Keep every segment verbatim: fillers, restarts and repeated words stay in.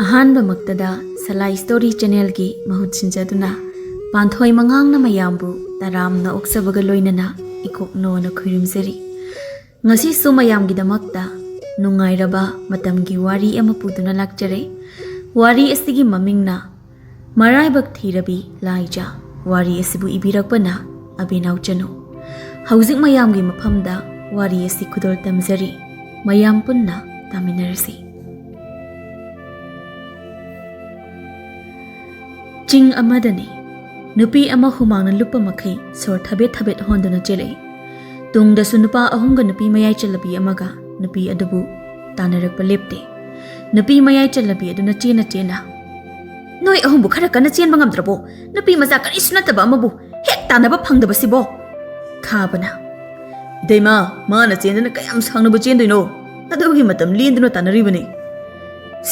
ꯑꯍꯥꯟꯕꯃꯛꯇꯗ ꯁꯂꯥꯏ story ꯆꯦꯅꯦꯜꯒꯤ ꯃꯍꯨꯠ ꯁꯤꯟꯖꯗꯨꯅ ꯄꯥꯟꯊꯣꯏ ꯃꯉꯥꯡꯅ ꯃꯌꯥꯝꯕꯨ ꯇꯔꯥꯝꯅ ꯑꯣꯛꯆꯕꯒ ꯂꯣꯏꯅꯅ ꯏꯀꯣꯛꯅꯣꯅ ꯈꯨꯔꯨꯝꯖꯔꯤ꯫ ꯉꯁꯤꯁꯨ ꯃꯌꯥꯝꯒꯤꯗꯃꯛꯇ ꯅꯨꯡꯉꯥꯏꯔꯕ ꯃꯇꯝꯒꯤ ꯋꯥꯔꯤ ꯑꯃ ꯄꯨꯗꯨꯅ ꯂꯥꯛꯆꯔꯦ꯫ ꯋꯥꯔꯤ ꯑꯁꯤꯒꯤ ꯃꯃꯤꯡꯅ ꯃꯔꯥꯏꯕꯛ ꯊꯤꯔꯕꯤ ꯂꯥꯏꯖ꯫ ꯋꯥꯔꯤ ꯑꯁꯤꯕꯨ ꯏꯕꯤꯔꯛꯄꯅ ꯑꯕꯦꯅꯥꯎ ꯆꯅꯨ꯫ ꯍꯧꯖꯤꯛ ꯃꯌꯥꯝꯒꯤ ꯃꯐꯝꯗ ꯋꯥꯔꯤ ꯑꯁꯤ ꯈꯨꯗꯣꯜ ꯇꯝꯖꯔꯤ꯫ ꯃꯌꯥꯝ ꯄꯨꯟꯅ ꯇꯥꯃꯤꯟꯅꯔꯁꯤ꯫ ꯆꯤꯡ ꯑꯃꯗꯅꯤ꯫ ꯅꯨꯄꯤ ꯑꯃ ꯍꯨꯃꯥꯡꯅ ꯂꯨꯞꯄ ꯃꯈꯩ ꯁꯣꯔ ꯊꯕꯦꯠ ꯊꯕꯦꯠ ꯍꯣꯟꯗꯨꯅ ꯆꯦꯜꯂꯛꯏ꯫ ꯇꯨꯡꯗꯁꯨ ꯅꯨꯄꯥ ꯑꯍꯨꯝꯒ ꯅꯨꯄꯤ ꯃꯌꯥꯏ ꯆꯜꯂꯕꯤ ꯑꯃꯒ ꯅꯨꯄꯤ ꯑꯗꯨꯕꯨ ꯇꯥꯟꯅꯔꯛꯄ ꯂꯦꯞꯇꯦ꯫ ꯅꯨꯄꯤ ꯃꯌꯥꯏ ꯆꯜꯂꯕꯤ ꯑꯗꯨꯅ ꯆꯦꯟꯅ ꯆꯦꯟꯅ, "ꯅꯣꯏ ꯑꯍꯨꯝꯕꯨ ꯈꯔ ꯀꯟꯅ ꯆꯦꯟꯕ ꯉꯝꯗ꯭ꯔꯕꯣ? ꯅꯨꯄꯤ ꯃꯆꯥ ꯀꯔꯤꯁꯨ ꯅꯠꯇꯕ ꯑꯃꯕꯨ ꯍꯦꯛ ꯇꯥꯟꯅꯕ ꯐꯪꯗꯕꯁꯤꯕꯣ?" ꯈꯥꯕꯅ, "ꯏꯇꯩꯃ, ꯃꯥꯅ ꯆꯦꯟꯗꯅ ꯀꯌꯥꯝ ꯁꯥꯡꯅꯕꯨ ꯆꯦꯟꯗꯣꯏꯅꯣ? ꯑꯗꯨꯒꯤ ꯃꯇꯝ ꯂꯦꯟꯗꯨꯅ ꯇꯥꯟꯅꯔꯤꯕꯅꯤ꯫"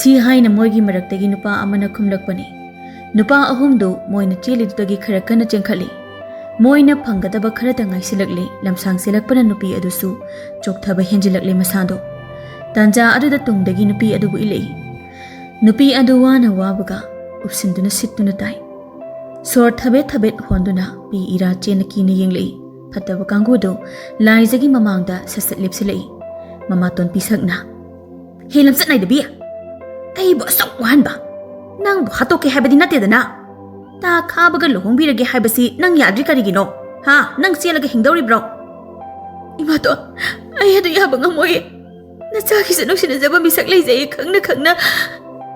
ꯁꯤ ꯍꯥꯏꯅ ꯃꯣꯏꯒꯤ ꯃꯔꯛꯇꯒꯤ ꯅꯨꯄꯥ ꯑꯃꯅ ꯈꯨꯝꯂꯛꯄꯅꯤ꯫ ꯅꯨꯄꯥ ꯑꯍꯨꯝꯗꯨ ꯃꯣꯏꯅ ꯆꯦꯜꯂꯤꯗꯨꯗꯒꯤ ꯈꯔ ꯀꯟꯅ ꯆꯦꯟꯈꯠꯂꯤ꯫ ꯃꯣꯏꯅ ꯐꯪꯒꯗꯕ ꯈꯔꯇ ꯉꯥꯏꯁꯤꯜꯂꯛꯂꯤ꯫ ꯂꯝꯁꯥꯡ ꯆꯦꯜꯂꯛꯄꯅ ꯅꯨꯄꯤ ꯑꯗꯨꯁꯨ ꯆꯣꯛꯊꯕ ꯍꯦꯟꯖꯤꯜꯂꯛꯂꯤ ꯃꯁꯥꯗꯣ꯫ ꯇꯥꯟꯖꯥ ꯑꯗꯨꯗ ꯇꯨꯡꯗꯒꯤ ꯅꯨꯄꯤ ꯑꯗꯨꯕꯨ ꯏꯜꯂꯛꯏ꯫ ꯅꯨꯄꯤ ꯑꯗꯨ ꯋꯥꯅ ꯋꯥꯕꯒ ꯎꯞꯁꯤꯟꯗꯨꯅ ꯁꯤꯠꯇꯨꯅ ꯇꯥꯏ꯫ ꯁꯣꯔ ꯊꯕꯦꯠ ꯊꯕꯦꯠ ꯍꯣꯟꯗꯨꯅ ꯄꯤ ꯏꯔꯥ ꯆꯦꯟꯅ ꯀꯤꯅ ꯌꯦꯡꯂꯛꯏ꯫ ꯐꯠꯇꯕ ꯀꯥꯡꯕꯨꯗꯨ ꯂꯥꯏꯖꯒꯤ ꯃꯃꯥꯡꯗ ꯁꯠ ꯁꯠ ꯂꯦꯞꯁꯤꯜꯂꯛꯏ꯫ ꯃꯃꯥꯇꯣꯟ ꯄꯤꯁꯛꯅ, "ꯍꯦ ꯂꯝꯆꯠ ꯅꯥꯏꯗꯕꯤ, ꯑꯩꯕꯨ ꯑꯁꯨꯛ ꯋꯥꯍꯟꯕ? ꯅꯪꯕꯨ ꯍꯥꯠꯇꯣꯛꯀꯦ ꯍꯥꯏꯕꯗꯤ ꯅꯠꯇꯦꯗꯅ꯫ ꯇꯥ ꯈꯥꯕꯒ ꯂꯨꯍꯣꯡꯕꯤꯔꯒꯦ ꯍꯥꯏꯕꯁꯤ ꯅꯪ ꯌꯥꯗ꯭ꯔꯤ ꯀꯔꯤꯒꯤꯅꯣ? ꯍꯥ? ꯅꯪ ꯆꯦꯜꯂꯒ ꯍꯤꯡꯗꯧꯔꯤꯕ꯭ꯔꯣ?" "ꯏꯃꯥꯇꯣꯟ, ꯑꯩ ꯑꯗꯨ ꯌꯥꯕ ꯉꯝꯃꯣꯏꯌꯦ꯫ ꯅꯆꯥꯒꯤꯁꯨ ꯅꯨꯡꯁꯤꯅꯖꯕ ꯃꯤꯁꯛ ꯂꯩꯖꯩ ꯈꯪꯅ ꯈꯪꯅ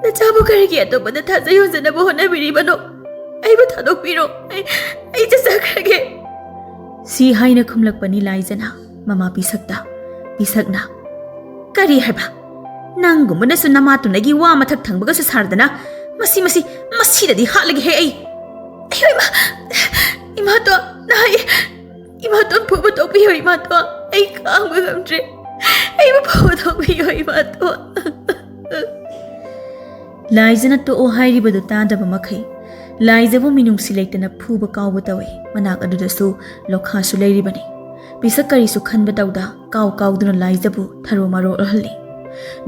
ꯅꯆꯥꯕꯨ ꯀꯔꯤꯒꯤ ꯑꯇꯣꯞꯄꯗ ꯊꯥꯖ ꯌꯣꯟꯖꯅꯕ ꯍꯣꯠꯅꯕꯤꯔꯤꯕꯅꯣ? ꯑꯩꯕꯨ ꯊꯥꯗꯣꯛꯄꯤꯔꯣ꯫ ꯑꯩ, ꯑꯩ ꯆꯠꯆꯈ꯭ꯔꯒꯦ꯫" ꯁꯤ ꯍꯥꯏꯅ ꯈꯨꯝꯂꯛꯄꯅꯤ ꯂꯥꯏꯖꯅ ꯃꯃꯥ ꯄꯤꯁꯛꯇ꯫ ꯄꯤꯁꯛꯅ, "ꯀꯔꯤ ꯍꯥꯏꯕ? ꯅꯪꯒꯨꯝꯕꯅꯁꯨ ꯅꯃꯥꯇꯨꯅꯒꯤ ꯋꯥ ꯃꯊꯛ ꯊꯪꯕꯒꯁꯨ ꯁꯥꯔꯗꯅ? ꯃꯁꯤ, ꯃꯁꯤ, ꯃꯁꯤꯗꯗꯤ ꯍꯥꯠꯂꯒꯦꯍꯦ ꯑꯩ꯫ ꯑꯌꯣ ꯏꯃꯥ! ꯏꯃꯥꯇꯣꯟ, ꯅꯥꯏ꯫ ꯏꯃꯥꯇꯣꯟ ꯐꯨꯕ ꯇꯣꯛꯄꯤꯌꯣ ꯏꯃꯥꯇꯣꯟ꯫ ꯑꯩ ꯈꯥꯡꯕ ꯉꯝꯗ꯭ꯔꯦ꯫ ꯑꯩꯕꯨ ꯐꯨꯕ ꯇꯣꯛꯄꯤꯌꯣ ꯏꯃꯥꯇꯣꯟ꯫" ꯂꯥꯏꯖꯅ ꯇꯣꯛꯑꯣ ꯍꯥꯏꯔꯤꯕꯗꯨ ꯇꯥꯗꯕ ꯃꯈꯩ ꯂꯥꯏꯖꯕꯨ ꯃꯤꯅꯨꯡꯁꯤ ꯂꯩꯇꯅ ꯐꯨꯕ ꯀꯥꯎꯕ ꯇꯧꯏ꯫ ꯃꯅꯥꯛ ꯑꯗꯨꯗꯁꯨ ꯂꯣꯈꯥꯁꯨ ꯂꯩꯔꯤꯕꯅꯤ꯫ ꯄꯤꯁꯛ ꯀꯔꯤꯁꯨ ꯈꯟꯕ ꯇꯧꯗ ꯀꯥꯎ ꯀꯥꯎꯗꯨꯅ ꯂꯥꯏꯖꯕꯨ ꯊꯔꯣ ꯃꯔꯣ ꯑꯣꯜꯍꯜꯂꯤ꯫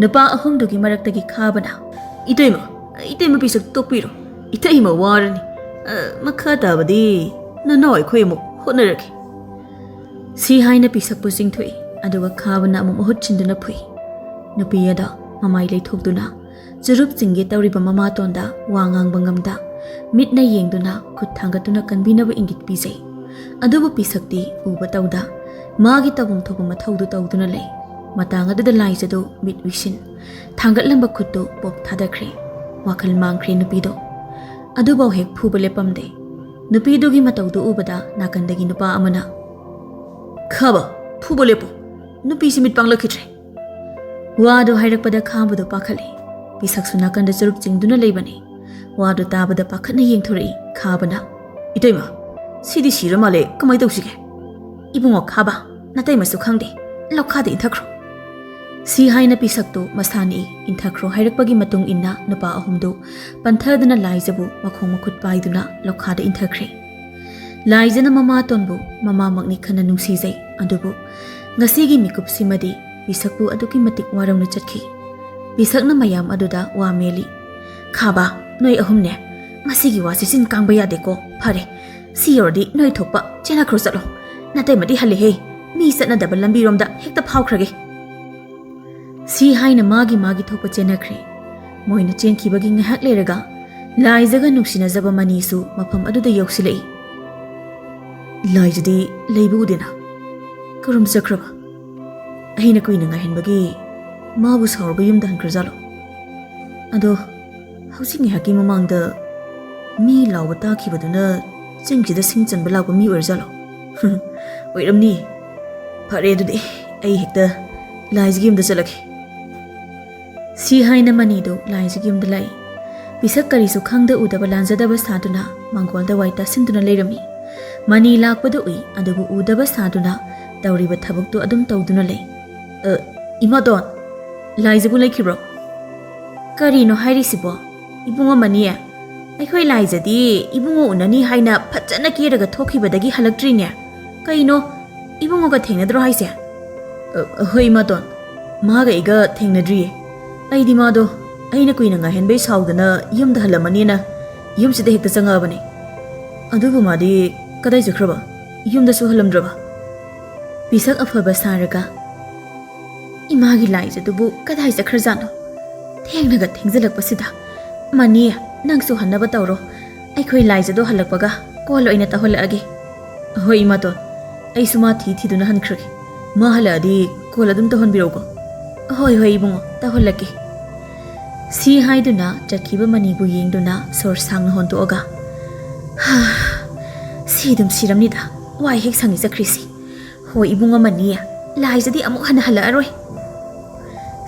ꯅꯨꯄꯥ ꯑꯍꯨꯝꯗꯨꯒꯤ ꯃꯔꯛꯇꯒꯤ ꯈꯥꯕꯅ, "ꯏꯇꯩꯃ, ꯏꯇꯩꯃ ꯄꯤꯁꯛ ꯇꯣꯛꯄꯤꯔꯣ꯫ ꯏꯇꯩꯃ ꯋꯥꯔꯅꯤ꯫ ꯑ, ꯃꯈꯥ ꯇꯥꯕꯗꯤ ꯅꯅꯥꯎ ꯑꯩꯈꯣꯏ ꯑꯃꯨꯛ ꯍꯣꯠꯅꯔꯒꯦ꯫" ꯁꯤ ꯍꯥꯏꯅ ꯄꯤꯁꯛꯄꯨ ꯆꯤꯡꯊꯣꯛꯏ, ꯑꯗꯨꯒ ꯈꯥꯕꯅ ꯑꯃꯨꯛ ꯃꯍꯨꯠ ꯁꯤꯟꯗꯨꯅ ꯐꯨꯏ꯫ ꯅꯨꯄꯤ ꯑꯗꯣ ꯃꯃꯥꯏ ꯂꯩꯊꯣꯛꯇꯨꯅ ꯆꯨꯔꯨꯞ ꯆꯤꯡꯒꯦ ꯇꯧꯔꯤꯕ ꯃꯃꯥꯇꯣꯟꯗ ꯋꯥ ꯉꯥꯡꯕ ꯉꯝꯗ, ꯃꯤꯠꯅ ꯌꯦꯡꯗꯨꯅ ꯈꯨꯠ ꯊꯥꯡꯒꯠꯇꯨꯅ ꯀꯟꯕꯤꯅꯕ ꯏꯪꯒꯤꯠ ꯄꯤꯖꯩ꯫ ꯑꯗꯨꯕꯨ ꯄꯤꯁꯛꯇꯤ ꯎꯕ ꯇꯧꯗ, ꯃꯥꯒꯤ ꯇꯧꯐꯝ ꯊꯣꯛꯄ ꯃꯊꯧꯗꯨ ꯇꯧꯗꯨꯅ ꯂꯩ꯫ ꯃꯇꯥꯡ ꯑꯗꯨꯗ ꯂꯥꯏꯖꯗꯨ ꯃꯤꯠ ꯎꯏꯁꯤꯟ, ꯊꯥꯡꯒꯠꯂꯝꯕ ꯈꯨꯠꯇꯨ ꯄꯣꯞ ꯊꯥꯗꯈ꯭ꯔꯦ꯫ ꯋꯥꯈꯜ ꯃꯥꯡꯈ꯭ꯔꯦ ꯅꯨꯄꯤꯗꯣ꯫ ꯑꯗꯨꯐꯥꯎ ꯍꯦꯛ ꯐꯨꯕ ꯂꯦꯞꯄꯝꯗꯦ꯫ ꯅꯨꯄꯤꯗꯨꯒꯤ ꯃꯇꯧꯗꯨ ꯎꯕꯗ ꯅꯥꯀꯟꯗꯒꯤ ꯅꯨꯄꯥ ꯑꯃꯅ, "ꯈꯥꯕ, ꯐꯨꯕ ꯂꯦꯞꯄꯨ꯫ ꯅꯨꯄꯤꯁꯤ ꯃꯤꯠ ꯄꯥꯡꯂꯛꯈꯤꯗ꯭ꯔꯦ꯫" ꯋꯥꯗꯨ ꯍꯥꯏꯔꯛꯄꯗ ꯈꯥꯕꯗꯨ ꯄꯥꯈꯠꯂꯦ꯫ ꯄꯤꯁꯛꯁꯨ ꯅꯥꯀꯟꯗ ꯆꯨꯔꯨꯞ ꯆꯤꯡꯗꯨꯅ ꯂꯩꯕꯅꯤ꯫ ꯋꯥꯗꯨ ꯇꯥꯕꯗ ꯄꯥꯈꯠꯅ ꯌꯦꯡꯊꯣꯔꯛꯏ ꯈꯥꯕꯅ꯫ "ꯏꯇꯩꯃ, ꯁꯤꯗꯤ ꯁꯤꯔ ꯃꯥꯜꯂꯦ, ꯀꯃꯥꯏ ꯇꯧꯁꯤꯒꯦ?" "ꯏꯕꯨꯡꯉꯣ ꯈꯥꯕ, ꯅꯇꯩꯃꯁꯨ ꯈꯪꯗꯦ, ꯂꯣꯛꯈꯥꯗ ꯏꯟꯊꯈ꯭ꯔꯣ꯫" ꯁꯤ ꯍꯥꯏꯅ ꯄꯤꯁꯛꯇꯨ ꯃꯁꯥꯅꯤ ꯏꯟꯊꯈ꯭ꯔꯣ ꯍꯥꯏꯔꯛꯄꯒꯤ ꯃꯇꯨꯡ ꯏꯟꯅ ꯅꯨꯄꯥ ꯑꯍꯨꯝꯗꯨ ꯄꯟꯊꯗꯨꯅ ꯂꯥꯏꯖꯕꯨ ꯃꯈꯣꯡ ꯃꯈꯨꯠ ꯄꯥꯏꯗꯨꯅ ꯂꯣꯛꯈꯥꯗ ꯏꯟꯊꯈ꯭ꯔꯦ꯫ ꯂꯥꯏꯖꯅ ꯃꯃꯥꯇꯣꯟꯕꯨ ꯃꯃꯥꯃꯛꯅꯤ ꯈꯟꯅ ꯅꯨꯡꯁꯤꯖꯩ, ꯑꯗꯨꯕꯨ ꯉꯁꯤꯒꯤ ꯃꯤꯀꯨꯞꯁꯤꯃꯗꯤ ꯄꯤꯁꯛꯄꯨ ꯑꯗꯨꯛꯀꯤ ꯃꯇꯤꯛ ꯋꯥꯔꯧꯅ ꯆꯠꯈꯤ꯫ ꯄꯤꯁꯛꯅ ꯃꯌꯥꯝ ꯑꯗꯨꯗ ꯋꯥ ꯃꯦꯜꯂꯤ꯫ "ꯈꯥꯕ, ꯅꯣꯏ ꯑꯍꯨꯝꯅꯦ, ꯃꯁꯤꯒꯤ ꯋꯥꯁꯤ ꯆꯤꯟ ꯀꯥꯡꯕ ꯌꯥꯗꯦꯀꯣ꯫ ꯐꯔꯦ, ꯁꯤ ꯌꯧꯔꯗꯤ ꯅꯣꯏ ꯊꯣꯛꯄ ꯆꯦꯟꯅꯈ꯭ꯔꯣ ꯆꯠꯂꯣ꯫ ꯅꯇꯩꯃꯗꯤ ꯍꯜꯂꯦꯍꯦ, ꯃꯤ ꯆꯠꯅꯗꯕ ꯂꯝꯕꯤꯔꯣꯝꯗ ꯍꯦꯛꯇ ꯐꯥꯎꯈ꯭ꯔꯒꯦ꯫" ꯁꯤ ꯍꯥꯏꯅ ꯃꯥꯒꯤ ꯃꯥꯒꯤ ꯊꯣꯛꯄ ꯆꯦꯟꯅꯈ꯭ꯔꯦ꯫ ꯃꯣꯏꯅ ꯆꯦꯟꯈꯤꯕꯒꯤ ꯉꯥꯏꯍꯥꯛ ꯂꯩꯔꯒ ꯂꯥꯏꯖꯒ ꯅꯨꯡꯁꯤꯅꯖꯕ ꯃꯅꯤꯁꯨ ꯃꯐꯝ ꯑꯗꯨꯗ ꯌꯧꯁꯤꯜꯂꯛꯏ꯫ "ꯂꯥꯏꯖꯗꯤ ꯂꯩꯕ ꯎꯗꯦꯅ, ꯀꯔꯝ ꯆꯠꯈ꯭ꯔꯕ? ꯑꯩꯅ ꯀꯨꯏꯅ ꯉꯥꯏꯍꯟꯕꯒꯤ ꯃꯥꯕꯨ ꯁꯥꯎꯔꯒ ꯌꯨꯝꯗ ꯍꯟꯈ꯭ꯔꯖꯥꯠꯂꯣ? ꯑꯗꯣ ꯍꯧꯖꯤꯛ ꯉꯥꯏꯍꯥꯛꯀꯤ ꯃꯃꯥꯡꯗ ꯃꯤ ꯂꯥꯎꯕ ꯇꯥꯈꯤꯕꯗꯨꯅ ꯆꯤꯡꯁꯤꯗ ꯁꯤꯡ ꯆꯟꯕ ꯂꯥꯛꯄ ꯃꯤ ꯑꯣꯏꯔꯖꯥꯠꯂꯣ?" "ꯑꯣꯏꯔꯝꯅꯤ꯫ ꯐꯔꯦ, ꯑꯗꯨꯗꯤ ꯑꯩ ꯍꯦꯛꯇ ꯂꯥꯏꯖꯒꯤ ꯌꯨꯝꯗ ꯆꯠꯂꯒꯦ꯫" ꯁꯤ ꯍꯥꯏꯅ ꯃꯅꯤꯗꯨ ꯂꯥꯏꯖꯒꯤ ꯌꯨꯝꯗ ꯂꯥꯛꯏ꯫ ꯄꯤꯁꯛ ꯀꯔꯤꯁꯨ ꯈꯪꯗ ꯎꯗꯕ ꯂꯥꯟꯖꯗꯕ ꯁꯥꯗꯨꯅ ꯃꯪꯒꯣꯜꯗ ꯋꯥꯏ ꯇꯥꯁꯤꯟꯗꯨꯅ ꯂꯩꯔꯝꯃꯤ꯫ ꯃꯅꯤ ꯂꯥꯛꯄꯗꯨ ꯎꯏ, ꯑꯗꯨꯕꯨ ꯎꯗꯕ ꯁꯥꯗꯨꯅ ꯇꯧꯔꯤꯕ ꯊꯕꯛꯇꯨ ꯑꯗꯨꯝ ꯇꯧꯗꯨꯅ ꯂꯩ꯫ "ꯑ, ꯏꯃꯥꯇꯣꯟ, ꯂꯥꯏꯖꯕꯨ ꯂꯩꯈꯤꯕ꯭ꯔꯣ?" "ꯀꯔꯤꯅꯣ ꯍꯥꯏꯔꯤꯁꯤꯕꯣ? ꯏꯕꯨꯡꯉꯣ ꯃꯅꯤ, ꯑꯩꯈꯣꯏ ꯂꯥꯏꯖꯗꯤ ꯏꯕꯨꯡꯉꯣ ꯎꯅꯅꯤ ꯍꯥꯏꯅ ꯐꯖꯅ ꯀꯦꯔꯒ ꯊꯣꯛꯈꯤꯕꯗꯒꯤ ꯍꯜꯂꯛꯇ꯭ꯔꯤꯅꯦ꯫ ꯀꯩꯅꯣ, ꯏꯕꯨꯡꯉꯣꯒ ꯊꯦꯡꯅꯗ꯭ꯔꯣ ꯍꯥꯏꯁꯦ?" "ꯑ, ꯍꯣꯏ ꯏꯃꯥꯇꯣꯟ, ꯃꯥꯒ ꯑꯩꯒ ꯊꯦꯡꯅꯗ꯭ꯔꯤꯌꯦ꯫ ꯑꯩꯗꯤ ꯃꯥꯗꯣ ꯑꯩꯅ ꯀꯨꯏꯅ ꯉꯥꯏꯍꯟꯕꯩ ꯁꯥꯎꯗꯅ ꯌꯨꯝꯗ ꯍꯜꯂꯝꯃꯅꯤꯅ ꯌꯨꯝꯁꯤꯗ ꯍꯦꯛꯇ ꯆꯪꯉꯛꯑꯕꯅꯦ꯫ ꯑꯗꯨꯕꯨ ꯃꯥꯗꯤ ꯀꯗꯥꯏ ꯆꯠꯈ꯭ꯔꯕ? ꯌꯨꯝꯗꯁꯨ ꯍꯜꯂꯝꯗ꯭ꯔꯕ? ꯄꯤꯁꯛ ꯑꯐꯕ ꯁꯥꯔꯒ, "ꯏꯃꯥꯒꯤ ꯂꯥꯏꯖꯗꯨꯕꯨ ꯀꯗꯥꯏ ꯆꯠꯈ꯭ꯔꯖꯥꯠꯅꯣ? ꯊꯦꯡꯅꯒ ꯊꯦꯡꯖꯤꯜꯂꯛꯄꯁꯤꯗ꯫ ꯃꯅꯤ, ꯅꯪꯁꯨ ꯍꯟꯅꯕ ꯇꯧꯔꯣ꯫ ꯑꯩꯈꯣꯏ ꯂꯥꯏꯖꯗꯣ ꯍꯜꯂꯛꯄꯒ ꯀꯣꯜ ꯑꯣꯏꯅ ꯇꯧꯍꯜꯂꯛꯑꯒꯦ꯫" "ꯍꯣꯏ ꯏꯃꯥꯇꯣꯟ, ꯑꯩꯁꯨ ꯃꯥ ꯊꯤ ꯊꯤꯗꯨꯅ ꯍꯟꯈ꯭ꯔꯒꯦ꯫ ꯃꯥ ꯍꯜꯂꯛꯑꯗꯤ ꯀꯣꯜ ꯑꯗꯨꯝ ꯇꯧꯍꯟꯕꯤꯔꯛꯎꯀꯣ꯫" "ꯍꯣꯏ, ꯍꯣꯏ ꯏꯕꯨꯡꯉꯣ, ꯇꯧꯍꯜꯂꯛꯀꯦ꯫" ꯁꯤ ꯍꯥꯏꯗꯨꯅ ꯆꯠꯈꯤꯕ ꯃꯅꯤꯕꯨ ꯌꯦꯡꯗꯨꯅ ꯁꯣꯔ ꯁꯥꯡꯅ ꯍꯣꯟꯗꯣꯛꯑꯒ, "ꯍꯥ, ꯁꯤ ꯑꯗꯨꯝ ꯁꯤꯔꯝꯅꯤꯗ, ꯋꯥꯏ ꯍꯦꯛ ꯁꯪꯉꯤ ꯆꯠꯈ꯭ꯔꯤꯁꯤ꯫ ꯍꯣꯏ ꯏꯕꯨꯡ ꯑꯃꯅꯤ, ꯂꯥꯏꯖꯗꯤ ꯑꯃꯨꯛ ꯍꯟꯅ ꯍꯜꯂꯛꯑꯔꯣꯏ꯫"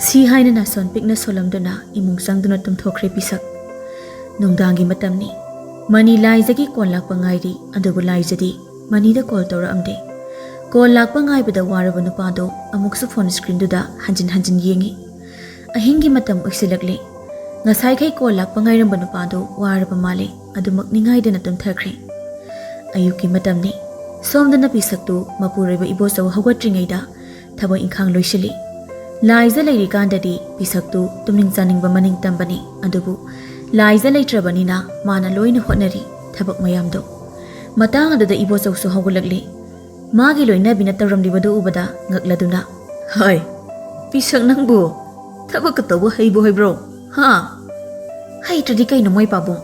ꯁꯤ ꯍꯥꯏꯅ ꯅꯥꯁꯣꯟ ꯄꯤꯛꯅ ꯁꯣꯜꯂꯝꯗꯨꯅ ꯏꯃꯨꯡ ꯆꯪꯗꯨꯅ ꯇꯨꯝꯊꯣꯛꯈ꯭ꯔꯦ ꯄꯤꯁꯛ꯫ ꯅꯨꯡꯗꯥꯡꯒꯤ ꯃꯇꯝꯅꯤ꯫ ꯃꯅꯤ ꯂꯥꯏꯖꯒꯤ ꯀꯣꯜ ꯂꯥꯛꯄ ꯉꯥꯏꯔꯤ, ꯑꯗꯨꯕꯨ ꯂꯥꯏꯖꯗꯤ ꯃꯅꯤꯗ ꯀꯣꯜ ꯇꯧꯔꯛꯑꯝꯗꯦ꯫ ꯀꯣꯜ ꯂꯥꯛꯄ ꯉꯥꯏꯕꯗ ꯋꯥꯔꯕ ꯅꯨꯄꯥꯗꯣ ꯑꯃꯨꯛꯁꯨ ꯐꯣꯟ ꯁ꯭ꯀ꯭ꯔꯤꯟꯗꯨꯗ ꯍꯟꯖꯤꯟ ꯍꯟꯖꯤꯟ ꯌꯦꯡꯉꯤ꯫ ꯑꯍꯤꯡꯒꯤ ꯃꯇꯝ ꯑꯣꯏꯁꯤꯜꯂꯛꯂꯦ꯫ ꯉꯁꯥꯏꯈꯩ ꯀꯣꯜ ꯂꯥꯛꯄ ꯉꯥꯏꯔꯝꯕ ꯅꯨꯄꯥꯗꯣ ꯋꯥꯔꯕ ꯃꯥꯜꯂꯦ, ꯑꯗꯨꯃꯛ ꯅꯤꯡꯉꯥꯏꯗꯅ ꯇꯨꯝꯊꯈ꯭ꯔꯦ꯫ ꯑꯌꯨꯛꯀꯤ ꯃꯇꯝꯅꯤ꯫ ꯁꯣꯝꯗꯅ ꯄꯤꯁꯛꯇꯨ ꯃꯄꯨꯔꯣꯏꯕ ꯏꯕꯣꯆꯧ ꯍꯧꯒꯠꯇ꯭ꯔꯤꯉꯩꯗ ꯊꯕꯛ ꯏꯪꯈꯥꯡ ꯂꯣꯏꯁꯤꯜꯂꯤ꯫ ꯂꯥꯏꯖ ꯂꯩꯔꯤꯀꯥꯟꯗꯗꯤ ꯄꯤꯁꯛꯇꯨ ꯇꯨꯝꯅꯤꯡ ꯆꯥꯅꯤꯡꯕ ꯃꯅꯤꯡ ꯇꯝꯕꯅꯤ, ꯑꯗꯨꯕꯨ ꯂꯥꯏꯖ ꯂꯩꯇ꯭ꯔꯕꯅꯤꯅ ꯃꯥꯅ ꯂꯣꯏꯅ ꯍꯣꯠꯅꯔꯤ ꯊꯕꯛ ꯃꯌꯥꯝꯗꯣ꯫ ꯃꯇꯥꯡ ꯑꯗꯨꯗ ꯏꯕꯣꯆꯧꯁꯨ ꯍꯧꯒꯠꯂꯛꯂꯤ꯫ ꯃꯥꯒꯤ ꯂꯣꯏꯅꯕꯤꯅ ꯇꯧꯔꯝꯂꯤꯕꯗꯨ ꯎꯕꯗ ꯉꯛꯂꯗꯨꯅ, "ꯍꯥꯏ, ꯄꯤꯁꯛ ꯅꯪꯕꯨ ꯊꯕꯛꯀ ꯇꯧꯕ ꯍꯩꯕꯨ ꯍꯩꯕ꯭ꯔꯣ? ꯍꯥ? ꯍꯩꯇ꯭ꯔꯗꯤ ꯀꯩꯅꯣ ꯃꯣꯏ ꯄꯥꯕꯨꯡ?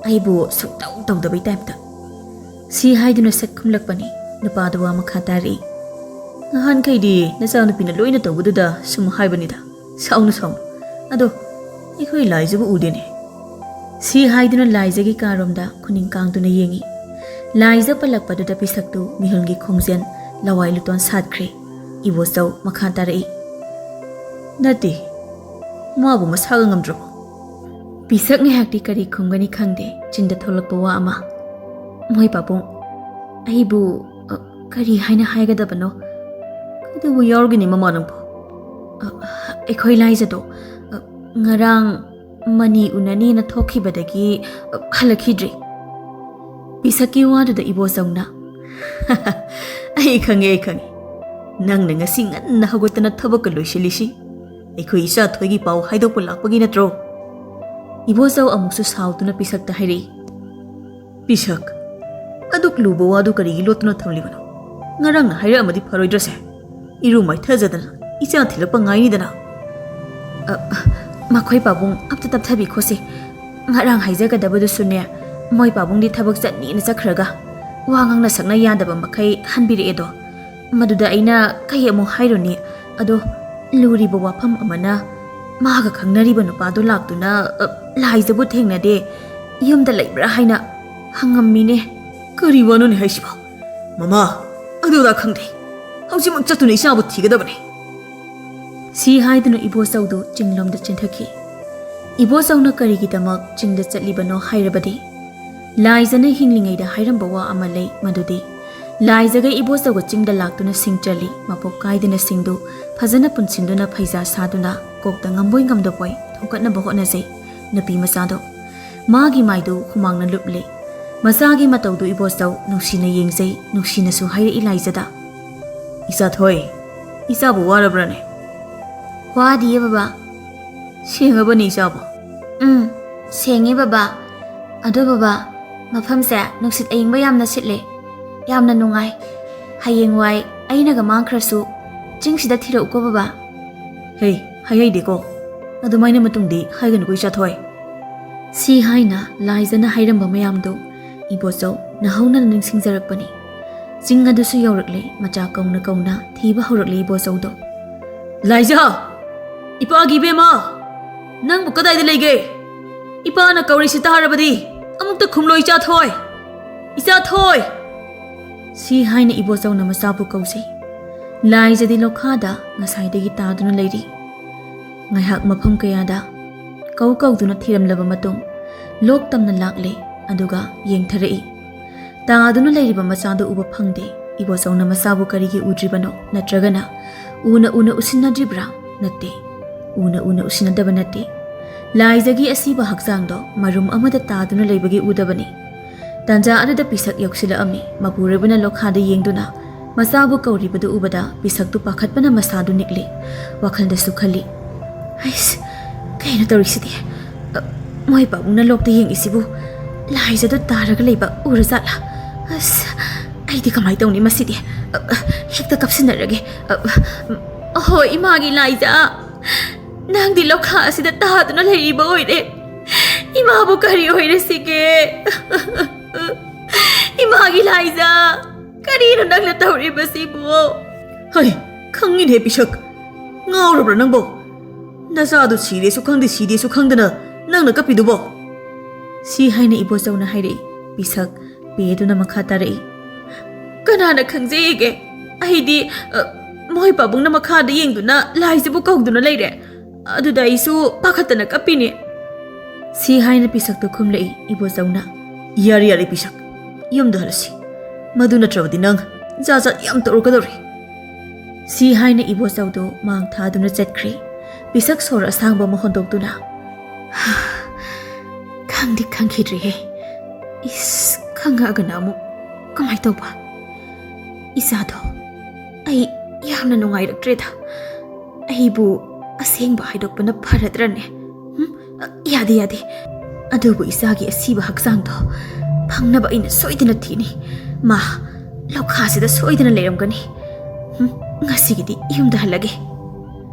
ꯑꯩꯕꯨ ꯁꯨꯛꯇꯧ ꯇꯧꯗꯕꯩ ꯇꯥꯏꯞꯇ꯫" ꯁꯤ ꯍꯥꯏꯗꯨꯅ ꯁꯛ ꯈꯨꯝꯂꯛꯄꯅꯤ꯫ ꯅꯨꯄꯥꯗꯨ ꯋꯥ ꯃꯈꯥ ꯇꯥꯔꯛꯏ, "ꯅꯍꯥꯟꯈꯩꯗꯤ ꯅꯆꯥꯅꯨꯄꯤꯅ ꯂꯣꯏꯅ ꯇꯧꯕꯗꯨꯗ ꯁꯨꯝ ꯍꯥꯏꯕꯅꯤꯗ꯫ ꯁꯥꯎꯅꯨ, ꯁꯥꯎꯅꯨ꯫ ꯑꯗꯣ ꯑꯩꯈꯣꯏ ꯂꯥꯏꯖꯕꯨ ꯎꯗꯦꯅꯦ꯫" ꯁꯤ ꯍꯥꯏꯗꯨꯅ ꯂꯥꯏꯖꯒꯤ ꯀꯥꯔꯣꯝꯗ ꯈꯨꯅꯤꯡ ꯀꯥꯡꯗꯨꯅ ꯌꯦꯡꯉꯤ꯫ ꯂꯥꯏꯖ ꯄꯜꯂꯛꯄꯗꯨꯗ ꯄꯤꯁꯛꯇꯨ ꯃꯤꯍꯨꯜꯒꯤ ꯈꯣꯡꯖꯦꯜ, ꯂꯋꯥꯏ ꯂꯨꯇꯣꯟ ꯁꯥꯠꯈ꯭ꯔꯦ꯫ ꯏꯕꯣꯆꯧ ꯃꯈꯥ ꯇꯥꯔꯛꯏ, "ꯅꯠꯇꯦ, ꯃꯥꯕꯨ ꯃꯁꯥꯒ ꯉꯝꯗ꯭ꯔꯕꯣ?" ꯄꯤꯁꯛ ꯉꯥꯏꯍꯥꯛꯇꯤ ꯀꯔꯤ ꯈꯨꯝꯒꯅꯤ ꯈꯪꯗꯦ, ꯆꯤꯟꯗ ꯊꯣꯛꯂꯛꯄ ꯋꯥ ꯑꯃ, "ꯃꯣꯏ ꯄꯥꯕꯨꯡ, ꯑꯩꯕꯨ, ꯑ, ꯀꯔꯤ ꯍꯥꯏꯅ ꯍꯥꯏꯒꯗꯕꯅꯣ? ꯀꯩꯗꯧꯕ ꯌꯥꯎꯔꯒꯅꯤ ꯃꯃꯥ ꯅꯪꯕꯨ?" "ꯑ, ꯑꯩꯈꯣꯏ ꯂꯥꯏꯖꯗꯣ, ꯑ, ꯉꯔꯥꯡ ꯃꯅꯤ ꯎꯅꯅꯤꯅ ꯊꯣꯛꯈꯤꯕꯗꯒꯤ, ꯑ, ꯍꯜꯂꯛꯈꯤꯗ꯭ꯔꯤ꯫" ꯄꯤꯁꯛꯀꯤ ꯋꯥꯗꯨꯗ ꯏꯕꯣꯆꯧꯅ, "ꯑꯩ ꯈꯪꯉꯦ, ꯑꯩ ꯈꯪꯉꯦ꯫ ꯅꯪꯅ ꯉꯁꯤ ꯉꯟꯅ ꯍꯧꯒꯠꯇꯅ ꯊꯕꯛꯀ ꯂꯣꯏꯁꯤꯜꯂꯤꯁꯤ ꯑꯩꯈꯣꯏ ꯏꯆꯥ ꯊꯣꯏꯒꯤ ꯄꯥꯎ ꯍꯥꯏꯗꯣꯛꯄ ꯂꯥꯛꯄꯒꯤ ꯅꯠꯇ꯭ꯔꯣ? ꯏꯕꯣꯆꯧ ꯑꯃꯨꯛꯁꯨ ꯁꯥꯎꯗꯨꯅ ꯄꯤꯁꯛꯇ ꯍꯥꯏꯔꯛꯏ꯫ "ꯄꯤꯁꯛ, ꯑꯗꯨꯛ ꯂꯨꯕ ꯋꯥꯗꯨ ꯀꯔꯤꯒꯤ ꯂꯣꯠꯇꯨꯅ ꯊꯝꯂꯤꯕꯅꯣ? ꯉꯔꯥꯡꯅ ꯍꯥꯏꯔꯛꯑꯝꯃꯗꯤ ꯐꯔꯣꯏꯗ꯭ꯔꯁꯦ? ꯏꯔꯨ ꯃꯥꯏꯊꯖꯗꯅ ꯏꯆꯥ ꯊꯤꯜꯂꯛꯄ ꯉꯥꯏꯅꯤꯗꯅ?" "ꯑ, ꯑ, ꯃꯈꯣꯏ ꯄꯥꯕꯨꯡ ꯑꯝꯇ ꯇꯞꯊꯕꯤꯈꯣꯁꯤ꯫ ꯉꯔꯥꯡ ꯍꯥꯏꯖꯒꯗꯕꯗꯨꯁꯨꯅꯦ, ꯃꯣꯏ ꯄꯥꯕꯨꯡꯗꯤ ꯊꯕꯛ ꯆꯠꯅꯤꯅ ꯆꯠꯈ꯭ꯔꯒ ꯋꯥ ꯉꯥꯡꯅ ꯁꯛꯅ ꯌꯥꯗꯕ ꯃꯈꯩ ꯍꯟꯕꯤꯔꯛꯑꯦꯗꯣ꯫ ꯃꯗꯨꯗ ꯑꯩꯅ ꯀꯩ ꯑꯃꯨꯛ ꯍꯥꯏꯔꯨꯅꯤ? ꯑꯗꯣ ꯂꯨꯔꯤꯕ ꯋꯥꯐꯝ ꯑꯃꯅ, ꯃꯥꯒ ꯈꯪꯅꯔꯤꯕ ꯅꯨꯄꯥꯗꯣ ꯂꯥꯛꯇꯨꯅ, ꯑ, ꯂꯥꯏꯖꯕꯨ ꯊꯦꯡꯅꯗꯦ, ꯌꯨꯝꯗ ꯂꯩꯕ꯭ꯔꯥ ꯍꯥꯏꯅ ꯍꯪꯉꯝꯃꯤꯅꯦ꯫" "ꯀꯔꯤ ꯋꯥꯅꯣꯅꯦ ꯍꯥꯏꯁꯤꯕꯣ? ꯃꯃꯥ, ꯑꯗꯨꯗ ꯈꯪꯗꯦ꯫ ꯍꯧꯖꯤꯛꯃꯛ ꯆꯠꯇꯨꯅ ꯏꯆꯥꯕꯨ ꯊꯤꯒꯗꯕꯅꯤ꯫" ꯁꯤ ꯍꯥꯏꯗꯨꯅ ꯏꯕꯣꯆꯧꯗꯨ ꯆꯤꯡꯂꯣꯝꯗ ꯆꯦꯟꯊꯈꯤ꯫ ꯏꯕꯣꯆꯧꯅ ꯀꯔꯤꯒꯤꯗꯃꯛ ꯆꯤꯡꯗ ꯆꯠꯂꯤꯕꯅꯣ ꯍꯥꯏꯔꯕꯗꯤ, ꯂꯥꯏꯖꯅ ꯍꯤꯡꯂꯤꯉꯩꯗ ꯍꯥꯏꯔꯝꯕ ꯋꯥ ꯑꯃ ꯂꯩ, ꯃꯗꯨꯗꯤ ꯂꯥꯏꯖꯒ ꯏꯕꯣꯆꯧꯒ ꯆꯤꯡꯗ ꯂꯥꯛꯇꯨꯅ ꯁꯤꯡ ꯆꯜꯂꯤ, ꯃꯄꯣꯛ ꯀꯥꯏꯗꯅ ꯁꯤꯡꯗꯨ ꯐꯖꯅ ꯄꯨꯟꯁꯤꯟꯗꯨꯅ ꯐꯩꯖꯥ ꯁꯥꯗꯨꯅ ꯀꯣꯛꯇ ꯉꯝꯕꯣꯏ ꯉꯝꯗꯕꯣꯏ ꯊꯣꯡꯀꯠꯅꯕ ꯍꯣꯠꯅꯖꯩ ꯅꯨꯄꯤ ꯃꯆꯥꯗꯣ꯫ ꯃꯥꯒꯤ ꯃꯥꯏꯗꯨ ꯍꯨꯃꯥꯡꯅ ꯂꯨꯞꯂꯤ꯫ ꯃꯆꯥꯒꯤ ꯃꯇꯧꯗꯨ ꯏꯕꯣꯆꯧ ꯅꯨꯡꯁꯤꯅ ꯌꯦꯡꯖꯩ, ꯅꯨꯡꯁꯤꯅꯁꯨ ꯍꯥꯏꯔꯛꯏ ꯂꯥꯏꯖꯗ꯫ "ꯏꯆꯥꯊꯣꯏ, ꯏꯆꯥꯕꯨ ꯋꯥꯔꯕ꯭ꯔꯅꯦ?" "ꯋꯥꯗꯤꯌꯦ ꯕꯕꯥ꯫" "ꯁꯦꯡꯉꯕꯅꯤ ꯏꯆꯥꯕꯨ?" "ꯎꯝ, ꯁꯦꯡꯉꯦ ꯕꯕꯥ꯫ ꯑꯗꯣ ꯕꯕꯥ, ꯃꯐꯝꯁꯦ ꯅꯨꯡꯁꯤꯠ ꯑꯏꯪꯕ ꯌꯥꯝꯅ ꯁꯤꯠꯂꯦ, ꯌꯥꯝꯅ ꯅꯨꯡꯉꯥꯏ꯫ ꯍꯌꯦꯡꯋꯥꯏ ꯑꯩꯅꯒ ꯃꯥꯡꯈ꯭ꯔꯁꯨ ꯆꯤꯡꯁꯤꯗ ꯊꯤꯔꯛꯎꯀꯣ ꯕꯕꯥ꯫" "ꯍꯦ, ꯍꯥꯏꯍꯩꯗꯦꯀꯣ, ꯑꯗꯨꯃꯥꯏꯅ ꯃꯇꯨꯡꯗꯤ ꯍꯥꯏꯒꯅꯨꯀꯣ ꯏꯆꯥꯊꯣꯏ꯫" ꯁꯤ ꯍꯥꯏꯅ ꯂꯥꯏꯖꯅ ꯍꯥꯏꯔꯝꯕ ꯃꯌꯥꯝꯗꯨ ꯏꯕꯣꯆꯧ ꯅꯍꯧꯅꯅ ꯅꯤꯡꯁꯤꯡꯖꯔꯛꯄꯅꯤ꯫ ꯆꯤꯡ ꯑꯗꯨꯁꯨ ꯌꯧꯔꯛꯂꯦ, ꯃꯆꯥ ꯀꯧꯅ ꯀꯧꯅ ꯊꯤꯕ ꯍꯧꯔꯛꯂꯦ ꯏꯕꯣꯆꯧꯗꯣ꯫ "ꯂꯥꯏꯖ! ꯏꯄꯥꯒꯤ ꯏꯕꯦꯝꯃ! ꯅꯪꯕꯨ ꯀꯗꯥꯏꯗ ꯂꯩꯒꯦ? ꯏꯄꯥꯅ ꯀꯧꯔꯤꯁꯤ ꯇꯥꯔꯕꯗꯤ ꯑꯃꯨꯛꯇ ꯈꯨꯝꯂꯣ ꯏꯆꯥꯊꯣꯏ! ꯏꯆꯥꯊꯣꯏ!" ꯁꯤ ꯍꯥꯏꯅ ꯏꯕꯣꯆꯧꯅ ꯃꯆꯥꯕꯨ ꯀꯧꯖꯩ꯫ ꯂꯥꯏꯖꯗꯤ ꯂꯣꯈꯥꯗ ꯉꯁꯥꯏꯗꯒꯤ ꯇꯥꯗꯨꯅ ꯂꯩꯔꯤ꯫ ꯉꯥꯏꯍꯥꯛ ꯃꯐꯝ ꯀꯌꯥꯗ ꯀꯧ ꯀꯧꯗꯨꯅ ꯊꯤꯔꯝꯂꯕ ꯃꯇꯨꯡ, ꯂꯣꯛ ꯇꯝꯅ ꯂꯥꯛꯂꯦ, ꯑꯗꯨꯒ ꯌꯦꯡꯊꯔꯛꯏ꯫ ꯇꯥꯗꯨꯅ ꯂꯩꯔꯤꯕ ꯃꯆꯥꯗꯨ ꯎꯕ ꯐꯪꯗꯦ꯫ ꯏꯕꯣꯆꯧꯅ ꯃꯆꯥꯕꯨ ꯀꯔꯤꯒꯤ ꯎꯗ꯭ꯔꯤꯕꯅꯣ? ꯅꯠꯇ꯭ꯔꯒꯅ ꯎꯅ ꯎꯅ ꯎꯁꯤꯟꯅꯗ꯭ꯔꯤꯕ꯭ꯔꯥ? ꯅꯠꯇꯦ, ꯎꯅ ꯎꯅ ꯎꯁꯤꯟꯅꯗꯕ ꯅꯠꯇꯦ꯫ ꯂꯥꯏꯖꯒꯤ ꯑꯁꯤꯕ ꯍꯛꯆꯥꯡꯗꯣ ꯃꯔꯨꯝ ꯑꯃꯗ ꯇꯥꯗꯨꯅ ꯂꯩꯕꯒꯤ ꯎꯗꯕꯅꯤ꯫ ꯇꯥꯟꯖꯥ ꯑꯗꯨꯗ ꯄꯤꯁꯛ ꯌꯧꯁꯤꯜꯂꯛꯑꯝꯃꯤ꯫ ꯃꯄꯨꯔꯣꯏꯕꯅ ꯂꯣꯈꯥꯗ ꯌꯦꯡꯗꯨꯅ ꯃꯆꯥꯕꯨ ꯀꯧꯔꯤꯕꯗꯨ ꯎꯕꯗ ꯄꯤꯁꯛꯇꯨ ꯄꯥꯈꯠꯄꯅ ꯃꯁꯥꯗꯨ ꯅꯤꯛꯂꯤ꯫ ꯋꯥꯈꯜꯗꯁꯨ ꯈꯜꯂꯤ, "ꯑꯩꯁ, ꯀꯩꯅꯣ ꯇꯧꯔꯤꯁꯤꯗꯤ? ꯑ, ꯃꯣꯏ ꯄꯥꯕꯨꯡꯅ ꯂꯣꯛꯇ ꯌꯦꯡꯉꯤꯁꯤꯕꯨ ꯂꯥꯏꯖꯗꯣ ꯇꯥꯔꯒ ꯂꯩꯕ ꯎꯔꯖꯥꯠꯂꯥ? ꯑꯁ, ꯑꯩꯗꯤ ꯀꯃꯥꯏ ꯇꯧꯅꯤ ꯃꯁꯤꯗꯤ? ꯑ, ꯑ, ꯍꯦꯛꯇ ꯀꯞꯁꯤꯟꯅꯔꯒꯦ꯫ ꯑ, ꯑ, ꯑꯍꯣ, ꯏꯃꯥꯒꯤ ꯂꯥꯏꯖ, ꯅꯪꯗꯤ ꯂꯣꯛꯈꯥ ꯑꯁꯤꯗ ꯇꯥꯗꯨꯅ ꯂꯩꯔꯤꯕ ꯑꯣꯏꯔꯦ꯫ ꯏꯃꯥꯕꯨ ꯀꯔꯤ ꯑꯣꯏꯔꯁꯤꯒꯦ? ꯏꯃꯥꯒꯤ ꯂꯥꯏꯖ, ꯀꯔꯤꯅꯣ ꯅꯪꯅ ꯇꯧꯔꯤꯕꯁꯤꯕꯨ? ꯍꯩ, ꯈꯪꯉꯤꯅꯦ ꯄꯤꯁꯛ꯫ ꯉꯥꯎꯔꯕ꯭ꯔꯥ ꯅꯪꯕꯣ? ꯅꯆꯥꯗꯨ ꯁꯤꯔꯦꯁꯨ ꯈꯪꯗꯦ, ꯁꯤꯗꯦꯁꯨ ꯈꯪꯗꯅ ꯅꯪꯅ ꯀꯞꯄꯤꯗꯨꯕꯣ? ꯁꯤ ꯍꯥꯏꯅ ꯏꯕꯣꯆꯧꯅ ꯍꯥꯏꯔꯛꯏ꯫ ꯄꯤꯁꯛ ꯄꯦꯗꯨꯅ ꯃꯈꯥ ꯇꯥꯔꯛꯏ꯫ ꯀꯅꯥꯅ ꯈꯪꯖꯩꯒꯦ? ꯑꯩꯗꯤ, ꯑ, ꯃꯣꯏ ꯄꯥꯕꯨꯡꯅ ꯃꯈꯥꯗ ꯌꯦꯡꯗꯨꯅ ꯂꯥꯏꯁꯤꯕꯨ ꯀꯧꯗꯨꯅ ꯂꯩꯔꯦ꯫ ꯑꯗꯨꯗ ꯑꯩꯁꯨ ꯄꯥꯈꯠꯇꯅ ꯀꯞꯄꯤꯅꯦ꯫ ꯁꯤ ꯍꯥꯏꯅ ꯄꯤꯁꯛꯇꯨ ꯈꯨꯝꯂꯛꯏ ꯏꯕꯣꯆꯧꯅ꯫ ꯌꯥꯔꯦ, ꯌꯥꯔꯦ ꯄꯤꯁꯛ, ꯌꯨꯝꯗ ꯍꯜꯂꯁꯤ꯫ ꯃꯗꯨ ꯅꯠꯇ꯭ꯔꯕꯗꯤ ꯅꯪ ꯖꯥꯠ ꯖꯥꯠ ꯌꯥꯝ ꯇꯧꯔꯛꯀꯗꯧꯔꯤ꯫ ꯁꯤ ꯍꯥꯏꯅ ꯏꯕꯣꯆꯧꯗꯨ ꯃꯥꯡ ꯊꯥꯗꯨꯅ ꯆꯠꯈ꯭ꯔꯦ꯫ ꯄꯤꯁꯛ ꯁꯣꯔ ꯑꯁꯥꯡꯕ ꯑꯃ ꯍꯣꯟꯗꯣꯛꯇꯨꯅ, ꯈꯪꯗꯤ ꯈꯪꯈꯤꯗ꯭ꯔꯤꯍꯦ꯫ ꯏꯁ, ꯈꯪꯉꯛꯑꯒꯅ ꯑꯃꯨꯛ ꯀꯃꯥꯏ ꯇꯧꯕ? ꯏꯆꯥꯗꯣ, ꯑꯩ ꯌꯥꯝꯅ ꯅꯨꯡꯉꯥꯏꯔꯛꯇ꯭ꯔꯦꯗ꯫ ꯑꯩꯕꯨ ꯑꯁꯦꯡꯕ ꯍꯥꯏꯗꯣꯛꯄꯅ ꯐꯔꯗ꯭ꯔꯅꯦ? ꯍꯨꯝ? ꯌꯥꯗꯦ, ꯌꯥꯗꯦ꯫ ꯑꯗꯨꯕꯨ ꯏꯆꯥꯒꯤ ꯑꯁꯤꯕ ꯍꯛꯆꯥꯡꯗꯣ ꯐꯪꯅꯕ ꯑꯩꯅ ꯁꯣꯏꯗꯅ ꯊꯤꯅꯤ꯫ ꯃꯥ ꯂꯣꯛꯈꯥꯁꯤꯗ ꯁꯣꯏꯗꯅ ꯂꯩꯔꯝꯒꯅꯤ꯫ ꯍꯨꯝ, ꯉꯁꯤꯒꯤꯗꯤ ꯌꯨꯝꯗ ꯍꯜꯂꯒꯦ꯫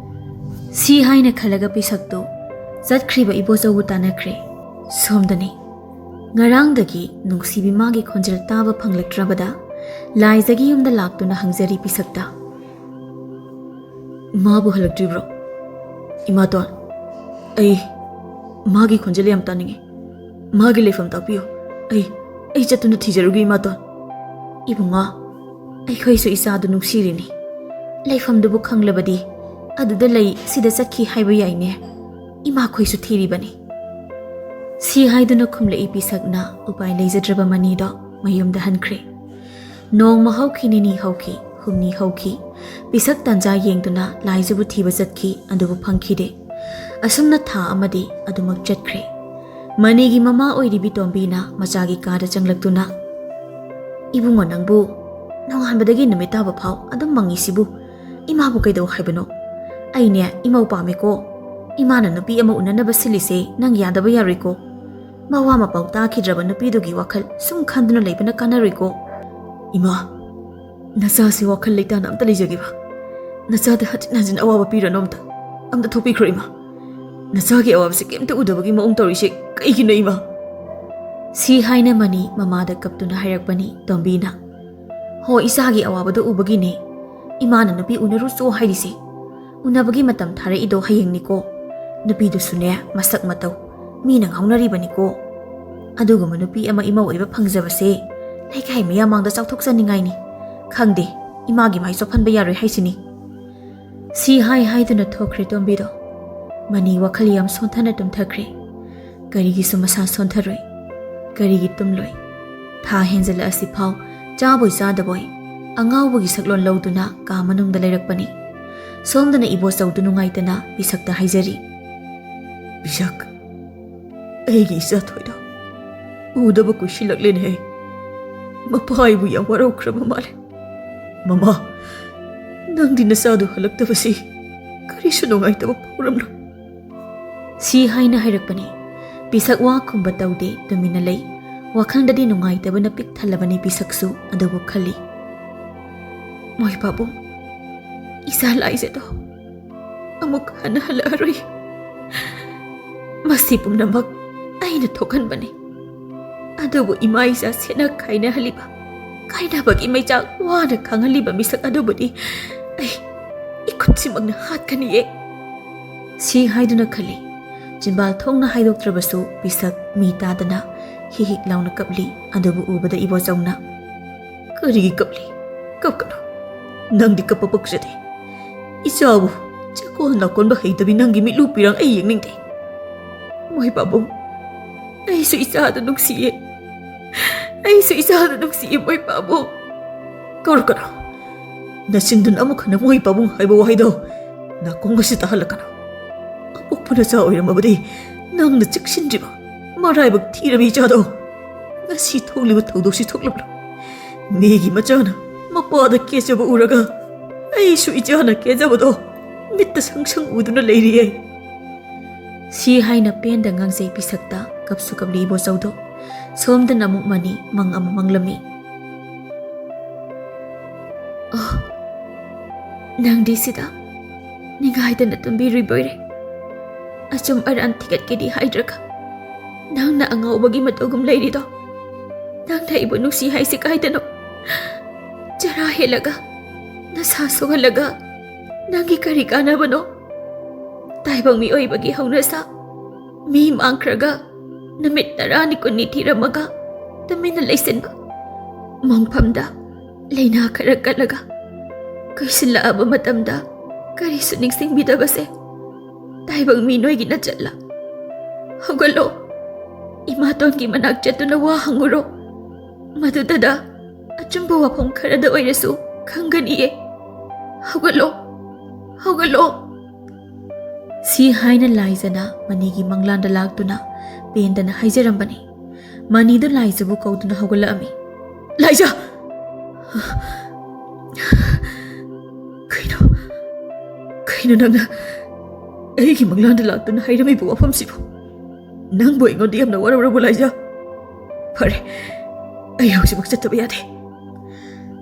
ꯁꯤ ꯍꯥꯏꯅ ꯈꯜꯂꯒ ꯄꯤꯁꯛꯇꯨ ꯆꯠꯈ꯭ꯔꯤꯕ ꯏꯕꯣꯆꯧꯕꯨ ꯇꯥꯟꯅꯈ꯭ꯔꯦ꯫ ꯁꯣꯝꯗꯅꯤ꯫ ꯉꯔꯥꯡꯗꯒꯤ ꯅꯨꯡꯁꯤꯕꯤ ꯃꯥꯒꯤ ꯈꯣꯟꯖꯦꯜ ꯇꯥꯕ ꯐꯪꯂꯛꯇ꯭ꯔꯕꯗ ꯂꯥꯏꯖꯒꯤ ꯌꯨꯝꯗ ꯂꯥꯛꯇꯨꯅ ꯍꯪꯖꯔꯤ ꯄꯤꯁꯛꯇ꯫ ꯃꯥꯕꯨ ꯍꯜꯂꯛꯇ꯭ꯔꯤꯕ꯭ꯔꯣ? ꯏꯃꯥꯇꯣꯟ, ꯑꯩ ꯃꯥꯒꯤ ꯈꯣꯟꯖꯦꯜ ꯌꯥꯝ ꯇꯥꯅꯤꯡꯉꯤ꯫ ꯃꯥꯒꯤ ꯂꯩꯐꯝ ꯇꯥꯛꯄꯤꯌꯨ꯫ ꯑꯩ, ꯑꯩ ꯆꯠꯇꯨꯅ ꯊꯤꯖꯔꯨꯒꯦ, ꯏꯃꯥꯇꯣꯟ꯫ ꯏꯕꯨꯡꯉꯣ, ꯑꯩꯈꯣꯏꯁꯨ ꯏꯆꯥꯗꯨ ꯅꯨꯡꯁꯤꯔꯤꯅꯤ꯫ ꯂꯩꯐꯝꯗꯨꯕꯨ ꯈꯪꯂꯕꯗꯤ ꯑꯗꯨꯗ ꯂꯩ, ꯁꯤꯗ ꯆꯠꯈꯤ ꯍꯥꯏꯕ ꯌꯥꯏꯅꯦ꯫ ꯏꯃꯥꯈꯣꯏꯁꯨ ꯊꯤꯔꯤꯕꯅꯤ꯫ ꯁꯤ ꯍꯥꯏꯗꯨꯅ ꯈꯨꯝꯂꯛꯏ ꯄꯤꯁꯛꯅ ꯎꯄꯥꯏ ꯂꯩꯖꯗ꯭ꯔꯕ ꯃꯅꯤꯗꯣ ꯃꯌꯨꯝꯗ ꯍꯟꯈ꯭ꯔꯦ꯫ ꯅꯣꯡꯃ ꯍꯧꯈꯤ, ꯅꯤꯅꯤ ꯍꯧꯈꯤ, ꯍꯨꯝꯅꯤ ꯍꯧꯈꯤ꯫ ꯄꯤꯁꯛ ꯇꯥꯟꯖꯥ ꯌꯦꯡꯗꯨꯅ ꯂꯥꯏꯖꯕꯨ ꯊꯤꯕ ꯆꯠꯈꯤ, ꯑꯗꯨꯕꯨ ꯐꯪꯈꯤꯗꯦ꯫ ꯑꯁꯨꯝꯅ ꯊꯥ ꯑꯃꯗꯤ ꯑꯗꯨꯃꯛ ꯆꯠꯈ꯭ꯔꯦ꯫ ꯃꯅꯤꯒꯤ ꯃꯃꯥ ꯑꯣꯏꯔꯤꯕꯤ ꯇꯣꯝꯕꯤꯅ ꯃꯆꯥꯒꯤ ꯀꯥꯗ ꯆꯪꯂꯛꯇꯨꯅ, "ꯏꯕꯨꯡꯉꯣ, ꯅꯪꯕꯨ ꯅꯣꯡꯉꯥꯟꯕꯗꯒꯤ ꯅꯨꯃꯤꯠ ꯇꯥꯕ ꯐꯥꯎ ꯑꯗꯨꯝ ꯃꯪꯉꯤꯁꯤꯕꯨ ꯏꯃꯥꯕꯨ ꯀꯩꯗꯧ ꯍꯥꯏꯕꯅꯣ? ꯑꯩꯅꯦ ꯏꯃꯧ ꯄꯥꯝꯃꯦꯀꯣ꯫ ꯏꯃꯥꯅ ꯅꯨꯄꯤ ꯑꯃ ꯎꯅꯅꯕ ꯁꯤꯜꯂꯤꯁꯦ ꯅꯪ ꯌꯥꯗꯕ ꯌꯥꯔꯣꯏꯀꯣ꯫ ꯃꯋꯥ ꯃꯄꯥꯎ ꯇꯥꯈꯤꯗ꯭ꯔꯕ ꯅꯨꯄꯤꯗꯨꯒꯤ ꯋꯥꯈꯜ ꯁꯨꯝ ꯈꯟꯗꯨꯅ ꯂꯩꯕꯅ ꯀꯥꯟꯅꯔꯣꯏꯀꯣ꯫ ꯏꯃꯥ, ꯅꯆꯥꯁꯤ ꯋꯥꯈꯜ ꯂꯩꯇꯥꯅ ꯑꯝꯇ ꯂꯩꯖꯒꯦꯕ꯫ ꯅꯆꯥꯗ ꯍꯟꯖꯤꯟ ꯍꯟꯖꯤꯟ ꯑꯋꯥꯕ ꯄꯤꯔꯅꯨ ꯑꯝꯇ꯫ ꯑꯝꯇ ꯊꯣꯛꯄꯤꯈ꯭ꯔꯣ ꯏꯃꯥ꯫ ꯅꯆꯥꯒꯤ ꯑꯋꯥꯕꯁꯤ ꯀꯩꯝꯇ ꯎꯗꯕꯒꯤ ꯃꯑꯣꯡ ꯇꯧꯔꯤꯁꯤ ꯀꯩꯒꯤꯅꯣ ꯏꯃꯥ? ꯁꯤ ꯍꯥꯏꯅ ꯃꯅꯤ ꯃꯃꯥꯗ ꯀꯞꯇꯨꯅ ꯍꯥꯏꯔꯛꯄꯅꯤ ꯇꯣꯝꯕꯤꯅ꯫ ꯍꯣ, ꯏꯆꯥꯒꯤ ꯑꯋꯥꯕꯗꯣ ꯎꯕꯒꯤꯅꯦ ꯏꯃꯥꯅ ꯅꯨꯄꯤ ꯎꯅꯔꯨꯆꯣ ꯍꯥꯏꯔꯤꯁꯦ꯫ ꯎꯅꯕꯒꯤ ꯃꯇꯝ ꯊꯥꯔꯛꯏꯗꯣ ꯍꯌꯦꯡꯅꯤꯀꯣ꯫ ꯅꯨꯄꯤꯗꯨꯁꯨꯅꯦ ꯃꯁꯛ ꯃꯇꯧ ꯃꯤꯅ ꯉꯥꯎꯅꯔꯤꯕꯅꯤꯀꯣ꯫ ꯑꯗꯨꯒꯨꯝꯕ ꯅꯨꯄꯤ ꯑꯃ ꯏꯃꯧ ꯑꯣꯏꯕ ꯐꯪꯖꯕꯁꯦ ꯂꯩꯀꯥꯏ ꯃꯤꯌꯥꯝ ꯃꯥꯡꯗ ꯆꯥꯎꯊꯣꯛꯆꯅꯤꯡꯉꯥꯏꯅꯤ꯫ ꯈꯪꯗꯦ, ꯏꯃꯥꯒꯤ ꯃꯥꯏ ꯆꯣꯞꯍꯟꯕ ꯌꯥꯔꯣꯏ ꯍꯥꯏꯁꯤꯅꯤ꯫ ꯁꯤ ꯍꯥꯏ ꯍꯥꯏꯗꯨꯅ ꯊꯣꯛꯈ꯭ꯔꯦ ꯇꯣꯝꯕꯤꯗꯣ꯫ ꯃꯅꯤ ꯋꯥꯈꯜ ꯌꯥꯝ ꯁꯣꯟꯊꯅ ꯇꯨꯝꯊꯈ꯭ꯔꯦ꯫ ꯀꯔꯤꯒꯤꯁꯨ ꯃꯁꯥ ꯁꯣꯟꯊꯔꯣꯏ, ꯀꯔꯤꯒꯤ ꯇꯨꯝꯂꯣꯏ? ꯊꯥ ꯍꯦꯟꯖꯜꯂꯛꯑꯁꯤ ꯐꯥꯎ ꯆꯥꯕꯣꯏ ꯆꯥꯗꯕꯣꯏ ꯑꯉꯥꯎꯕꯒꯤ ꯁꯛꯂꯣꯟ ꯂꯧꯗꯨꯅ ꯀꯥ ꯃꯅꯨꯡꯗ ꯂꯩꯔꯛꯄꯅꯤ꯫ ꯁꯣꯝꯗꯅ ꯏꯕꯣꯆꯧꯗꯨ ꯅꯨꯡꯉꯥꯏꯇꯅ ꯄꯤꯁꯛꯇ ꯍꯥꯏꯖꯔꯤ꯫ ꯄꯤꯁꯛ, ꯑꯩꯒꯤ ꯏꯆꯥ ꯊꯣꯏꯗꯣ ꯎꯗꯕ ꯀꯨꯏꯁꯤꯜꯂꯛꯂꯦꯅꯦꯍꯦ꯫ ꯃꯄꯥ ꯑꯩꯕꯨ ꯌꯥꯝ ꯋꯥꯔꯧꯈ꯭ꯔꯕ ꯃꯥꯜꯂꯦ꯫ ꯃꯃꯥ, ꯅꯪꯗꯤ ꯅꯆꯥꯗꯨ ꯍꯜꯂꯛꯇꯕꯁꯤ ꯀꯔꯤꯁꯨ ꯅꯨꯡꯉꯥꯏꯇꯕ ꯐꯥꯎꯔꯝꯂꯣꯏ꯫ ꯁꯤ ꯍꯥꯏꯅ ꯍꯥꯏꯔꯛꯄꯅꯤ꯫ ꯄꯤꯁꯛ ꯋꯥ ꯈꯨꯝꯕ ꯇꯧꯗꯦ, ꯇꯨꯃꯤꯟꯅ ꯂꯩ꯫ ꯋꯥꯈꯜꯗꯗꯤ ꯅꯨꯡꯉꯥꯏꯇꯕꯅ ꯄꯤꯛ ꯊꯜꯂꯕꯅꯤ ꯄꯤꯁꯛꯁꯨ, ꯑꯗꯨꯕꯨ ꯈꯜꯂꯤ, ꯃꯣꯏ ꯄꯥꯕꯨꯡ, ꯏꯆꯥ ꯂꯥꯏꯖꯗꯣ ꯑꯃꯨꯛ ꯍꯟꯅ ꯍꯜꯂꯛꯑꯔꯣꯏ꯫ ꯃꯁꯤ ꯄꯨꯝꯅꯃꯛ ꯑꯩꯅ ꯊꯣꯛꯍꯟꯕꯅꯤ꯫ ꯑꯗꯨꯕꯨ ꯏꯃꯥ ꯏꯆꯥ ꯁꯦꯠꯅ ꯈꯥꯏꯅꯍꯜꯂꯤꯕ, ꯀꯥꯏꯅꯕꯒꯤ ꯃꯩꯆꯥꯛ ꯋꯥꯅ ꯈꯥꯡꯍꯜꯂꯤꯕ ꯃꯤꯁꯛ ꯑꯗꯨꯕꯨꯗꯤ ꯑꯩ ꯏꯈꯨꯠꯁꯤꯃꯛꯅ ꯍꯥꯠꯀꯅꯤꯌꯦ꯫ ꯁꯤ ꯍꯥꯏꯗꯨꯅ ꯈꯜꯂꯤ꯫ ꯆꯤꯟꯕꯥꯜ ꯊꯣꯡꯅ ꯍꯥꯏꯗꯣꯛꯇ꯭ꯔꯕꯁꯨ ꯄꯤꯁꯛ ꯃꯤ ꯇꯥꯗꯅ ꯍꯤ ꯍꯤꯛ ꯂꯥꯎꯅ ꯀꯞꯂꯤ꯫ ꯑꯗꯨꯕꯨ ꯎꯕꯗ ꯏꯕꯣꯆꯧꯅ, ꯀꯔꯤꯒꯤ ꯀꯞꯂꯤ? ꯀꯞꯀꯅꯨ꯫ ꯅꯪꯗꯤ ꯀꯞꯄ ꯄꯛꯆꯗꯦ꯫ ꯏꯆꯥꯕꯨ ꯆꯦꯀꯣꯜ ꯅꯥꯀꯣꯟꯕ ꯍꯩꯇꯕꯤ ꯅꯪꯒꯤ ꯃꯤꯠꯂꯨ ꯄꯤꯔꯥꯡ ꯑꯩ ꯌꯦꯡꯅꯤꯡꯗꯦ꯫ ꯃꯣꯏ ꯄꯥꯕꯨꯡ, ꯑꯩꯁꯨ ꯏꯆꯥꯗ ꯅꯨꯡꯁꯤꯌꯦ꯫ ꯑꯩꯁꯨ ꯏꯆꯥꯗ ꯅꯨꯡꯁꯤꯌꯦ, ꯃꯣꯏ ꯄꯥꯕꯨꯡ꯫ ꯀꯧꯔꯛꯀꯅꯨ꯫ ꯅꯆꯤꯟꯗꯨꯅ ꯑꯃꯨꯛ ꯍꯟꯅ ꯃꯣꯏ ꯄꯥꯕꯨꯡ ꯍꯥꯏꯕ ꯋꯥꯍꯩꯗꯣ ꯅꯥꯀꯣꯡ ꯑꯁꯤ ꯇꯥꯍꯜꯂꯛꯀꯅꯨ꯫ ꯑꯄꯣꯛꯄ ꯅꯆꯥ ꯑꯣꯏꯔꯝꯃꯕꯗꯤ ꯅꯪꯅ ꯆꯦꯛꯁꯤꯟꯗ꯭ꯔꯤꯕ ꯃꯔꯥꯏꯕꯛ ꯊꯤꯔꯕꯤ ꯏꯆꯥꯗꯣ ꯉꯁꯤ ꯊꯣꯛꯂꯤꯕ ꯊꯧꯗꯣꯛꯁꯤ ꯊꯣꯛꯂꯝꯂꯣꯏ꯫ ꯃꯤꯒꯤ ꯃꯆꯥꯅ ꯃꯄꯥꯗ ꯀꯦꯖꯕ ꯎꯔꯒ ꯑꯩꯁꯨ ꯏꯆꯥꯅ ꯀꯦꯖꯕꯗꯣ ꯃꯤꯠꯇ ꯁꯪ ꯁꯪ ꯎꯗꯨꯅ ꯂꯩꯔꯤꯌꯦ꯫ ꯁꯤ ꯍꯥꯏꯅ ꯄꯦꯟꯗ ꯉꯥꯡꯖꯩ ꯄꯤꯁꯛꯇ, ꯀꯞꯁꯨ ꯀꯞꯂꯤ ꯏꯕꯣꯆꯧꯗꯣ꯫ ꯁꯣꯝꯗꯅ ꯑꯃꯨꯛ ꯃꯅꯤ ꯃꯪ ꯑꯃ ꯃꯪꯂꯝꯃꯤ꯫ ꯑꯣ, ꯅꯪꯗꯤ ꯁꯤꯗ ꯅꯤꯡꯒꯥꯏꯗꯅ ꯇꯨꯝꯕꯤꯔꯤꯕꯣꯏꯔꯦ꯫ ꯑꯆꯨꯝ ꯑꯔꯥꯟ ꯊꯤꯒꯠꯀꯦꯗꯤ ꯍꯥꯏꯗ꯭ꯔꯒ ꯅꯪꯅ ꯑꯉꯥꯎꯕꯒꯤ ꯃꯇꯧꯒꯨꯝ ꯂꯩꯔꯤꯗꯣ꯫ ꯅꯪꯅ ꯑꯩꯕꯨ ꯅꯨꯡꯁꯤ ꯍꯥꯏꯁꯤ ꯀꯥꯏꯗꯅꯣ? ꯆꯔꯥ ꯍꯦꯜꯂꯒ, ꯅꯁꯥ ꯁꯣꯛꯍꯜꯂꯒ ꯅꯪꯒꯤ ꯀꯔꯤ ꯀꯥꯟꯅꯕꯅꯣ? ꯇꯥꯏꯕꯪ ꯃꯤꯑꯣꯏꯕꯒꯤ ꯍꯧꯅꯁꯥ, ꯃꯤ ꯃꯥꯡꯈ꯭ꯔꯒ ꯅꯨꯃꯤꯠ ꯇꯔꯥꯅꯤ ꯀꯨꯟꯅꯤ ꯊꯤꯔꯝꯃꯒ ꯇꯨꯃꯤꯟꯅ ꯂꯩꯁꯤꯟꯕ, ꯃꯪꯐꯝꯗ ꯂꯩꯅꯥ ꯈꯔ ꯀꯠꯂꯒ ꯀꯨꯏꯁꯤꯜꯂꯛꯑꯕ ꯃꯇꯝꯗ ꯀꯔꯤꯁꯨ ꯅꯤꯡꯁꯤꯡꯕꯤꯗꯕꯁꯦ ꯇꯥꯏꯕꯪ ꯃꯤ ꯅꯣꯏꯒꯤ ꯅꯆꯠꯂ? ꯍꯧꯒꯠꯂꯣ, ꯏꯃꯥꯇꯣꯟꯒꯤ ꯃꯅꯥꯛ ꯆꯠꯇꯨꯅ ꯋꯥ ꯍꯪꯉꯨꯔꯣ꯫ ꯃꯗꯨꯗꯗ ꯑꯆꯨꯝꯕ ꯋꯥꯐꯝ ꯈꯔꯗ ꯑꯣꯏꯔꯁꯨ ꯈꯪꯒꯅꯤꯌꯦ꯫ ꯍꯧꯒꯠꯂꯣ, ꯍꯧꯒꯠꯂꯣ꯫ ꯁꯤ ꯍꯥꯏꯅ ꯂꯥꯏꯖꯅ ꯃꯅꯤꯒꯤ ꯃꯪꯂꯥꯟꯗ ꯂꯥꯛꯇꯨꯅ ꯄꯦꯟꯗꯅ ꯍꯥꯏꯖꯔꯝꯕꯅꯤ꯫ ꯃꯅꯤꯗꯨ ꯂꯥꯏꯖꯕꯨ ꯀꯧꯗꯨꯅ ꯍꯧꯒꯠꯂꯛꯑꯝꯃꯤ꯫ "ꯂꯥꯏꯖ! ꯀꯩꯅꯣ, ꯀꯩꯅꯣ ꯅꯪꯅ ꯑꯩꯒꯤ ꯃꯪꯂꯥꯟꯗ ꯂꯥꯛꯇꯨꯅ ꯍꯥꯏꯔꯝꯃꯤꯕ ꯋꯥꯐꯝꯁꯤꯕꯨ? ꯅꯪꯕꯨ ꯑꯩꯉꯣꯟꯗ ꯌꯥꯝꯅ ꯋꯥꯔꯧꯔꯕꯣ, ꯂꯥꯏꯖ? ꯐꯔꯦ, ꯑꯩ ꯍꯧꯖꯤꯛꯃꯛ ꯆꯠꯇꯕ ꯌꯥꯗꯦ꯫"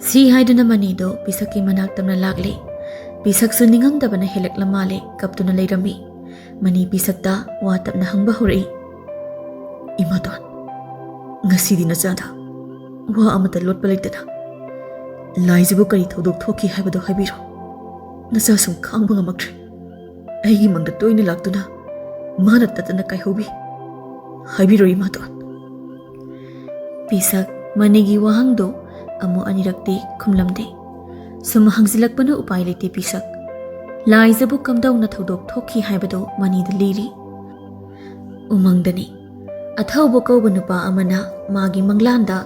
ꯁꯤ ꯍꯥꯏꯗꯨꯅ ꯃꯅꯤꯗꯣ ꯄꯤꯁꯛꯀꯤ ꯃꯅꯥꯛ ꯇꯝꯅ ꯂꯥꯛꯂꯦ꯫ ꯄꯤꯁꯛꯁꯨ ꯅꯤꯡꯉꯝꯗꯕꯅ ꯍꯦꯜꯂꯛꯂ ꯃꯥꯜꯂꯦ, ꯀꯞꯇꯨꯅ ꯂꯩꯔꯝꯃꯤ꯫ ꯃꯅꯤ ꯄꯤꯁꯛꯇ ꯋꯥ ꯇꯞꯅ ꯍꯪꯕ ꯍꯧꯔꯛꯏ꯫ "ꯏꯃꯥꯇꯣꯟ, ꯉꯁꯤꯗꯤ ꯅꯆꯥꯗ ꯋꯥ ꯑꯃꯠꯇ ꯂꯣꯠꯄ ꯂꯩꯇꯅ ꯂꯥꯏꯖꯕꯨ ꯀꯔꯤ ꯊꯧꯗꯣꯛ ꯊꯣꯛꯈꯤ ꯍꯥꯏꯕꯗꯨ ꯍꯥꯏꯕꯤꯔꯣ꯫ ꯅꯆꯥ ꯁꯨꯝ ꯈꯥꯡꯕ ꯉꯝꯃꯛꯇ꯭ꯔꯦ꯫ ꯑꯩꯒꯤ ꯃꯪꯗ ꯇꯣꯏꯅ ꯂꯥꯛꯇꯨꯅ ꯃꯥꯅ ꯇꯠꯇꯅ ꯀꯥꯏꯍꯧꯕꯤ꯫ ꯍꯥꯏꯕꯤꯔꯣ, ꯏꯃꯥꯇꯣꯟ꯫" ꯄꯤꯁꯛ ꯃꯅꯤꯒꯤ ꯋꯥꯍꯪꯗꯨ ꯑꯃꯨꯛ ꯑꯅꯤꯔꯛꯇꯤ ꯈꯨꯝꯂꯝꯗꯦ꯫ ꯁꯨꯝ ꯍꯪꯖꯤꯜꯂꯛꯄꯅ ꯎꯄꯥꯏ ꯂꯩꯇꯦ ꯄꯤꯁꯛ꯫ ꯂꯥꯏꯖꯕꯨ ꯀꯝꯗꯧꯅ ꯊꯧꯗꯣꯛ ꯊꯣꯛꯈꯤ ꯍꯥꯏꯕꯗꯨ ꯃꯅꯤꯗ ꯂꯤꯔꯤ꯫ ꯎꯃꯪꯗꯅꯤ꯫ ꯑꯊꯧꯕ ꯀꯧꯕ ꯅꯨꯄꯥ ꯑꯃꯅ ꯃꯥꯒꯤ ꯃꯪꯂꯥꯟꯗ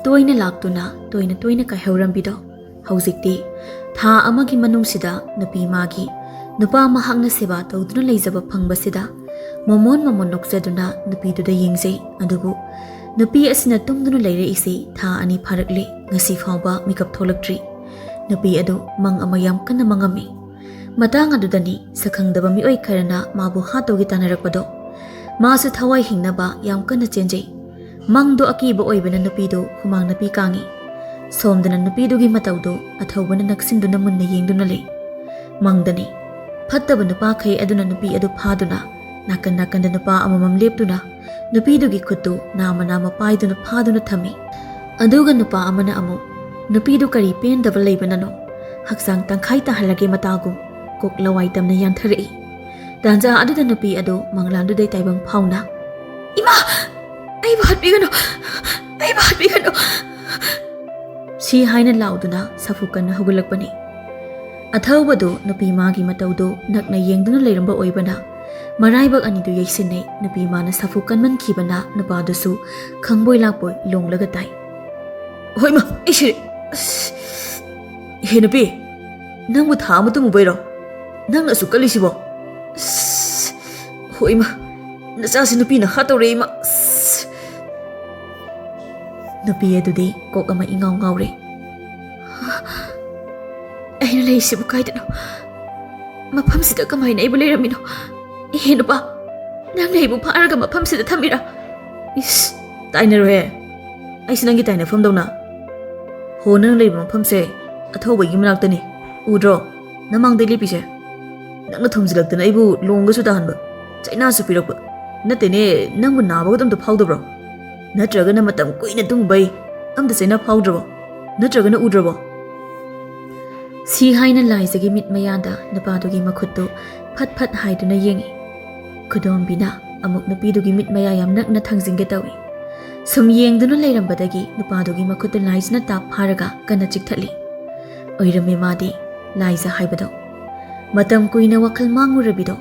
ꯇꯣꯏꯅ ꯂꯥꯛꯇꯨꯅ ꯇꯣꯏꯅ ꯇꯣꯏꯅ ꯀꯥꯏꯍꯧꯔꯝꯕꯤꯗꯣ ꯍꯧꯖꯤꯛꯇꯤ ꯊꯥ ꯑꯃꯒꯤ ꯃꯅꯨꯡꯁꯤꯗ ꯅꯨꯄꯤ ꯃꯥꯒꯤ ꯅꯨꯄꯥ ꯃꯍꯥꯛꯅ ꯁꯦꯕꯥ ꯇꯧꯗꯨꯅ ꯂꯩꯖꯕ ꯐꯪꯕꯁꯤꯗ ꯃꯃꯣꯟ ꯃꯃꯣꯟ ꯅꯣꯛꯆꯗꯨꯅ ꯅꯨꯄꯤꯗꯨꯗ ꯌꯦꯡꯖꯩ꯫ ꯑꯗꯨꯕꯨ ꯅꯨꯄꯤ ꯑꯁꯤꯅ ꯇꯨꯝꯗꯨꯅ ꯂꯩꯔꯛꯏꯁꯤ ꯊꯥ ꯑꯅꯤ ꯐꯥꯔꯛꯂꯦ, ꯉꯁꯤ ꯐꯥꯎꯕ ꯃꯤꯀꯞ ꯊꯣꯛꯂꯛꯇ꯭ꯔꯤ꯫ ꯅꯨꯄꯤ ꯑꯗꯨ ꯃꯪ ꯑꯃ ꯌꯥꯝ ꯀꯟꯅ ꯃꯪꯉꯝꯃꯤ꯫ ꯃꯇꯥꯡ ꯑꯗꯨꯗꯅꯤ ꯁꯛꯈꯪꯗꯕ ꯃꯤꯑꯣꯏ ꯈꯔꯅ ꯃꯥꯕꯨ ꯍꯥꯠꯇꯧꯒꯤ ꯇꯥꯟꯅꯔꯛꯄꯗꯣ꯫ ꯃꯥꯁꯨ ꯊꯋꯥꯏ ꯍꯤꯡꯅꯕ ꯌꯥꯝ ꯀꯟꯅ ꯆꯦꯟꯖꯩ꯫ ꯃꯪꯗꯣ ꯑꯀꯤꯕ ꯑꯣꯏꯕꯅ ꯅꯨꯄꯤꯗꯨ ꯍꯨꯃꯥꯡ ꯅꯄꯤ ꯀꯥꯡꯉꯤ꯫ ꯁꯣꯝꯗꯅ ꯅꯨꯄꯤꯗꯨꯒꯤ ꯃꯇꯧꯗꯨ ꯑꯊꯧꯕꯅ ꯅꯛꯁꯤꯟꯗꯨꯅ ꯃꯨꯟꯅ ꯌꯦꯡꯗꯨꯅ ꯂꯩ꯫ ꯃꯪꯗꯅꯤ꯫ ꯐꯠꯇꯕ ꯅꯨꯄꯥꯈꯩ ꯑꯗꯨꯅ ꯅꯨꯄꯤ ꯑꯗꯨ ꯐꯥꯗꯨꯅ, ꯅꯥꯀꯟ ꯅꯥꯀꯟꯗ ꯅꯨꯄꯥ ꯑꯃꯃꯝ ꯂꯦꯞꯇꯨꯅ, ꯅꯨꯄꯤꯗꯨꯒꯤ ꯈꯨꯠꯇꯨ ꯅꯥꯝꯃ ꯅꯥꯝꯃ ꯄꯥꯏꯗꯨꯅ ꯐꯥꯗꯨꯅ ꯊꯝꯃꯤ꯫ ꯑꯗꯨꯒ ꯅꯨꯄꯥ ꯑꯃꯅ ꯑꯃꯨꯛ, "ꯅꯨꯄꯤꯗꯨ ꯀꯔꯤ ꯄꯦꯟꯗꯕ ꯂꯩꯕꯅꯅꯣ? ꯍꯛꯆꯥꯡ ꯇꯪꯈꯥꯏ ꯇꯥꯍꯜꯂꯒꯦ ꯃꯇꯥꯒꯨꯝ", ꯀꯣꯛ ꯂꯋꯥꯏ ꯇꯝꯅ ꯌꯥꯟꯊꯔꯛꯏ꯫ ꯇꯥꯟꯖꯥ ꯑꯗꯨꯗ ꯅꯨꯄꯤ ꯑꯗꯨ ꯃꯪꯂꯥꯟꯗꯨꯗꯩ ꯇꯥꯏꯕꯪ ꯐꯥꯎꯅ, "ꯏꯃꯥ! ꯑꯩꯕꯨ ꯍꯥꯠꯄꯤꯒꯅꯨ! ꯑꯩꯕꯨ ꯍꯥꯠꯄꯤꯒꯅꯨ!" ꯁꯤ ꯍꯥꯏꯅ ꯂꯥꯎꯗꯨꯅ ꯁꯥꯐꯨ ꯀꯟꯅ ꯍꯧꯒꯠꯂꯛꯄꯅꯤ꯫ ꯑꯊꯧꯕꯗꯨ ꯅꯨꯄꯤ ꯃꯥꯒꯤ ꯃꯇꯧꯗꯨ ꯅꯛꯅ ꯌꯦꯡꯗꯨꯅ ꯂꯩꯔꯝꯕ ꯑꯣꯏꯕꯅ, ꯃꯔꯥꯏꯕꯛ ꯑꯅꯤꯗꯨ ꯌꯩꯁꯤꯟꯅꯩ꯫ ꯅꯨꯄꯤ ꯃꯥꯅ ꯁꯥꯐꯨ ꯀꯟꯃꯟꯈꯤꯕꯅ ꯅꯨꯄꯥꯗꯨꯁꯨ ꯈꯪꯕꯣꯏ ꯂꯥꯛꯄꯣꯏ ꯂꯣꯡꯂꯒ ꯇꯥꯏ꯫ "ꯍꯣꯏꯃ, ꯑꯩ ꯁꯤꯔꯦ! ꯑꯁ! ꯍꯦ ꯅꯨꯄꯤ, ꯅꯪꯕꯨ ꯊꯥ ꯑꯃ ꯇꯨꯝꯃꯨꯕꯩꯔꯣ ꯅꯪꯅ ꯑꯁꯨꯛ ꯀꯜꯂꯤꯁꯤꯕꯣ? ꯑꯁ! ꯍꯣꯏꯃ, ꯅꯆꯥꯁꯤ ꯅꯨꯄꯤꯅ ꯍꯥꯠꯇꯧꯔꯦ ꯏꯃꯥ! ꯑꯁ!" ꯅꯨꯄꯤ ꯑꯗꯨꯗꯤ ꯀꯣꯛ ꯑꯃ ꯏꯉꯥꯎ ꯉꯥꯎꯔꯦ꯫ "ꯑꯩꯅ ꯂꯩꯔꯤꯁꯤꯕꯨ ꯀꯥꯏꯗꯅꯣ? ꯃꯐꯝꯁꯤꯗ ꯀꯃꯥꯏꯅ ꯑꯩꯕꯨ ꯂꯩꯔꯝꯃꯤꯅꯣ? ꯏꯍꯦ ꯅꯨꯄꯥ, ꯅꯪꯅ ꯑꯩꯕꯨ ꯐꯥꯔꯒ ꯃꯐꯝꯁꯤꯗ ꯊꯝꯃꯤꯔꯥ? ꯏꯁ, ꯇꯥꯏꯅꯔꯣꯍꯦ꯫ ꯑꯩꯁꯦ ꯅꯪꯒꯤ ꯇꯥꯏꯅꯐꯝꯗꯧꯅ꯫ ꯍꯣ, ꯅꯪ ꯂꯩꯕ ꯃꯐꯝꯁꯦ ꯑꯊꯧꯕꯒꯤ ꯃꯅꯥꯛꯇꯅꯤ꯫ ꯎꯗ꯭ꯔꯣ? ꯅꯃꯥꯡꯗ ꯂꯦꯞꯄꯤꯁꯦ꯫ ꯅꯪꯅ ꯊꯣꯝꯖꯤꯜꯂꯛꯇꯅ ꯑꯩꯕꯨ ꯂꯣꯡꯒꯁꯨ ꯇꯥꯍꯟꯕ, ꯆꯩꯅꯥꯁꯨ ꯄꯤꯔꯛꯄ꯫ ꯅꯠꯇꯦꯅꯦ, ꯅꯪꯕꯨ ꯅꯥꯕꯒ ꯑꯝꯇ ꯐꯥꯎꯗꯕ꯭ꯔꯣ? ꯅꯠꯇ꯭ꯔꯒꯅ ꯃꯇꯝ ꯀꯨꯏꯅ ꯇꯨꯝꯃꯨꯕꯩ ꯑꯝꯇ ꯆꯩꯅꯥ ꯐꯥꯎꯗ꯭ꯔꯕꯣ? ꯅꯠꯇ꯭ꯔꯒꯅ ꯎꯗ꯭ꯔꯕꯣ?" ꯁꯤ ꯍꯥꯏꯅ ꯂꯥꯏꯖꯒꯤ ꯃꯤꯠ ꯃꯌꯥꯗ ꯅꯨꯄꯥꯗꯨꯒꯤ ꯃꯈꯨꯠꯇꯨ ꯐꯠ ꯐꯠ ꯍꯥꯏꯗꯨꯅ ꯌꯦꯡꯉꯤ꯫ ꯈꯨꯗꯣꯝꯕꯤꯅ ꯑꯃꯨꯛ ꯅꯨꯄꯤꯗꯨꯒꯤ ꯃꯤꯠ ꯃꯌꯥ ꯌꯥꯝ ꯅꯛꯅ ꯊꯥꯡꯖꯤꯟꯒꯦ ꯇꯧꯏ꯫ ꯁꯨꯝ ꯌꯦꯡꯗꯨꯅ ꯂꯩꯔꯝꯕꯗꯒꯤ ꯅꯨꯄꯥꯗꯨꯒꯤ ꯃꯈꯨꯠꯇꯨ ꯂꯥꯏꯖꯅ ꯇꯥꯞ ꯐꯥꯔꯒ ꯀꯟꯅ ꯆꯤꯛꯊꯠꯂꯤ꯫ ꯑꯣꯏꯔꯝꯃꯤ ꯃꯥꯗꯤ ꯂꯥꯏꯖ ꯍꯥꯏꯕꯗꯣ꯫ ꯃꯇꯝ ꯀꯨꯏꯅ ꯋꯥꯈꯜ ꯃꯥꯡꯉꯨꯔꯕꯤꯗꯣ꯫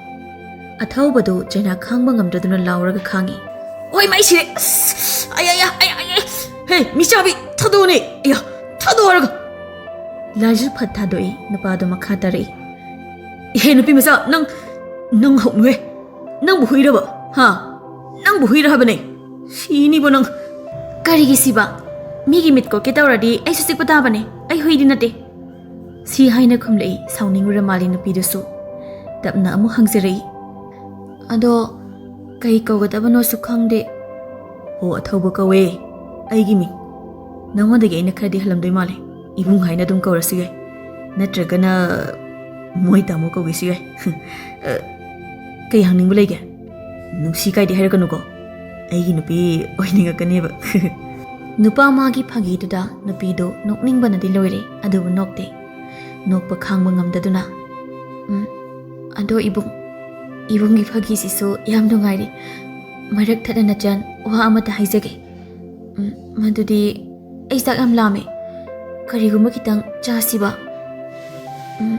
ꯑꯊꯧꯕꯗꯨ ꯆꯩꯅꯥ ꯈꯥꯡꯕ ꯉꯝꯗꯗꯨꯅ ꯂꯥꯎꯔꯒ ꯈꯥꯡꯉꯤ꯫ "ꯍꯣꯏ, ꯃꯩ ꯁꯤꯔꯦ! ꯑꯁ! ꯑꯌꯥ, ꯑꯌꯥ, ꯑꯌꯥ, ꯑꯌꯥ! ꯍꯦ, ꯃꯤꯆꯥꯕꯤ, ꯊꯥꯗꯣꯛꯑꯣꯅꯦ! ꯑꯌꯥ, ꯊꯥꯗꯣꯛꯑꯣ ꯍꯥꯏꯔꯒ!" ꯂꯥꯏꯖꯨ ꯐꯠ ꯊꯥꯗꯣꯛꯏ, ꯅꯨꯄꯥꯗꯣ ꯃꯈꯥ ꯇꯥꯔꯛꯏ꯫ "ꯏꯍꯦ, ꯅꯨꯄꯤ ꯃꯆꯥ, ꯅꯪ, ꯅꯪ ꯍꯧꯅꯨꯍꯦ! ꯅꯪꯕꯨ ꯍꯨꯏꯔꯕ? ꯍꯥ? ꯅꯪꯕꯨ ꯍꯨꯏꯔ ꯍꯥꯏꯕꯅꯦ! ꯁꯤꯅꯤꯕꯣ ꯅꯪ!" "ꯀꯔꯤꯒꯤ ꯁꯤꯕ? ꯃꯤꯒꯤ ꯃꯤꯠ ꯀꯣꯠꯀꯦ ꯇꯧꯔꯗꯤ ꯑꯩꯁꯨ ꯆꯤꯛꯄ ꯇꯥꯕꯅꯦ, ꯑꯩ ꯍꯨꯏꯗꯤ ꯅꯠꯇꯦ!" ꯁꯤ ꯍꯥꯏꯅ ꯈꯨꯝꯂꯛꯏ ꯁꯥꯎꯅꯤꯡꯉꯨꯔ ꯃꯥꯜꯂꯤ ꯅꯨꯄꯤꯗꯨꯁꯨ꯫ ꯇꯞꯅ ꯑꯃꯨꯛ ꯍꯪꯖꯔꯛꯏ, "ꯑꯗꯣ ꯀꯩ ꯀꯧꯒꯗꯕꯅꯣꯁꯨ ꯈꯪꯗꯦ"꯫ "ꯍꯣ, ꯑꯊꯧꯕ ꯀꯧꯋꯦ, ꯑꯩꯒꯤ ꯃꯤꯡ꯫ ꯅꯉꯣꯟꯗꯒꯤ ꯑꯩꯅ ꯈꯔꯗꯤ ꯍꯜꯂꯝꯗꯣꯏ ꯃꯥꯜꯂꯦ꯫ ꯏꯕꯨꯡ ꯍꯥꯏꯅ ꯑꯗꯨꯝ ꯀꯧꯔꯁꯨ ꯌꯥꯏ, ꯅꯠꯇ꯭ꯔꯒꯅ ꯃꯣꯏ ꯇꯥꯃꯣ ꯀꯧꯒꯦꯁꯨ ꯌꯥꯏ"꯫ "ꯑ, ꯀꯩ ꯍꯪꯅꯤꯡꯕ ꯂꯩꯒꯦ? ꯅꯨꯡꯁꯤ ꯀꯥꯏꯗꯤ ꯍꯥꯏꯔꯛꯀꯅꯨꯀꯣ, ꯑꯩꯒꯤ ꯅꯨꯄꯤ ꯑꯣꯏꯅꯤꯡꯉꯛꯀꯅꯦꯕ"꯫ ꯅꯨꯄꯥ ꯃꯥꯒꯤ ꯐꯥꯒꯤꯗꯨꯗ ꯅꯨꯄꯤꯗꯨ ꯅꯣꯛꯅꯤꯡꯕꯅꯗꯤ ꯂꯣꯏꯔꯦ, ꯑꯗꯨꯕꯨ ꯅꯣꯛꯇꯦ꯫ ꯅꯣꯛꯄ ꯈꯥꯡꯕ ꯉꯝꯗꯗꯨꯅ, "ꯎꯝ, ꯑꯗꯣ ꯏꯕꯨꯡ, ꯏꯕꯨꯡꯒꯤ ꯐꯥꯒꯤꯁꯤꯁꯨ ꯌꯥꯝ ꯅꯨꯡꯉꯥꯏꯔꯤ꯫ ꯃꯔꯛ ꯊꯠꯅ ꯅꯆꯟ ꯋꯥ ꯑꯃꯇ ꯍꯥꯏꯖꯒꯦ꯫ ꯎꯝ, ꯃꯗꯨꯗꯤ ꯑꯩ ꯆꯥꯛ ꯌꯥꯝ ꯂꯥꯝꯃꯦ꯫ ꯀꯔꯤꯒꯨꯝꯕ ꯈꯤꯇꯪ ꯆꯥꯁꯤꯕ? ꯎꯝ,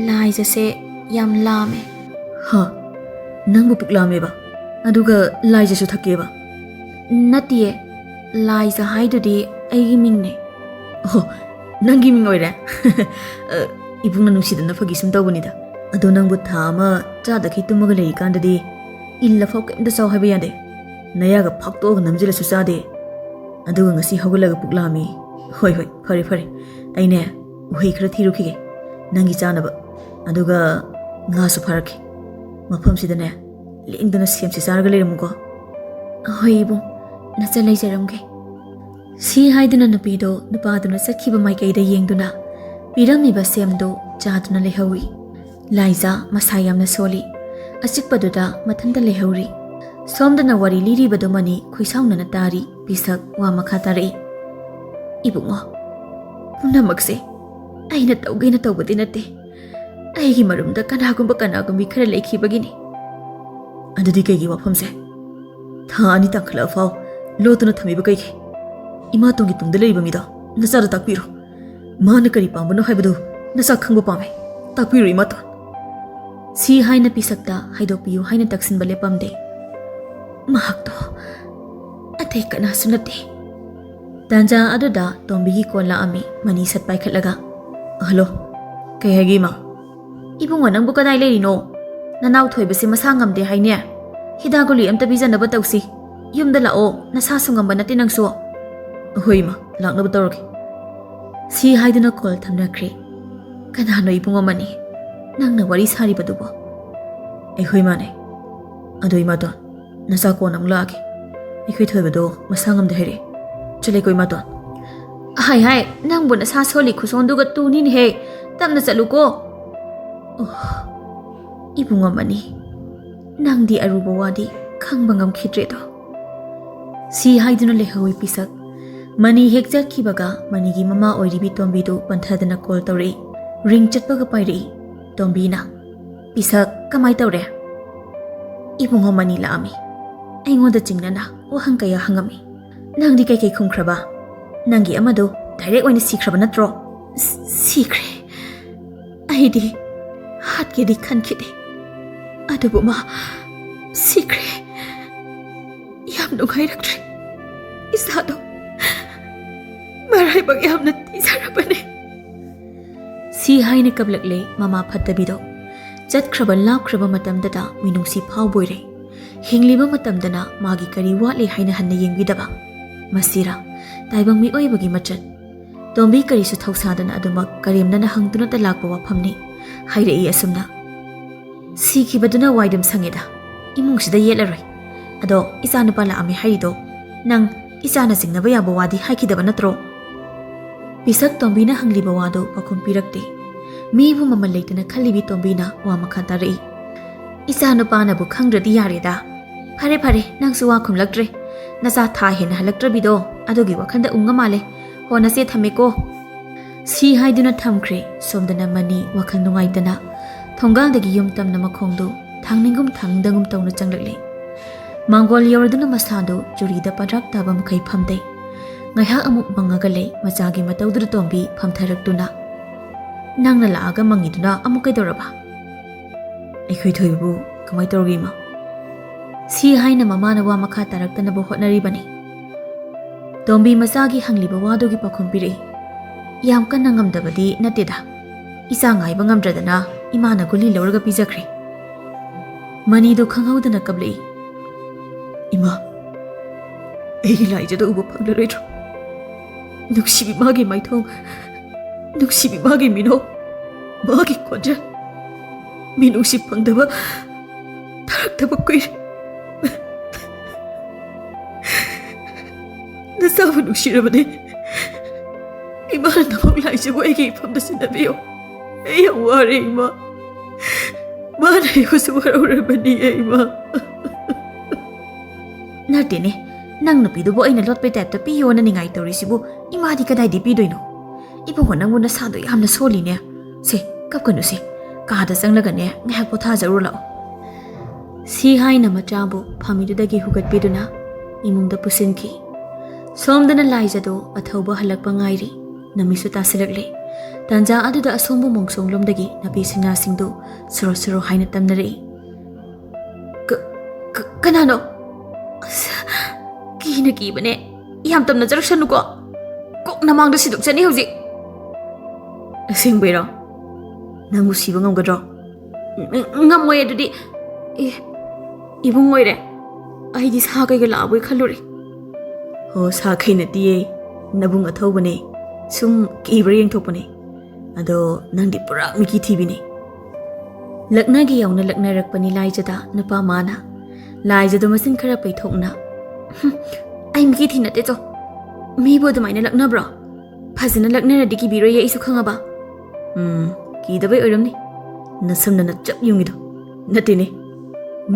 ꯂꯥꯏꯖꯁꯦ ꯌꯥꯝ ꯂꯥꯝꯃꯦ"꯫ "ꯍꯥ? ꯅꯪꯕꯨ ꯄꯨꯛ ꯂꯥꯝꯃꯦꯕ? ꯑꯗꯨꯒ ꯂꯥꯏꯖꯁꯨ ꯊꯛꯀꯦꯕ?" "ꯅꯠꯇꯤꯌꯦ, ꯂꯥꯏꯖ ꯍꯥꯏꯗꯨꯗꯤ ꯑꯩꯒꯤ ꯃꯤꯡꯅꯦ"꯫ "ꯑꯣ, ꯅꯪꯒꯤ ꯃꯤꯡ ꯑꯣꯏꯔꯦ?" "ꯑ, ꯏꯕꯨꯡꯅ ꯅꯨꯡꯁꯤꯗꯅ ꯐꯥꯒꯤ ꯁꯨꯝ ꯇꯧꯕꯅꯤꯗ꯫ ꯑꯗꯣ ꯅꯪꯕꯨ ꯊꯥ ꯑꯃ ꯆꯥꯗꯈꯩ ꯇꯨꯝꯃꯒ ꯂꯩꯔꯤꯀꯥꯟꯗꯗꯤ ꯏꯜꯂꯐꯥꯎ ꯀꯩꯝꯇ ꯆꯥꯎ ꯍꯥꯏꯕ ꯌꯥꯗꯦ꯫ ꯅꯌꯥꯒ ꯐꯥꯛꯇꯣꯛꯑꯒ ꯅꯝꯖꯤꯜꯂꯁꯨ ꯆꯥꯗꯦ꯫ ꯑꯗꯨꯒ ꯉꯁꯤ ꯍꯧꯒꯠꯂꯒ ꯄꯨꯛ ꯂꯥꯝꯃꯤ꯫ ꯍꯣꯏ, ꯍꯣꯏ, ꯐꯔꯦ, ꯐꯔꯦ꯫ ꯑꯩꯅꯦ, ꯎꯍꯩ ꯈꯔ ꯊꯤꯔꯨꯈꯤꯒꯦ ꯅꯪꯒꯤ ꯆꯥꯅꯕ꯫ ꯑꯗꯨꯒ ꯉꯥꯁꯨ ꯐꯥꯔꯛꯀꯦ꯫ ꯃꯐꯝꯁꯤꯗꯅꯦ, ꯂꯦꯡꯗꯅ ꯁꯦꯝꯁꯤ ꯆꯥꯔꯒ ꯂꯩꯔꯝꯃꯨꯀꯣ"꯫ "ꯍꯣꯏ ꯏꯕꯨꯡ, ꯅꯆꯟ ꯂꯩꯖꯔꯝꯒꯦ"꯫ ꯁꯤ ꯍꯥꯏꯗꯨꯅ ꯅꯨꯄꯤꯗꯣ ꯅꯨꯄꯥꯗꯨꯅ ꯆꯠꯈꯤꯕ ꯃꯥꯏꯀꯩꯗ ꯌꯦꯡꯗꯨꯅ ꯄꯤꯔꯝꯃꯤꯕ ꯁꯦꯝꯗꯨ ꯆꯥꯗꯨꯅ ꯂꯩꯍꯧꯏ꯫ ꯂꯥꯏꯖꯥ ꯃꯁꯥ ꯌꯥꯝꯅ ꯁꯣꯜꯂꯤ꯫ ꯑꯆꯤꯛꯄꯗꯨꯗ ꯃꯊꯟꯇ ꯂꯩꯍꯧꯔꯤ꯫ ꯁꯣꯝꯗꯅ ꯋꯥꯔꯤ ꯂꯤꯔꯤꯕꯗꯨ ꯃꯅꯤ ꯈꯣꯏꯁꯥꯎꯅꯅ ꯇꯥꯔꯤ꯫ ꯄꯤꯁꯛ ꯋꯥ ꯃꯈꯥ ꯇꯥꯔꯛꯏ꯫ "ꯏꯕꯨꯡꯉꯣ, ꯄꯨꯝꯅꯃꯛꯁꯦ ꯑꯩꯅ ꯇꯧꯒꯦꯅ ꯇꯧꯕꯗꯤ ꯅꯠꯇꯦ꯫ ꯑꯩꯒꯤ ꯃꯔꯨꯝꯗ ꯀꯅꯥꯒꯨꯝꯕ ꯀꯅꯥꯒꯨꯝꯕꯤ ꯈꯔ ꯂꯩꯈꯤꯕꯒꯤꯅꯤ"꯫ "ꯑꯗꯨꯗꯤ ꯀꯩꯒꯤ ꯋꯥꯐꯝꯁꯦ ꯊꯥ ꯑꯅꯤ ꯇꯥꯡꯈꯠꯂꯛꯑ ꯐꯥꯎ ꯂꯣꯠꯇꯨꯅ ꯊꯝꯃꯤꯕ ꯀꯩꯒꯤ? ꯏꯃꯥꯇꯣꯟꯒꯤ ꯇꯨꯡꯗ ꯂꯩꯔꯤꯕ ꯃꯤꯗꯣ ꯅꯆꯥꯗ ꯇꯥꯛꯄꯤꯔꯣ꯫ ꯃꯥꯅ ꯀꯔꯤ ꯄꯥꯝꯕꯅꯣ ꯍꯥꯏꯕꯗꯨ ꯅꯆꯥ ꯈꯪꯕ ꯄꯥꯝꯃꯦ꯫ ꯇꯥꯛꯄꯤꯔꯣ ꯏꯃꯥꯇꯣꯟ"꯫ ꯁꯤ ꯍꯥꯏꯅ ꯄꯤꯁꯛꯇ ꯍꯥꯏꯗꯣꯛꯄꯤꯌꯨ ꯍꯥꯏꯅ ꯇꯛꯁꯤꯟꯕ ꯂꯦꯞꯄꯝꯗꯦ꯫ "ꯃꯍꯥꯛꯇꯣ ꯑꯇꯩ ꯀꯅꯥꯁꯨ ꯅꯠꯇꯦ"꯫ ꯇꯥꯟꯖꯥ ꯑꯗꯨꯗ ꯇꯣꯝꯕꯤꯒꯤ ꯀꯣꯜ ꯂꯥꯛꯑꯝꯃꯤ꯫ ꯃꯅꯤ ꯁꯠ ꯄꯥꯏꯈꯠꯂꯒ, "ꯍꯜꯂꯣ, ꯀꯩ ꯍꯥꯏꯒꯦ ꯏꯃꯥ?" "ꯏꯕꯨꯡꯉꯣ, ꯅꯪꯕꯨ ꯀꯗꯥꯏ ꯂꯩꯔꯤꯅꯣ? ꯅꯅꯥꯎ ꯊꯣꯏꯕꯁꯦ ꯃꯁꯥ ꯉꯝꯗꯦ ꯍꯥꯏꯅꯦ꯫ ꯍꯤꯗꯥꯛ ꯒꯨꯂꯤ ꯑꯝꯇ ꯄꯤꯖꯅꯕ ꯇꯧꯁꯤ꯫ ꯌꯨꯝꯗ ꯂꯥꯛꯑꯣ, ꯅꯁꯥꯁꯨ ꯉꯝꯕ ꯅꯠꯇꯦ ꯅꯪꯁꯨ"꯫ "ꯍꯣꯏ ꯏꯃꯥ, ꯂꯥꯛꯅꯕ ꯇꯧꯔꯒꯦ"꯫ ꯁꯤ ꯍꯥꯏꯗꯨꯅ ꯀꯣꯜ ꯊꯝꯅꯈ꯭ꯔꯦ꯫ "ꯀꯅꯥꯅꯣ ꯏꯕꯨꯡꯉꯣ ꯃꯅꯤ? ꯅꯪꯅ ꯋꯥꯔꯤ ꯁꯥꯔꯤꯕꯗꯨꯕꯣ?" "ꯑꯩꯈꯣꯏ ꯃꯥꯅꯦ꯫ ꯑꯗꯣ ꯏꯃꯥꯇꯣꯟ, ꯅꯆꯥ ꯀꯣꯟꯅ ꯑꯃꯨꯛ ꯂꯥꯛꯑꯒꯦ꯫ ꯑꯩꯈꯣꯏ ꯊꯣꯏꯕꯗꯣ ꯃꯁꯥ ꯉꯝꯗꯦ ꯍꯥꯏꯔꯛꯑꯦ꯫ ꯆꯠꯂꯦꯀꯣ ꯏꯃꯥꯇꯣꯟ?" "ꯍꯥꯏ ꯍꯥꯏ, ꯅꯪꯕꯨ ꯅꯁꯥ ꯁꯣꯜꯂꯤ ꯈꯨꯁꯣꯟꯗꯨꯒ ꯇꯨꯅꯤꯅꯦꯍꯦ꯫ ꯇꯞꯅ ꯆꯠꯂꯨꯀꯣ꯫" "ꯑꯣ, ꯏꯕꯨꯡꯉꯣ ꯃꯅꯤ, ꯅꯪꯗꯤ ꯑꯔꯨꯕ ꯋꯥꯗꯤ ꯈꯪꯕ ꯉꯝꯈꯤꯗ꯭ꯔꯦꯗꯣ꯫" ꯁꯤ ꯍꯥꯏꯗꯨꯅ ꯂꯩꯍꯧꯏ ꯄꯤꯁꯛ꯫ ꯃꯅꯤ ꯍꯦꯛ ꯆꯠꯈꯤꯕꯒ ꯃꯅꯤꯒꯤ ꯃꯃꯥ ꯑꯣꯏꯔꯤꯕꯤ ꯇꯣꯝꯕꯤꯗꯨ ꯄꯟꯊꯗꯅ ꯀꯣꯜ ꯇꯧꯔꯛꯏ꯫ ꯔꯤꯡ ꯆꯠꯄꯒ ꯄꯥꯏꯔꯛꯏ꯫ ꯇꯣꯝꯕꯤꯅ, "ꯄꯤꯁꯛ, ꯀꯃꯥꯏ ꯇꯧꯔꯦ?" "ꯏꯕꯨꯡꯉꯣ ꯃꯅꯤ ꯂꯥꯛꯑꯝꯃꯤ꯫ ꯑꯩꯉꯣꯟꯗ ꯆꯤꯡꯅꯅ ꯋꯥꯍꯪ ꯀꯌꯥ ꯍꯪꯉꯝꯃꯤ꯫ ꯅꯪꯗꯤ ꯀꯩꯀꯩ ꯈꯨꯝꯈ꯭ꯔꯕ? ꯅꯪꯒꯤ ꯑꯃꯗꯣ ꯗꯥꯏꯔꯦꯛ ꯑꯣꯏꯅ ꯁꯤꯈ꯭ꯔꯕ ꯅꯠꯇ꯭ꯔꯣ?" "ꯁꯤꯈ꯭ꯔꯦ꯫ ꯑꯩꯗꯤ ꯍꯥꯠꯀꯦꯗꯤ ꯈꯟꯈꯤꯗꯦ꯫ ꯑꯗꯨꯕꯨ ꯃꯥ ꯁꯤꯈ꯭ꯔꯦ꯫ ꯌꯥꯝ ꯅꯨꯡꯉꯥꯏꯔꯛꯇ꯭ꯔꯦ꯫ ꯏꯁꯥꯗꯣ ꯃꯔꯥꯏꯕꯛ ꯌꯥꯝꯅ ꯊꯤꯖꯔꯕꯅꯦ꯫" ꯁꯤ ꯍꯥꯏꯅ ꯀꯞꯂꯛꯂꯦ ꯃꯃꯥ ꯐꯠꯇꯕꯤꯗꯣ꯫ ꯆꯠꯈ꯭ꯔꯕ ꯂꯥꯞꯈ꯭ꯔꯕ ꯃꯇꯝꯗꯇ ꯃꯤꯅꯨꯡꯁꯤ ꯐꯥꯎꯕꯣꯏꯔꯦ꯫ ꯍꯤꯡꯂꯤꯕ ꯃꯇꯝꯗꯅ ꯃꯥꯒꯤ ꯀꯔꯤ ꯋꯥꯠꯂꯤ ꯍꯥꯏꯅ ꯍꯟꯅ ꯌꯦꯡꯕꯤꯗꯕ꯫ ꯃꯁꯤꯔ ꯇꯥꯏꯕꯪ ꯃꯤꯑꯣꯏꯕꯒꯤ ꯃꯆꯠ? ꯇꯣꯝꯕꯤ ꯀꯔꯤꯁꯨ ꯊꯧꯁꯥꯗꯅ ꯑꯗꯨꯃꯛ ꯀꯔꯦꯝꯅꯅ ꯍꯪꯗꯨꯅꯇ ꯂꯥꯛꯄ ꯋꯥꯐꯝꯅꯤ꯫ ꯍꯥꯏꯔꯛꯏ ꯑꯁꯨꯝꯅ, "ꯁꯤꯈꯤꯕꯗꯨꯅ ꯋꯥꯏꯗꯝ ꯁꯪꯉꯦꯗ꯫ ꯏꯃꯨꯡꯁꯤꯗ ꯌꯦꯠꯂꯔꯣꯏ꯫ ꯑꯗꯣ ꯏꯆꯥꯅꯨꯄꯥ ꯂꯥꯛꯑꯝꯃꯦ ꯍꯥꯏꯔꯤꯗꯣ, ꯅꯪ ꯏꯆꯥꯅ ꯆꯤꯡꯅꯕ ꯌꯥꯕ ꯋꯥꯗꯤ ꯍꯥꯏꯈꯤꯗꯕ ꯅꯠꯇ꯭ꯔꯣ?" ꯄꯤꯁꯛ ꯇꯣꯝꯕꯤꯅ ꯍꯪꯂꯤꯕ ꯋꯥꯗꯨ ꯄꯥꯎꯈꯨꯝ ꯄꯤꯔꯛꯇꯦ꯫ ꯃꯤꯕꯨ ꯃꯃꯜ ꯂꯩꯇꯅ ꯈꯜꯂꯤꯕꯤ ꯇꯣꯝꯕꯤꯅ ꯋꯥ ꯃꯈꯥ ꯇꯥꯔꯛꯏ꯫ "ꯏꯆꯥꯅꯨꯄꯥꯅꯕꯨ ꯈꯪꯗ꯭ꯔꯗꯤ ꯌꯥꯔꯦꯗ꯫ ꯐꯔꯦ ꯐꯔꯦ, ꯅꯪꯁꯨ ꯋꯥ ꯈꯨꯝꯂꯛꯇ꯭ꯔꯦ꯫ ꯅꯆꯥ ꯊꯥ ꯍꯦꯟꯅ ꯍꯜꯂꯛꯇ꯭ꯔꯕꯤꯗꯣ ꯑꯗꯨꯒꯤ ꯋꯥꯈꯜꯗ ꯎꯪꯉ ꯃꯥꯜꯂꯦ꯫ ꯍꯣ, ꯅꯆꯦ, ꯊꯝꯃꯦꯀꯣ꯫" ꯁꯤ ꯍꯥꯏꯗꯨꯅ ꯊꯝꯈ꯭ꯔꯦ꯫ ꯁꯣꯝꯗꯅ ꯃꯅꯤ ꯋꯥꯈꯜ ꯅꯨꯡꯉꯥꯏꯇꯅ ꯊꯣꯡꯒꯥꯜꯗꯒꯤ ꯌꯨꯝ ꯇꯝꯅ ꯃꯈꯣꯡꯗꯨ ꯊꯥꯡꯅꯤꯡꯒꯨꯝ ꯊꯥꯡꯅꯤꯡꯗꯒꯨꯝ ꯇꯧꯅ ꯆꯪꯂꯛꯂꯦ꯫ ꯃꯥꯡꯒꯣꯜ ꯌꯧꯔꯗꯨꯅ ꯃꯁꯥꯗꯨ ꯆꯨꯔꯤꯗ ꯄꯗ꯭ꯔꯥꯛ ꯇꯥꯕ ꯃꯈꯩ ꯐꯝꯗꯩ꯫ ꯉꯥꯏꯍꯥꯛ ꯑꯃꯨꯛ ꯃꯪꯉꯒ ꯂꯩ꯫ ꯃꯆꯥꯒꯤ ꯃꯇꯧꯗꯨꯗ ꯇꯣꯝꯕꯤ ꯐꯝꯊꯔꯛꯇꯨꯅ, "ꯅꯪꯅ ꯂꯥꯛꯑꯒ ꯃꯪꯉꯤꯗꯨꯅ ꯑꯃꯨꯛ ꯀꯩꯗꯧꯔꯕ?" "ꯑꯩꯈꯣꯏ ꯊꯣꯏꯕꯕꯨ ꯀꯃꯥꯏ ꯇꯧꯔꯒꯦ, ꯏꯃꯥ?" ꯁꯤ ꯍꯥꯏꯅ ꯃꯃꯥꯅ ꯋꯥ ꯃꯈꯥ ꯇꯥꯔꯛꯇꯅꯕ ꯍꯣꯠꯅꯔꯤꯕꯅꯤ꯫ ꯇꯣꯝꯕꯤ ꯃꯆꯥꯒꯤ ꯍꯪꯂꯤꯕ ꯋꯥꯗꯨꯒꯤ ꯄꯥꯎꯈꯨꯝ ꯄꯤꯔꯛꯏ꯫ "ꯌꯥꯝ ꯀꯟꯅ ꯉꯝꯗꯕꯗꯤ ꯅꯠꯇꯦꯗ꯫ ꯏꯆꯥ ꯉꯥꯏꯕ ꯉꯝꯗ꯭ꯔꯗꯅ ꯏꯃꯥꯅ ꯒꯨꯂꯤ ꯂꯧꯔꯒ ꯄꯤꯖꯈ꯭ꯔꯦ꯫" ꯃꯅꯤꯗꯨ ꯈꯪꯍꯧꯗꯅ ꯀꯞꯂꯛꯏ꯫ "ꯏꯃꯥ, ꯑꯩꯒꯤ ꯂꯥꯏꯖꯗ ꯎꯕ ꯐꯪꯂꯔꯣꯏꯗ꯭ꯔꯣ? ꯅꯨꯡꯁꯤꯕꯤ ꯃꯥꯒꯤ ꯃꯥꯏꯊꯣꯡ, ꯅꯨꯡꯁꯤꯕꯤ ꯃꯥꯒꯤ ꯃꯤꯅꯣꯛ, ꯃꯥꯒꯤ ꯈꯣꯟꯖꯦꯜ ꯃꯤꯅꯨꯡꯁꯤ ꯐꯪꯗꯕ ꯇꯥꯔꯛꯇꯕ ꯀꯨꯏꯔꯦ꯫ ꯅꯆꯥꯕꯨ ꯅꯨꯡꯁꯤꯔꯕꯅꯦ꯫ ꯏꯃꯥꯅ ꯅꯃꯧ ꯂꯥꯏꯖꯕꯨ ꯑꯩꯒꯤ ꯏꯐꯝꯗ ꯁꯤꯟꯅꯕꯤꯌꯨ꯫ ꯑꯩ ꯌꯥꯝ ꯋꯥꯔꯦ ꯏꯃꯥ꯫ ꯃꯥꯅ ꯑꯩꯕꯨꯁꯨ ꯋꯥꯔꯧꯔꯕꯅꯤ ꯏꯃꯥ꯫ ꯅꯠꯇꯦꯅꯦ, ꯅꯪ ꯅꯨꯄꯤꯗꯨꯕꯨ ꯑꯩꯅ ꯂꯣꯠꯄꯩ ꯇꯥꯏꯞꯇ ꯄꯤꯌꯣꯅ ꯅꯤꯡꯉꯥꯏ ꯇꯧꯔꯤꯁꯤꯕꯨ ꯏꯃꯥꯗꯤ ꯀꯗꯥꯏꯗꯤ ꯄꯤꯗꯣꯏꯅꯣ? ꯏꯕꯨꯡꯉꯣ, ꯅꯪꯕꯨ ꯅꯁꯥꯗꯣ ꯌꯥꯝꯅ ꯁꯣꯜꯂꯤꯅꯦ꯫ ꯁꯦ, ꯀꯞꯀꯅꯨꯁꯦ꯫ ꯀꯥꯗ ꯆꯪꯂꯒꯅꯦ, ꯉꯥꯏꯍꯥꯛ ꯄꯣꯊꯥꯖꯔꯨ ꯂꯥꯛꯑꯣ꯫ ꯁꯤ ꯍꯥꯏꯅ ꯃꯆꯥꯕꯨ ꯐꯝꯃꯤꯗꯨꯗꯒꯤ ꯍꯨꯒꯠꯄꯤꯗꯨꯅ ꯏꯃꯨꯡꯗ ꯄꯨꯁꯤꯟꯈꯤ꯫ ꯁꯣꯝꯗꯅ ꯂꯥꯏꯖꯗꯣ ꯑꯊꯧꯕ ꯍꯜꯂꯛꯄ ꯉꯥꯏꯔꯤ꯫ ꯅꯨꯃꯤꯠꯁꯨ ꯇꯥꯁꯤꯜꯂꯛꯂꯦ꯫ ꯇꯥꯟꯖꯥ ꯑꯗꯨꯗ ꯑꯁꯣꯝꯕ ꯃꯣꯡꯁꯣꯡꯂꯣꯝꯗꯒꯤ ꯅꯥꯄꯤ ꯁꯤꯡꯅꯥꯁꯤꯡꯗꯨ ꯁꯣꯔꯣ ꯁꯣꯔꯣ ꯍꯥꯏꯅ ꯇꯝꯅꯔꯛꯏ꯫ "ꯀ-, ꯀ-, ꯀꯅꯥꯅꯣ? ꯑꯁ, ꯀꯤꯅ ꯀꯤꯕꯅꯦ꯫ ꯌꯥꯝ ꯇꯝꯅꯖꯔꯛꯁꯅꯨꯀꯣ꯫ ꯀꯣꯛ ꯅꯃꯥꯡꯗ ꯁꯤꯗꯣꯛꯆꯅꯤ ꯍꯧꯖꯤꯛ꯫" "ꯑꯁꯦꯡꯕꯩꯔꯣ? ꯅꯪꯕꯨ ꯁꯤꯕ ꯉꯝꯒꯗ꯭ꯔꯣ?" "ꯎꯝ, ꯉꯝꯃꯣꯏ ꯑꯗꯨꯗꯤ꯫ ꯑꯦ, ꯏꯕꯨꯡ ꯑꯣꯏꯔꯦ꯫ ꯑꯩꯗꯤ ꯁꯥ ꯀꯩꯒ ꯂꯥꯛꯑꯕꯣꯏ ꯈꯜꯂꯨꯔꯦ꯫" "ꯍꯣ, ꯁꯥ ꯀꯩ ꯅꯠꯇꯤꯌꯦ꯫ ꯅꯕꯨꯡ ꯑꯊꯧꯕꯅꯦ꯫ ꯁꯨꯝ ꯀꯤꯕ꯭ꯔꯥ ꯌꯦꯡꯊꯣꯛꯄꯅꯦ꯫ ꯑꯗꯣ ꯅꯪꯗꯤ ꯄꯨꯔꯥ ꯃꯤꯀꯤ ꯊꯤꯕꯤꯅꯦ꯫" ꯂꯛꯅꯒꯦ ꯌꯧꯅ ꯂꯛꯅꯔꯛꯄꯅꯤ ꯂꯥꯏꯖꯗ ꯅꯨꯄꯥ ꯃꯥꯅ꯫ ꯂꯥꯏꯖꯗꯣ ꯃꯆꯤꯟ ꯈꯔ ꯄꯩꯊꯣꯛꯅ, "ꯍꯨꯝ, ꯑꯩ ꯃꯤꯀꯤ ꯊꯤ ꯅꯠꯇꯦ ꯆꯣ꯫ ꯃꯤꯕꯨ ꯑꯗꯨꯃꯥꯏꯅ ꯂꯛꯅꯕ꯭ꯔꯣ? ꯐꯖꯅ ꯂꯛꯅꯔꯗꯤ ꯀꯤꯕꯤꯔꯣꯏꯌꯦ ꯑꯩꯁꯨ ꯈꯪꯉꯕ꯫" "ꯎꯝ, ꯀꯤꯗꯕꯩ ꯑꯣꯏꯔꯝꯅꯤ꯫ ꯅꯁꯝꯅ ꯅꯆꯞ ꯌꯨꯡꯉꯤꯗꯣ꯫ ꯅꯠꯇꯦꯅꯦ,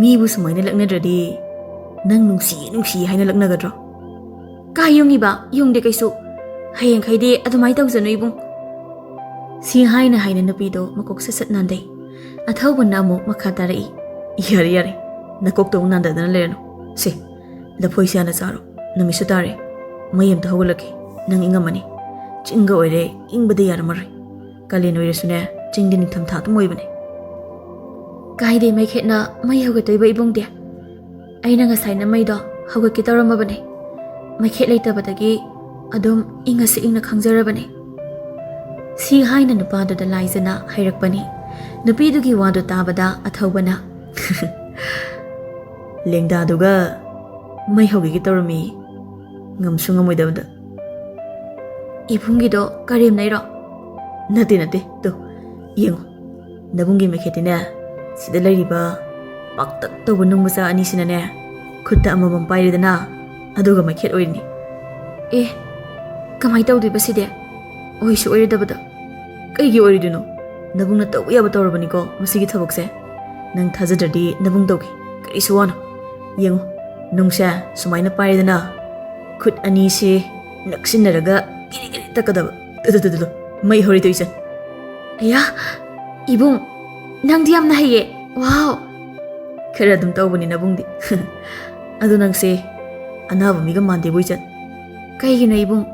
ꯃꯤꯕꯨ ꯁꯨꯃꯥꯏꯅ ꯂꯛꯅꯗ꯭ꯔꯗꯤ ꯅꯪ ꯅꯨꯡꯁꯤꯌꯦ ꯅꯨꯡꯁꯤꯌꯦ ꯍꯥꯏꯅ ꯂꯛꯅꯒꯗ꯭ꯔꯣ?" "ꯀꯥꯏ ꯌꯨꯡꯉꯤꯕ? ꯌꯨꯡꯗꯦ ꯀꯩꯁꯨ꯫ ꯍꯌꯦꯡꯈꯩꯗꯤ ꯑꯗꯨꯃꯥꯏꯅ ꯇꯧꯖꯅꯨ ꯏꯕꯨꯡ꯫" ꯁꯤ ꯍꯥꯏꯅ ꯍꯥꯏꯅ ꯅꯨꯄꯤꯗꯣ ꯃꯀꯣꯛ ꯁꯠ ꯁꯠ ꯅꯥꯟꯗꯩ꯫ ꯑꯊꯧꯕꯅ ꯑꯃꯨꯛ ꯃꯈꯥ ꯇꯥꯔꯛꯏ, "ꯌꯥꯔꯦ, ꯌꯥꯔꯦ, ꯅꯀꯣꯛꯇꯣ ꯑꯃꯨꯛ ꯅꯥꯟꯗꯗꯅ ꯂꯩꯔꯅꯨ꯫ ꯁꯦ, ꯂꯐꯣꯏꯁꯦ ꯍꯥꯟꯅ ꯆꯥꯔꯣ꯫ ꯅꯨꯃꯤꯠꯁꯨ ꯇꯥꯔꯦ꯫ ꯃꯩ ꯑꯝꯇ ꯍꯧꯒꯠꯂꯛꯀꯦ꯫ ꯅꯪ ꯏꯪꯉꯝꯃꯅꯤ꯫ ꯆꯤꯡꯒ ꯑꯣꯏꯔꯦ, ꯏꯪꯕꯗ ꯌꯥꯔꯝꯃꯔꯣꯏ꯫ ꯀꯥꯂꯦꯟ ꯑꯣꯏꯔꯁꯨꯅꯦ, ꯆꯤꯡꯗꯤ ꯅꯤꯡꯊꯝꯊꯥ ꯑꯗꯨꯝ ꯑꯣꯏꯕꯅꯦ꯫" "ꯀꯥꯏꯗꯩ ꯃꯩꯈꯦꯠꯅ ꯃꯩ ꯍꯧꯒꯠꯇꯣꯏꯕ ꯏꯕꯨꯡꯗꯤ? ꯑꯩꯅ ꯉꯁꯥꯏꯅ ꯃꯩꯗꯣ ꯍꯧꯒꯠꯀꯦ ꯇꯧꯔꯝꯃꯕꯅꯦ꯫ ꯃꯩꯈꯦꯠ ꯂꯩꯇꯕꯗꯒꯤ ꯑꯗꯨꯝ ꯏꯪꯉꯁꯨ ꯏꯪꯅ ꯈꯪꯖꯔꯕꯅꯦ꯫" ꯁꯤ ꯍꯥꯏꯅ ꯅꯨꯄꯥꯗꯨꯗ ꯂꯥꯏꯖꯅ ꯍꯥꯏꯔꯛꯄꯅꯤ꯫ ꯅꯨꯄꯤꯗꯨꯒꯤ ꯋꯥꯗꯨ ꯇꯥꯕꯗ ꯑꯊꯧꯕꯅ, "ꯂꯦꯡꯗꯥꯗꯨꯒ ꯃꯩ ꯍꯧꯒꯦꯒ ꯇꯧꯔꯝꯃꯤ, ꯉꯝꯁꯨ ꯉꯝꯃꯣꯏꯗꯕꯗ꯫" "ꯏꯕꯨꯡꯒꯤꯗꯣ ꯀꯔꯦꯝꯅꯩꯔꯣ?" "ꯅꯠꯇꯦ, ꯅꯠꯇꯦ, ꯇꯨ, ꯌꯦꯡꯉꯨ, ꯅꯕꯨꯡꯒꯤ ꯃꯩꯈꯦꯠꯇꯤꯅꯦ, ꯁꯤꯗ ꯂꯩꯔꯤꯕ ꯄꯥꯛꯇꯛ ꯇꯧꯕ ꯅꯨꯡ ꯃꯆꯥ ꯑꯅꯤꯁꯤꯅꯅꯦ, ꯈꯨꯠꯇ ꯑꯃꯃꯝ ꯄꯥꯏꯔꯦꯗꯅ, ꯑꯗꯨꯒ ꯃꯩꯈꯦꯠ ꯑꯣꯏꯔꯤꯅꯤ꯫ ꯑꯦ, ꯀꯃꯥꯏ ꯇꯧꯗꯣꯏꯕ ꯁꯤꯗꯤ? ꯑꯣꯏꯁꯨ ꯑꯣꯏꯔꯣꯏꯗꯕꯗ꯫ ꯀꯩꯒꯤ ꯑꯣꯏꯔꯣꯏꯗꯣꯏꯅꯣ? ꯅꯕꯨꯡꯅ ꯇꯧꯕ ꯌꯥꯕ ꯇꯧꯔꯕꯅꯤꯀꯣ ꯃꯁꯤꯒꯤ ꯊꯕꯛꯁꯦ꯫ ꯅꯪ ꯊꯥꯖꯗ꯭ꯔꯗꯤ ꯅꯕꯨꯡ ꯇꯧꯒꯦ, ꯀꯔꯤꯁꯨ ꯋꯥꯅꯣ꯫ ꯌꯦꯡꯉꯨ, ꯅꯨꯡꯁꯦ ꯁꯨꯃꯥꯏꯅ ꯄꯥꯏꯔꯦꯗꯅ, ꯈꯨꯠ ꯑꯅꯤꯁꯤ ꯅꯛꯁꯤꯟꯅꯔꯒ ꯒꯤꯔꯤ ꯒꯤꯔꯤ ꯇꯛꯀꯗꯕ꯫ ꯇꯨ, ꯇꯨ, ꯇꯨ, ꯇꯨ, ꯇꯨ꯫ ꯃꯩ ꯍꯧꯔꯦ ꯇꯧ ꯏꯆꯟ꯫ ꯑꯌꯥ, ꯏꯕꯨꯡ, ꯅꯪꯗꯤ ꯌꯥꯝꯅ ꯍꯩꯌꯦ꯫ ꯋꯥꯎ! ꯈꯔ ꯑꯗꯨꯝ ꯇꯧꯕꯅꯤ ꯅꯕꯨꯡꯗꯤ꯫ ꯑꯗꯨ ꯅꯪꯁꯦ ꯑꯅꯥꯕ ꯃꯤꯒ ꯃꯥꯟꯗꯦꯕꯨ ꯏꯆꯟ꯫ ꯀꯩꯒꯤꯅꯣ ꯏꯕꯨꯡ?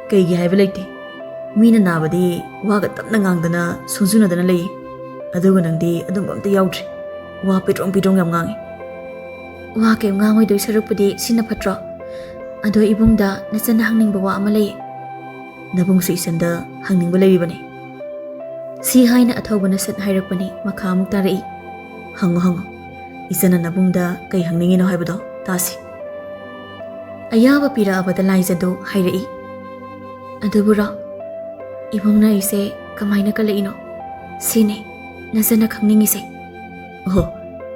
ꯀꯩꯒꯤ ꯍꯥꯏꯕ ꯂꯩꯇꯦ꯫ ꯃꯤꯅ ꯅꯥꯕꯗꯤ ꯋꯥꯒ ꯇꯞꯅ ꯉꯥꯡꯗꯅ ꯁꯣꯟꯖꯨꯅꯗꯅ ꯂꯩꯌꯦ꯫ ꯑꯗꯨꯒ ꯅꯪꯗꯤ ꯑꯗꯨꯝꯕ ꯑꯝꯇ ꯌꯥꯎꯗ꯭ꯔꯦ꯫ ꯋꯥ ꯄꯤꯗ꯭ꯔꯣꯡ ꯄꯤꯗ꯭ꯔꯣꯡ ꯌꯥꯝ ꯉꯥꯡꯉꯤ꯫ ꯋꯥ ꯀꯩꯝ ꯉꯥꯡꯉꯣꯏꯗꯣꯏ ꯁꯔꯨꯛꯄꯨꯗꯤ ꯁꯤꯅ ꯐꯠꯇ꯭ꯔꯣ? ꯑꯗꯣ ꯏꯕꯨꯡꯗ ꯅꯆꯟꯅ ꯍꯪꯅꯤꯡꯕ ꯋꯥ ꯑꯃ ꯂꯩꯌꯦ꯫ ꯅꯕꯨꯡꯁꯨ ꯏꯆꯟꯗ ꯍꯪꯅꯤꯡꯕ ꯂꯩꯔꯤꯕꯅꯤ꯫ ꯁꯤ ꯍꯥꯏꯅ ꯑꯊꯧꯕꯅ ꯁꯠ ꯍꯥꯏꯔꯛꯄꯅꯤ, ꯃꯈꯥ ꯑꯃꯨꯛ ꯇꯥꯔꯛꯏ꯫ ꯍꯪꯉꯨ, ꯍꯪꯉꯨ꯫ ꯏꯆꯟꯅ ꯅꯕꯨꯡꯗ ꯀꯩ ꯍꯪꯅꯤꯡꯉꯤꯅꯣ ꯍꯥꯏꯕꯗꯣ ꯇꯥꯁꯤ꯫ ꯑꯌꯥꯕ ꯄꯤꯔꯛꯑꯕꯗ ꯂꯥꯏꯖꯗꯨ ꯍꯥꯏꯔꯛꯏ꯫ ꯑꯗꯨꯕꯨꯔꯣ, ꯏꯕꯨꯡꯅ ꯑꯩꯁꯦ ꯀꯃꯥꯏꯅ ꯀꯜꯂꯛꯏꯅꯣ? ꯁꯤꯅꯤ ꯅꯆꯟꯅ ꯈꯪꯅꯤꯡꯉꯤꯁꯦ꯫ ꯑꯣꯍꯣ,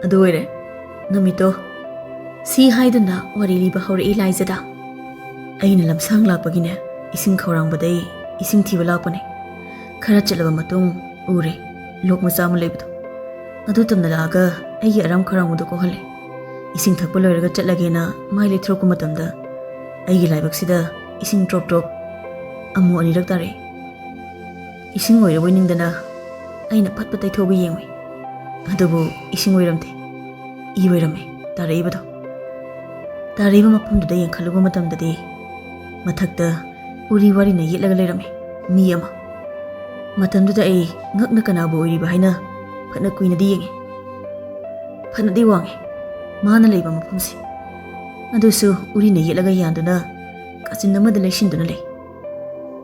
ꯑꯗꯨ ꯑꯣꯏꯔꯦ꯫ ꯅꯨꯃꯤꯠꯇꯣ꯫ ꯁꯤ ꯍꯥꯏꯗꯨꯅ ꯋꯥꯔꯤ ꯂꯤꯕ ꯍꯧꯔꯛꯏ ꯂꯥꯏꯖꯗ꯫ ꯑꯩꯅ ꯂꯝꯁꯥꯡ ꯂꯥꯛꯄꯒꯤꯅꯦ, ꯏꯁꯤꯡ ꯈꯧꯔꯥꯡꯕꯗꯩ ꯏꯁꯤꯡ ꯊꯤꯕ ꯂꯥꯛꯄꯅꯦ꯫ ꯈꯔ ꯆꯠꯂꯕ ꯃꯇꯨꯡ ꯎꯔꯦ, ꯂꯣꯛ ꯃꯆꯥ ꯑꯃ ꯂꯩꯕꯗꯣ꯫ ꯑꯗꯨ ꯇꯝꯅ ꯂꯥꯛꯑꯒ ꯑꯩꯒꯤ ꯑꯔꯥꯝ ꯈꯧꯔꯥꯡꯕꯗꯣ ꯀꯣꯛꯍꯜꯂꯦ꯫ ꯏꯁꯤꯡ ꯊꯛꯄ ꯂꯣꯏꯔꯒ ꯆꯠꯂꯒꯦꯅ ꯃꯥꯏ ꯂꯩꯊꯣꯔꯛꯄ ꯃꯇꯝꯗ ꯑꯩꯒꯤ ꯂꯥꯏꯕꯛꯁꯤꯗ ꯏꯁꯤꯡ ꯗ꯭ꯔꯣꯞ ꯗ꯭ꯔꯣꯞ ꯑꯃꯨꯛ ꯑꯅꯤꯔꯛ ꯇꯥꯔꯛꯑꯦ꯫ ꯏꯁꯤꯡ ꯑꯣꯏꯔꯕꯣꯏ ꯅꯤꯡꯗꯅ ꯑꯩꯅ ꯐꯠ ꯐꯠ ꯇꯩꯊꯣꯛꯑꯒ ꯌꯦꯡꯉꯨꯏ꯫ ꯑꯗꯨꯕꯨ ꯏꯁꯤꯡ ꯑꯣꯏꯔꯝꯗꯦ, ꯏ ꯑꯣꯏꯔꯝꯃꯦ ꯇꯥꯔꯛꯏꯕꯗꯣ꯫ ꯇꯥꯔꯛꯏꯕ ꯃꯐꯝꯗꯨꯗ ꯌꯦꯡꯈꯠꯂꯨꯕ ꯃꯇꯝꯗꯗꯤ ꯃꯊꯛꯇ ꯎꯔꯤ ꯋꯥꯔꯤꯅ ꯌꯦꯠꯂꯒ ꯂꯩꯔꯝꯃꯤ ꯃꯤ ꯑꯃ꯫ ꯃꯇꯝꯗꯨꯗ ꯑꯩ ꯉꯛꯅ ꯀꯅꯥꯕꯨ ꯑꯣꯏꯔꯤꯕ ꯍꯥꯏꯅ ꯐꯅ ꯀꯨꯏꯅꯗꯤ ꯌꯦꯡꯉꯤ꯫ ꯐꯅꯗꯤ ꯋꯥꯡꯉꯤ ꯃꯥꯅ ꯂꯩꯕ ꯃꯐꯝꯁꯤ꯫ ꯑꯗꯨꯁꯨ ꯎꯔꯤꯅ ꯌꯦꯠꯂꯒ ꯌꯥꯟꯗꯨꯅ ꯀꯥꯆꯤꯟ ꯑꯃꯗ ꯂꯩꯁꯤꯟꯗꯨꯅ ꯂꯩ꯫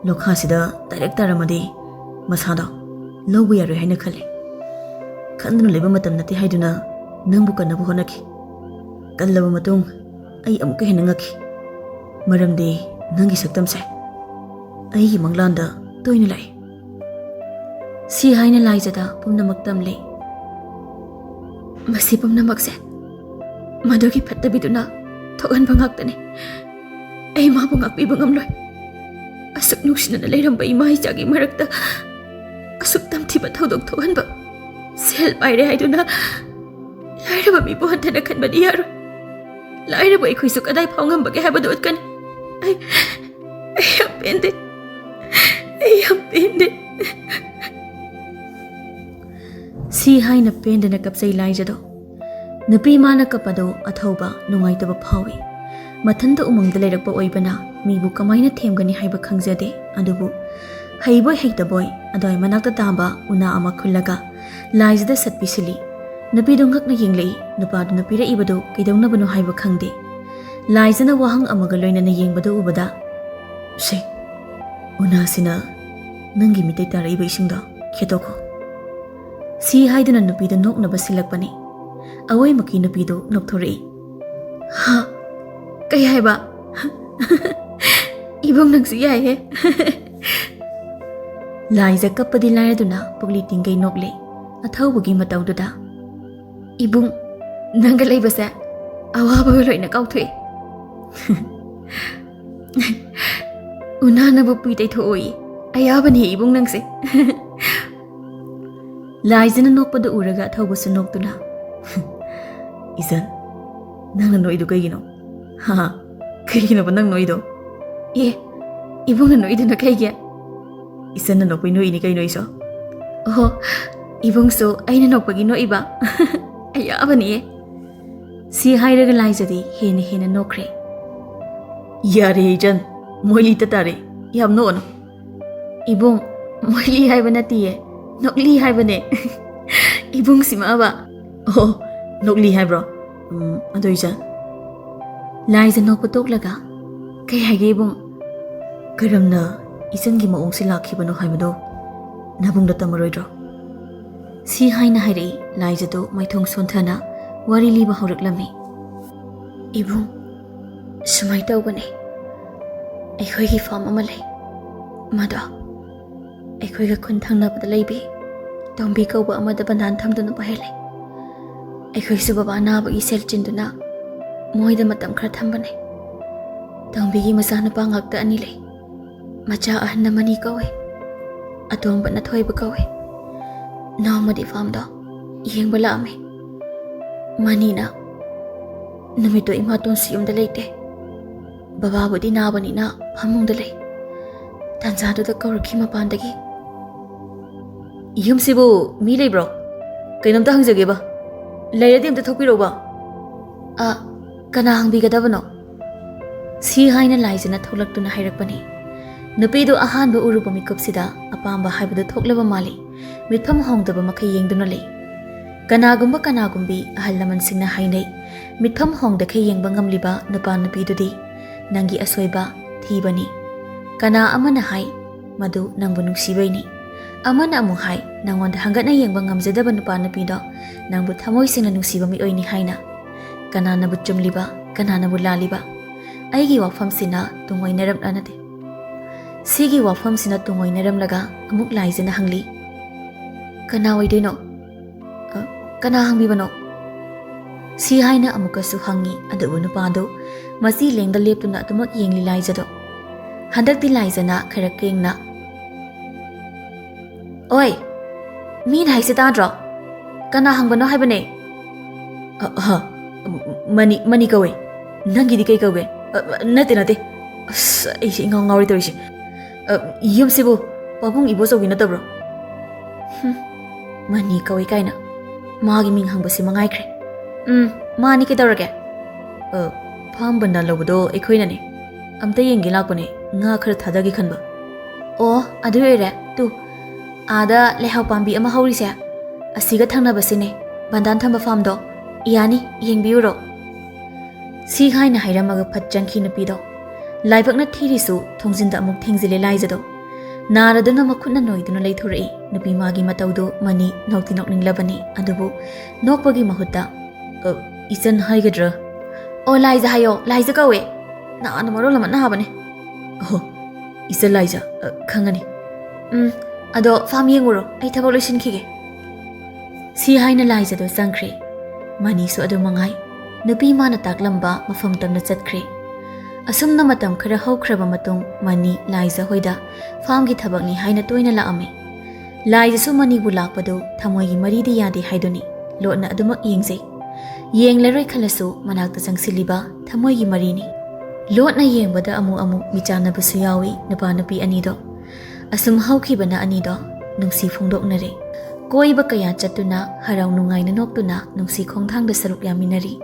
ꯂꯣꯈꯥꯁꯤꯗ ꯗꯥꯏꯔꯦꯛ ꯇꯥꯔꯝꯃꯗꯤ ꯃꯁꯥꯗꯣ ꯂꯧꯕ ꯌꯥꯔꯣꯏ ꯍꯥꯏꯅ ꯈꯜꯂꯤ꯫ ꯈꯟꯗꯨꯅ ꯂꯩꯕ ꯃꯇꯝ ꯅꯠꯇꯦ ꯍꯥꯏꯗꯨꯅ ꯅꯪꯕꯨ ꯀꯟꯅꯕ ꯍꯣꯠꯅꯈꯤ꯫ ꯀꯜꯂꯕ ꯃꯇꯨꯡ ꯑꯩ ꯑꯃꯨꯛꯀ ꯍꯦꯟꯅ ꯉꯛꯈꯤ꯫ ꯃꯔꯝꯗꯤ ꯅꯪꯒꯤ ꯁꯛꯇꯝꯁꯦ ꯑꯩꯒꯤ ꯃꯪꯂꯥꯟꯗ ꯇꯣꯏꯅ ꯂꯥꯛꯏ꯫ ꯁꯤ ꯍꯥꯏꯅ ꯂꯥꯏꯖꯗ ꯄꯨꯝꯅꯃꯛ ꯇꯝꯂꯦ꯫ ꯃꯁꯤ ꯄꯨꯝꯅꯃꯛꯁꯦ ꯃꯗꯨꯒꯤ ꯐꯠꯇꯕꯤꯗꯨꯅ ꯊꯣꯛꯍꯟꯕ ꯉꯥꯛꯇꯅꯤ꯫ ꯑꯩ ꯃꯥꯕꯨ ꯉꯥꯛꯄꯤꯕ ꯉꯝꯂꯣꯏ꯫ ꯑꯁꯨꯛ ꯅꯨꯡꯁꯤꯅꯅ ꯂꯩꯔꯝꯕ ꯏꯃꯥ ꯏꯆꯥꯒꯤ ꯃꯔꯛꯇ ꯑꯁꯨꯛ ꯇꯝꯊꯤꯕ ꯊꯧꯗꯣꯛ ꯊꯣꯛꯍꯟꯕ, ꯁꯦꯜ ꯄꯥꯏꯔꯦ ꯍꯥꯏꯗꯨꯅ ꯂꯥꯏꯔꯕ ꯃꯤꯕꯨ ꯍꯟꯊꯅ ꯈꯟꯕꯗꯤ ꯌꯥꯔꯣꯏ꯫ ꯂꯥꯏꯔꯕ ꯑꯩꯈꯣꯏꯁꯨ ꯀꯗꯥꯏ ꯐꯥꯎ ꯉꯝꯕꯒꯦ ꯍꯥꯏꯕꯗꯨ ꯎꯠꯀꯅꯤ꯫ ꯑꯩ, ꯑꯩ ꯌꯥꯝ ꯄꯦꯟꯗꯦ꯫ ꯑꯩ ꯌꯥꯝ ꯄꯦꯟꯗꯦ꯫ ꯁꯤ ꯍꯥꯏꯅ ꯄꯦꯟꯗꯅ ꯀꯞꯆꯩ ꯂꯥꯏꯖꯗꯣ꯫ ꯅꯨꯄꯤ ꯃꯥꯅ ꯀꯞꯄꯗꯣ ꯑꯊꯧꯕ ꯅꯨꯡꯉꯥꯏꯇꯕ ꯐꯥꯎꯏ꯫ ꯃꯊꯟꯇ ꯎꯃꯪꯗ ꯂꯩꯔꯛꯄ ꯑꯣꯏꯕꯅ ꯃꯤꯕꯨ ꯀꯃꯥꯏꯅ ꯊꯦꯝꯒꯅꯤ ꯍꯥꯏꯕ ꯈꯪꯖꯗꯦ꯫ ꯑꯗꯨꯕꯨ ꯍꯩꯕꯣꯏ ꯍꯩꯇꯕꯣꯏ ꯑꯗꯨꯋꯥꯏ ꯃꯅꯥꯛꯇ ꯇꯥꯕ ꯎꯅꯥ ꯑꯃ ꯈꯨꯜꯂꯒ ꯂꯥꯏꯖꯗ ꯁꯠ ꯄꯤꯁꯤꯜꯂꯤ꯫ ꯅꯨꯄꯤꯗꯨ ꯉꯛꯅ ꯌꯦꯡꯂꯛꯏ꯫ ꯅꯨꯄꯥꯗꯨꯅ ꯄꯤꯔꯛꯏꯕꯗꯨ ꯀꯩꯗꯧꯅꯕꯅꯣ ꯍꯥꯏꯕ ꯈꯪꯗꯦ꯫ ꯂꯥꯏꯖꯅ ꯋꯥꯍꯪ ꯑꯃꯒ ꯂꯣꯏꯅꯅ ꯌꯦꯡꯕꯗꯨ ꯎꯕꯗ, "ꯁꯦ, ꯎꯅꯥꯁꯤꯅ ꯅꯪꯒꯤ ꯃꯤꯠꯇꯩ ꯇꯥꯔꯛꯏꯕ ꯏꯁꯤꯡꯗꯣ ꯈꯦꯠꯇꯣꯛꯈꯣ꯫" ꯁꯤ ꯍꯥꯏꯗꯨꯅ ꯅꯨꯄꯤꯗꯨ ꯅꯣꯛꯅꯕ ꯁꯤꯜꯂꯛꯄꯅꯤ꯫ ꯑꯋꯣꯏꯃꯛꯀꯤ ꯅꯨꯄꯤꯗꯨ ꯅꯣꯛꯊꯣꯔꯛꯏ꯫ "ꯍꯥ? ꯀꯩ ꯍꯥꯏꯕ? ꯏꯕꯨꯡ, ꯅꯪꯁꯨ ꯌꯥꯏꯍꯦ꯫" ꯂꯥꯏꯖ ꯀꯞꯄꯗꯤ ꯂꯥꯏꯔꯗꯨꯅ ꯄꯨꯛꯂꯤ ꯇꯤꯡꯒꯩ ꯅꯣꯛꯂꯦ꯫ ꯑꯊꯧꯕꯒꯤ ꯃꯇꯧꯗꯨꯗ, "ꯏꯕꯨꯡ, ꯅꯪꯒ ꯂꯩꯕꯁꯦ ꯑꯋꯥꯕꯒ ꯂꯣꯏꯅ ꯀꯥꯎꯊꯣꯛꯑꯦ꯫" "ꯎꯅꯥꯅꯕꯨ ꯄꯨꯏ ꯇꯩꯊꯣꯛꯑꯣꯌꯦ꯫ ꯑꯌꯥꯕꯅꯦ ꯏꯕꯨꯡ ꯅꯪꯁꯦ꯫" ꯂꯥꯏꯖꯅ ꯅꯣꯛꯄꯗꯨ ꯎꯔꯒ ꯑꯊꯧꯕꯁꯨ ꯅꯣꯛꯇꯨꯅ, "ꯏꯆꯟ, ꯅꯪꯅ ꯅꯣꯛꯏꯗꯨ ꯀꯩꯒꯤꯅꯣ? ꯍꯥ, ꯀꯩꯒꯤꯅꯣꯕ ꯅꯪ ꯅꯣꯛꯏꯗꯣ?" "ꯑꯦ, ꯏꯕꯨꯡꯅ ꯅꯣꯛꯏꯗꯨꯅ ꯀꯩꯒꯤ?" "ꯏꯆꯟꯅ ꯅꯣꯛꯄꯩ ꯅꯣꯛꯏꯅꯤ ꯀꯩꯅꯣ ꯑꯩꯁꯨ꯫" "ꯑꯣꯍꯣ, ꯏꯕꯨꯡꯁꯨ ꯑꯩꯅ ꯅꯣꯛꯄꯒꯤ ꯅꯣꯛꯏꯕ?" "ꯑꯌꯥꯕꯅꯤꯌꯦ꯫" ꯁꯤ ꯍꯥꯏꯔꯒ ꯂꯥꯏꯖꯗꯤ ꯍꯦꯟꯅ ꯍꯦꯟꯅ ꯅꯣꯛꯈ꯭ꯔꯦ꯫ "ꯌꯥꯔꯦ ꯏꯆꯟ, ꯃꯣꯏꯂꯤꯇ ꯇꯥꯔꯦ, ꯌꯥꯝ ꯅꯣꯛꯑꯅꯨ꯫" "ꯏꯕꯨꯡ, ꯃꯣꯏꯂꯤ ꯍꯥꯏꯕ ꯅꯠꯇꯤꯌꯦ, ꯅꯣꯛꯂꯤ ꯍꯥꯏꯕꯅꯦ꯫" "ꯏꯕꯨꯡꯁꯤꯃꯕ꯫" "ꯑꯣ, ꯅꯣꯛꯂꯤ ꯍꯥꯏꯕ꯭ꯔꯣ? ꯎꯝ, ꯑꯗꯨ ꯏꯆꯟ꯫" ꯂꯥꯏꯖ ꯅꯣꯛꯄ ꯇꯣꯛꯂꯒ, "ꯀꯩ ꯍꯥꯏꯒꯦ ꯏꯕꯨꯡ?" "ꯀꯔꯝꯅ ꯏꯆꯟꯒꯤ ꯃꯑꯣꯡꯁꯦ ꯂꯥꯛꯈꯤꯕꯅꯣ ꯍꯥꯏꯕꯗꯣ ꯅꯕꯨꯡꯗ ꯇꯝꯃꯔꯣꯏꯗ꯭ꯔꯣ?" ꯁꯤ ꯍꯥꯏꯅ ꯍꯥꯏꯔꯛꯏ꯫ ꯂꯥꯏꯖꯗꯨ ꯃꯥꯏꯊꯣꯡ ꯁꯣꯟꯊꯅ ꯋꯥꯔꯤ ꯂꯤꯕ ꯍꯧꯔꯛꯂꯝꯃꯤ꯫ "ꯏꯕꯨꯡ, ꯁꯨꯃꯥꯏ ꯇꯧꯕꯅꯦ, ꯑꯩꯈꯣꯏꯒꯤ ꯐꯥꯝ ꯑꯃ ꯂꯩ, ꯃꯗꯣ ꯑꯩꯈꯣꯏꯒ ꯈꯨꯟ ꯊꯪꯅꯕꯗ ꯂꯩꯕꯤ ꯇꯣꯝꯕꯤ ꯀꯧꯕ ꯑꯃꯗ ꯕꯟꯗꯥꯟ ꯊꯝꯗꯨꯅ ꯄꯥꯏꯍꯜꯂꯦ꯫ ꯑꯩꯈꯣꯏꯁꯨ ꯕꯕꯥ ꯅꯥꯕꯒꯤ ꯁꯦꯜ ꯆꯤꯟꯗꯨꯅ ꯃꯣꯏꯗ ꯃꯇꯝ ꯈꯔ ꯊꯝꯕꯅꯦ꯫ ꯇꯣꯝꯕꯤꯒꯤ ꯃꯆꯥꯅꯨꯄꯥ ꯉꯥꯛꯇ ꯑꯅꯤ ꯂꯩ꯫ ꯃꯆꯥ ꯑꯍꯟꯅ ꯃꯅꯤ ꯀꯧꯏ, ꯑꯇꯣꯝꯕꯅ ꯊꯣꯏꯕ ꯀꯧꯏ꯫ ꯅꯣꯡꯃꯗꯤ ꯐꯥꯝꯗꯣ ꯌꯦꯡꯕ ꯂꯥꯛꯑꯝꯃꯤ꯫ ꯃꯅꯤꯅ, "ꯅꯨꯃꯤꯠꯇꯣ ꯏꯃꯥꯇꯣꯟꯁꯨ ꯌꯨꯝꯗ ꯂꯩꯇꯦ꯫ ꯕꯕꯥꯕꯨꯗꯤ ꯅꯥꯕꯅꯤꯅ ꯐꯃꯨꯡꯗ ꯂꯩ꯫ ꯇꯥꯟꯖꯥꯗꯨꯗ ꯀꯧꯔꯛꯈꯤ ꯃꯄꯥꯟꯗꯒꯤ꯫" "ꯌꯨꯝꯁꯤꯕꯨ ꯃꯤ ꯂꯩꯕ꯭ꯔꯣ? ꯀꯩꯅꯣꯝꯇ ꯍꯪꯖꯒꯦꯕ꯫ ꯂꯩꯔꯗꯤ ꯑꯝꯇ ꯊꯣꯛꯄꯤꯔꯛꯎꯕ꯫" "ꯑ, ꯀꯅꯥ ꯍꯪꯕꯤꯒꯗꯕꯅꯣ?" ꯁꯤ ꯍꯥꯏꯅ ꯂꯥꯏꯖꯅ ꯊꯣꯛꯂꯛꯇꯨꯅ ꯍꯥꯏꯔꯛꯄꯅꯤ꯫ ꯅꯨꯄꯤꯗꯨ ꯑꯍꯥꯟꯕ ꯎꯔꯨꯕ ꯃꯤꯀꯨꯞꯁꯤꯗ ꯑꯄꯥꯝꯕ ꯍꯥꯏꯕꯗꯨ ꯊꯣꯛꯂꯕ ꯃꯥꯜꯂꯤ꯫ ꯃꯤꯠꯐꯝ ꯍꯣꯡꯗꯕ ꯃꯈꯩ ꯌꯦꯡꯗꯨꯅ ꯂꯩ꯫ ꯀꯅꯥꯒꯨꯝꯕ ꯀꯅꯥꯒꯨꯝꯕꯤ ꯑꯍꯜ ꯂꯃꯟꯁꯤꯡꯅ ꯍꯥꯏꯅꯩ, ꯃꯤꯠꯐꯝ ꯍꯣꯡꯗꯈꯩ ꯌꯦꯡꯕ ꯉꯝꯂꯤꯕ ꯅꯨꯄꯥ ꯅꯨꯄꯤꯗꯨꯗꯤ ꯅꯪꯒꯤ ꯑꯁꯣꯏꯕ ꯊꯤꯕꯅꯤ꯫ ꯀꯅꯥ ꯑꯃꯅ ꯍꯥꯏ, ꯃꯗꯨ ꯅꯪꯕꯨ ꯅꯨꯡꯁꯤꯕꯩꯅꯤ꯫ ꯑꯃꯅ ꯑꯃꯨꯛ ꯍꯥꯏ, ꯅꯪꯉꯣꯟꯗ ꯍꯪꯒꯠꯅ ꯌꯦꯡꯕ ꯉꯝꯖꯗꯕ ꯅꯨꯄꯥ ꯅꯨꯄꯤꯗꯣ ꯅꯪꯕꯨ ꯊꯃꯣꯏ ꯁꯦꯡꯅ ꯅꯨꯡꯁꯤꯕ ꯃꯤꯑꯣꯏꯅꯤ ꯍꯥꯏꯅ꯫ ꯀꯅꯥꯅꯕꯨ ꯆꯨꯝꯂꯤꯕ, ꯀꯅꯥꯅꯕꯨ ꯂꯥꯜꯂꯤꯕ? ꯑꯩꯒꯤ ꯋꯥꯐꯝꯁꯤꯅ ꯇꯨꯡꯑꯣꯏꯅꯔꯝꯂꯅꯗꯦ꯫ ꯁꯤꯒꯤ ꯋꯥꯐꯝꯁꯤꯅ ꯇꯨꯡꯑꯣꯏꯅꯔꯝꯂꯒ ꯑꯃꯨꯛ ꯂꯥꯏꯖꯅ ꯍꯪꯂꯤ, "ꯀꯅꯥ ꯑꯣꯏꯗꯣꯏꯅꯣ? ꯑ, ꯀꯅꯥ ꯍꯪꯕꯤꯕꯅꯣ?" ꯁꯤ ꯍꯥꯏꯅ ꯑꯃꯨꯛꯀꯁꯨ ꯍꯪꯉꯤ, ꯑꯗꯨꯕꯨ ꯅꯨꯄꯥꯗꯨ ꯃꯆꯤ ꯂꯦꯡꯗ ꯂꯦꯞꯇꯨꯅ ꯑꯗꯨꯃꯛ ꯌꯦꯡꯂꯤ ꯂꯥꯏꯖꯗꯣ꯫ ꯍꯟꯗꯛꯇꯤ ꯂꯥꯏꯖꯅ ꯈꯔ ꯀꯦꯡꯅ, "ꯑꯣꯏ, ꯃꯤꯅ ꯍꯥꯏꯁꯦ ꯇꯥꯗ꯭ꯔꯣ? ꯀꯅꯥ ꯍꯪꯕꯅꯣ ꯍꯥꯏꯕꯅꯦ?" "ꯑ, ꯑꯍ, ꯃꯅꯤ, ꯃꯅꯤ ꯀꯧꯋꯦ꯫ ꯅꯪꯒꯤꯗꯤ ꯀꯩ ꯀꯧꯒꯦ?" "ꯑ, ꯅꯠꯇꯦ, ꯅꯠꯇꯦ꯫ ꯑꯁ, ꯑꯩꯁꯦ ꯏꯉꯥꯎ ꯉꯥꯎꯔꯦ ꯇꯧꯔꯤꯁꯦ꯫ ꯑ, ꯌꯨꯝꯁꯤꯕꯨ ꯄꯥꯕꯨꯡ ꯏꯕꯣꯆꯧꯒꯤ ꯅꯠꯇꯕ꯭ꯔꯣ?" "ꯍꯨꯝ, ꯃꯅꯤ ꯀꯧꯏ ꯀꯥꯏꯅ꯫ ꯃꯥꯒꯤ ꯃꯤꯡ ꯍꯪꯕꯁꯤ ꯃꯉꯥꯏꯈ꯭ꯔꯦ꯫ ꯎꯝ, ꯃꯥꯅꯤ, ꯀꯩꯗꯧꯔꯒꯦ?" "ꯑ, ꯐꯥꯝ ꯕꯟꯗꯥꯟ ꯂꯧꯕꯗꯣ ꯑꯩꯈꯣꯏꯅꯅꯦ꯫ ꯑꯝꯇ ꯌꯦꯡꯒꯦ ꯂꯥꯛꯄꯅꯦ, ꯉꯥ ꯈꯔ ꯊꯥꯗꯒꯦ ꯈꯟꯕ꯫" "ꯑꯣ, ꯑꯗꯨ ꯑꯣꯏꯔꯦ꯫ ꯇꯨ, ꯑꯥꯗ ꯂꯩꯍꯥꯎ ꯄꯥꯝꯕꯤ ꯑꯃ ꯍꯧꯔꯤꯁꯦ, ꯑꯁꯤꯒ ꯊꯪꯅꯕꯁꯤꯅꯦ, ꯕꯟꯗꯥꯟ ꯊꯝꯕ ꯐꯥꯝꯗꯣ꯫ ꯌꯥꯅꯤ, ꯌꯦꯡꯕꯤꯌꯨꯔꯣ?" ꯁꯤ ꯍꯥꯏꯅ ꯍꯥꯏꯔꯝꯃꯒ ꯐꯠ ꯆꯪꯈꯤ ꯅꯨꯄꯤꯗꯣ꯫ ꯂꯥꯏꯕꯛꯅ ꯊꯤꯔꯤꯁꯨ ꯊꯣꯡꯖꯤꯟꯗ ꯑꯃꯨꯛ ꯊꯦꯡꯖꯤꯜꯂꯦ ꯂꯥꯏꯖꯗꯣ꯫ ꯅꯥꯔꯗꯨꯅ ꯃꯈꯨꯠꯅ ꯅꯣꯏꯗꯨꯅ ꯂꯩꯊꯣꯔꯛꯏ꯫ ꯅꯨꯄꯤ ꯃꯥꯒꯤ ꯃꯇꯧꯗꯨ ꯃꯅꯤ ꯅꯣꯛꯇꯤ ꯅꯣꯛꯅꯤꯡꯂꯕꯅꯤ, ꯑꯗꯨꯕꯨ ꯅꯣꯛꯄꯒꯤ ꯃꯍꯨꯠꯇ, "ꯑ, ꯏꯆꯟ ꯍꯥꯏꯒꯗ꯭ꯔꯥ?" "ꯑꯣ, ꯂꯥꯏꯖ ꯍꯥꯏꯌꯣ, ꯂꯥꯏꯖ ꯀꯧꯋꯦ꯫ ꯅꯥꯅ ꯃꯔꯣꯜ ꯑꯃ ꯅꯥꯕꯅꯦ꯫" "ꯑꯍꯣ, ꯏꯆꯟ ꯂꯥꯏꯖ, ꯑ, ꯈꯪꯉꯅꯤ꯫" "ꯎꯝ, "ꯑꯗꯣ ꯐꯥꯝ ꯌꯦꯡꯉꯨꯔꯣ, ꯑꯩ ꯊꯕꯛ ꯂꯣꯏꯁꯤꯟꯈꯤꯒꯦ"꯫ ꯁꯤ ꯍꯥꯏꯅ ꯂꯥꯏꯖꯗꯣ ꯆꯪꯈ꯭ꯔꯦ꯫ ꯃꯅꯤꯁꯨ ꯑꯗꯨ ꯃꯉꯥꯏ, ꯅꯨꯄꯤ ꯃꯥꯅ ꯇꯥꯛꯂꯝꯕ ꯃꯐꯝ ꯇꯝꯅ ꯆꯠꯈ꯭ꯔꯦ꯫ ꯑꯁꯨꯝꯅ ꯃꯇꯝ ꯈꯔ ꯍꯧꯈ꯭ꯔꯕ ꯃꯇꯨꯡ, ꯃꯅꯤ ꯂꯥꯏꯖ ꯍꯣꯏꯗ ꯐꯥꯝꯒꯤ ꯊꯕꯛꯅꯤ ꯍꯥꯏꯅ ꯇꯣꯏꯅ ꯂꯥꯛꯑꯝꯃꯤ꯫ ꯂꯥꯏꯖꯁꯨ ꯃꯅꯤꯕꯨ ꯂꯥꯛꯄꯗꯨ ꯊꯃꯣꯏꯒꯤ ꯃꯔꯤꯗꯤ ꯌꯥꯗꯦ ꯍꯥꯏꯗꯨꯅꯤ꯫ ꯂꯣꯠꯅ ꯑꯗꯨꯃꯛ ꯌꯦꯡꯖꯩ꯫ ꯌꯦꯡꯂꯔꯣꯏ ꯈꯜꯂꯁꯨ ꯃꯅꯥꯛꯇ ꯆꯪꯁꯤꯜꯂꯤꯕ ꯊꯃꯣꯏꯒꯤ ꯃꯔꯤꯅꯤ꯫ ꯂꯣꯠꯅ ꯌꯦꯡꯕꯗ ꯑꯃꯨꯛ ꯑꯃꯨꯛ ꯃꯤꯆꯥꯟꯅꯕꯁꯨ ꯌꯥꯎꯏ ꯅꯨꯄꯥ ꯅꯨꯄꯤ ꯑꯅꯤꯗꯣ꯫ ꯑꯁꯨꯝ ꯍꯧꯈꯤꯕꯅ ꯑꯅꯤꯗꯣ ꯅꯨꯡꯁꯤ ꯐꯣꯡꯗꯣꯛꯅꯔꯦ꯫ ꯀꯣꯏꯕ ꯀꯌꯥ ꯆꯠꯇꯨꯅ, ꯍꯔꯥꯎ ꯅꯨꯡꯉꯥꯏꯅ ꯅꯣꯛꯇꯨꯅ ꯅꯨꯡꯁꯤ ꯈꯣꯡꯊꯥꯡꯗ ꯁꯔꯨꯛ ꯌꯥꯃꯤꯟꯅꯔꯤ꯫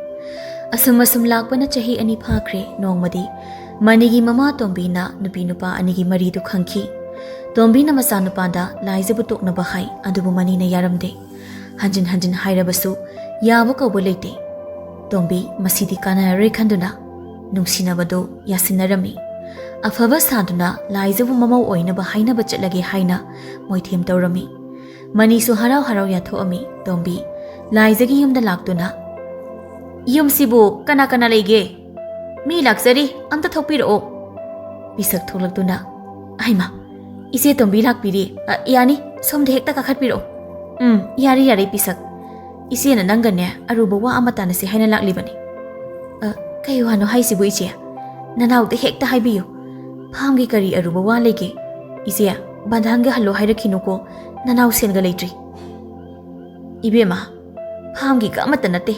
ꯑꯁꯨꯝ ꯑꯁꯨꯝ ꯂꯥꯛꯄꯅ ꯆꯍꯤ ꯑꯅꯤ ꯐꯥꯈ꯭ꯔꯦ꯫ ꯅꯣꯡꯃꯗꯤ ꯃꯅꯤꯒꯤ ꯃꯃꯥ ꯇꯣꯝꯕꯤꯅ ꯅꯨꯄꯤ ꯅꯨꯄꯥ ꯑꯅꯤꯒꯤ ꯃꯔꯤꯗꯨ ꯈꯪꯈꯤ꯫ ꯇꯣꯝꯕꯤꯅ ꯃꯆꯥꯅꯨꯄꯥꯗ ꯂꯥꯏꯖꯕꯨ ꯇꯣꯛꯅꯕ ꯍꯥꯏ, ꯑꯗꯨꯕꯨ ꯃꯅꯤꯅ ꯌꯥꯔꯝꯗꯦ꯫ ꯍꯟꯖꯤꯟ ꯍꯟꯖꯤꯟ ꯍꯥꯏꯔꯕꯁꯨ ꯌꯥꯕ ꯀꯧꯕ ꯂꯩꯇꯦ꯫ ꯇꯣꯝꯕꯤ ꯃꯁꯤꯗꯤ ꯀꯥꯟꯅꯔꯔꯣꯏ ꯈꯟꯗꯨꯅ ꯅꯨꯡꯁꯤꯅꯕꯗꯨ ꯌꯥꯁꯤꯟꯅꯔꯝꯃꯤ꯫ ꯑꯐꯕ ꯁꯥꯗꯨꯅ ꯂꯥꯏꯖꯕꯨ ꯃꯃꯧ ꯑꯣꯏꯅꯕ ꯍꯥꯏꯅꯕ ꯆꯠꯂꯒꯦ ꯍꯥꯏꯅ ꯃꯣꯏꯊꯦꯝ ꯇꯧꯔꯝꯃꯤ꯫ ꯃꯅꯤꯁꯨ ꯍꯔꯥꯎ ꯍꯔꯥꯎ ꯌꯥꯊꯣꯛꯑꯝꯃꯤ꯫ ꯇꯣꯝꯕꯤ ꯂꯥꯏꯖꯒꯤ ꯌꯨꯝꯗ ꯂꯥꯛꯇꯨꯅ, "ꯌꯨꯝꯁꯤꯕꯨ ꯀꯅꯥ ꯀꯅꯥ ꯂꯩꯒꯦ? ꯃꯤ ꯂꯥꯛꯆꯔꯤ, ꯑꯝꯇ ꯊꯣꯛꯄꯤꯔꯛꯑꯣ"꯫ ꯄꯤꯁꯛ ꯊꯣꯛꯂꯛꯇꯨꯅ, "ꯍꯩꯃꯥ, ꯏꯆꯦ ꯇꯣꯝꯕꯤ ꯂꯥꯛꯄꯤꯔꯤ꯫ ꯑ, ꯌꯥꯅꯤ, ꯁꯣꯝꯗ ꯍꯦꯛꯇ ꯀꯥꯈꯠꯄꯤꯔꯛꯑꯣ"꯫ "ꯎꯝ, ꯌꯥꯔꯦ, ꯌꯥꯔꯦ, ꯄꯤꯁꯛ꯫ ꯏꯆꯦꯅ ꯅꯪꯒꯅꯦ ꯑꯔꯨꯕ ꯋꯥ ꯑꯃ ꯇꯥꯟꯅꯁꯤ ꯍꯥꯏꯅ ꯂꯥꯛꯂꯤꯕꯅꯤ"꯫ "ꯑ, ꯀꯩ ꯋꯥꯅꯣ ꯍꯥꯏꯁꯤꯕꯨ, ꯏꯆꯦ? ꯅꯅꯥꯎꯗ ꯍꯦꯛꯇ ꯍꯥꯏꯕꯤꯌꯨ꯫ ꯐꯥꯝꯒꯤ ꯀꯔꯤ ꯑꯔꯨꯕ ꯋꯥ ꯂꯩꯒꯦ? ꯏꯆꯦ, ꯕꯟꯙꯥꯟꯒ ꯍꯜꯂꯣ ꯍꯥꯏꯔꯛꯈꯤꯅꯨꯀꯣ, ꯅꯅꯥꯎ ꯁꯦꯟꯒ ꯂꯩꯇ꯭ꯔꯤ"꯫ "ꯏꯕꯦꯝꯃ, ꯐꯥꯝꯒꯤꯒ ꯑꯃꯠꯇ ꯅꯠꯇꯦ꯫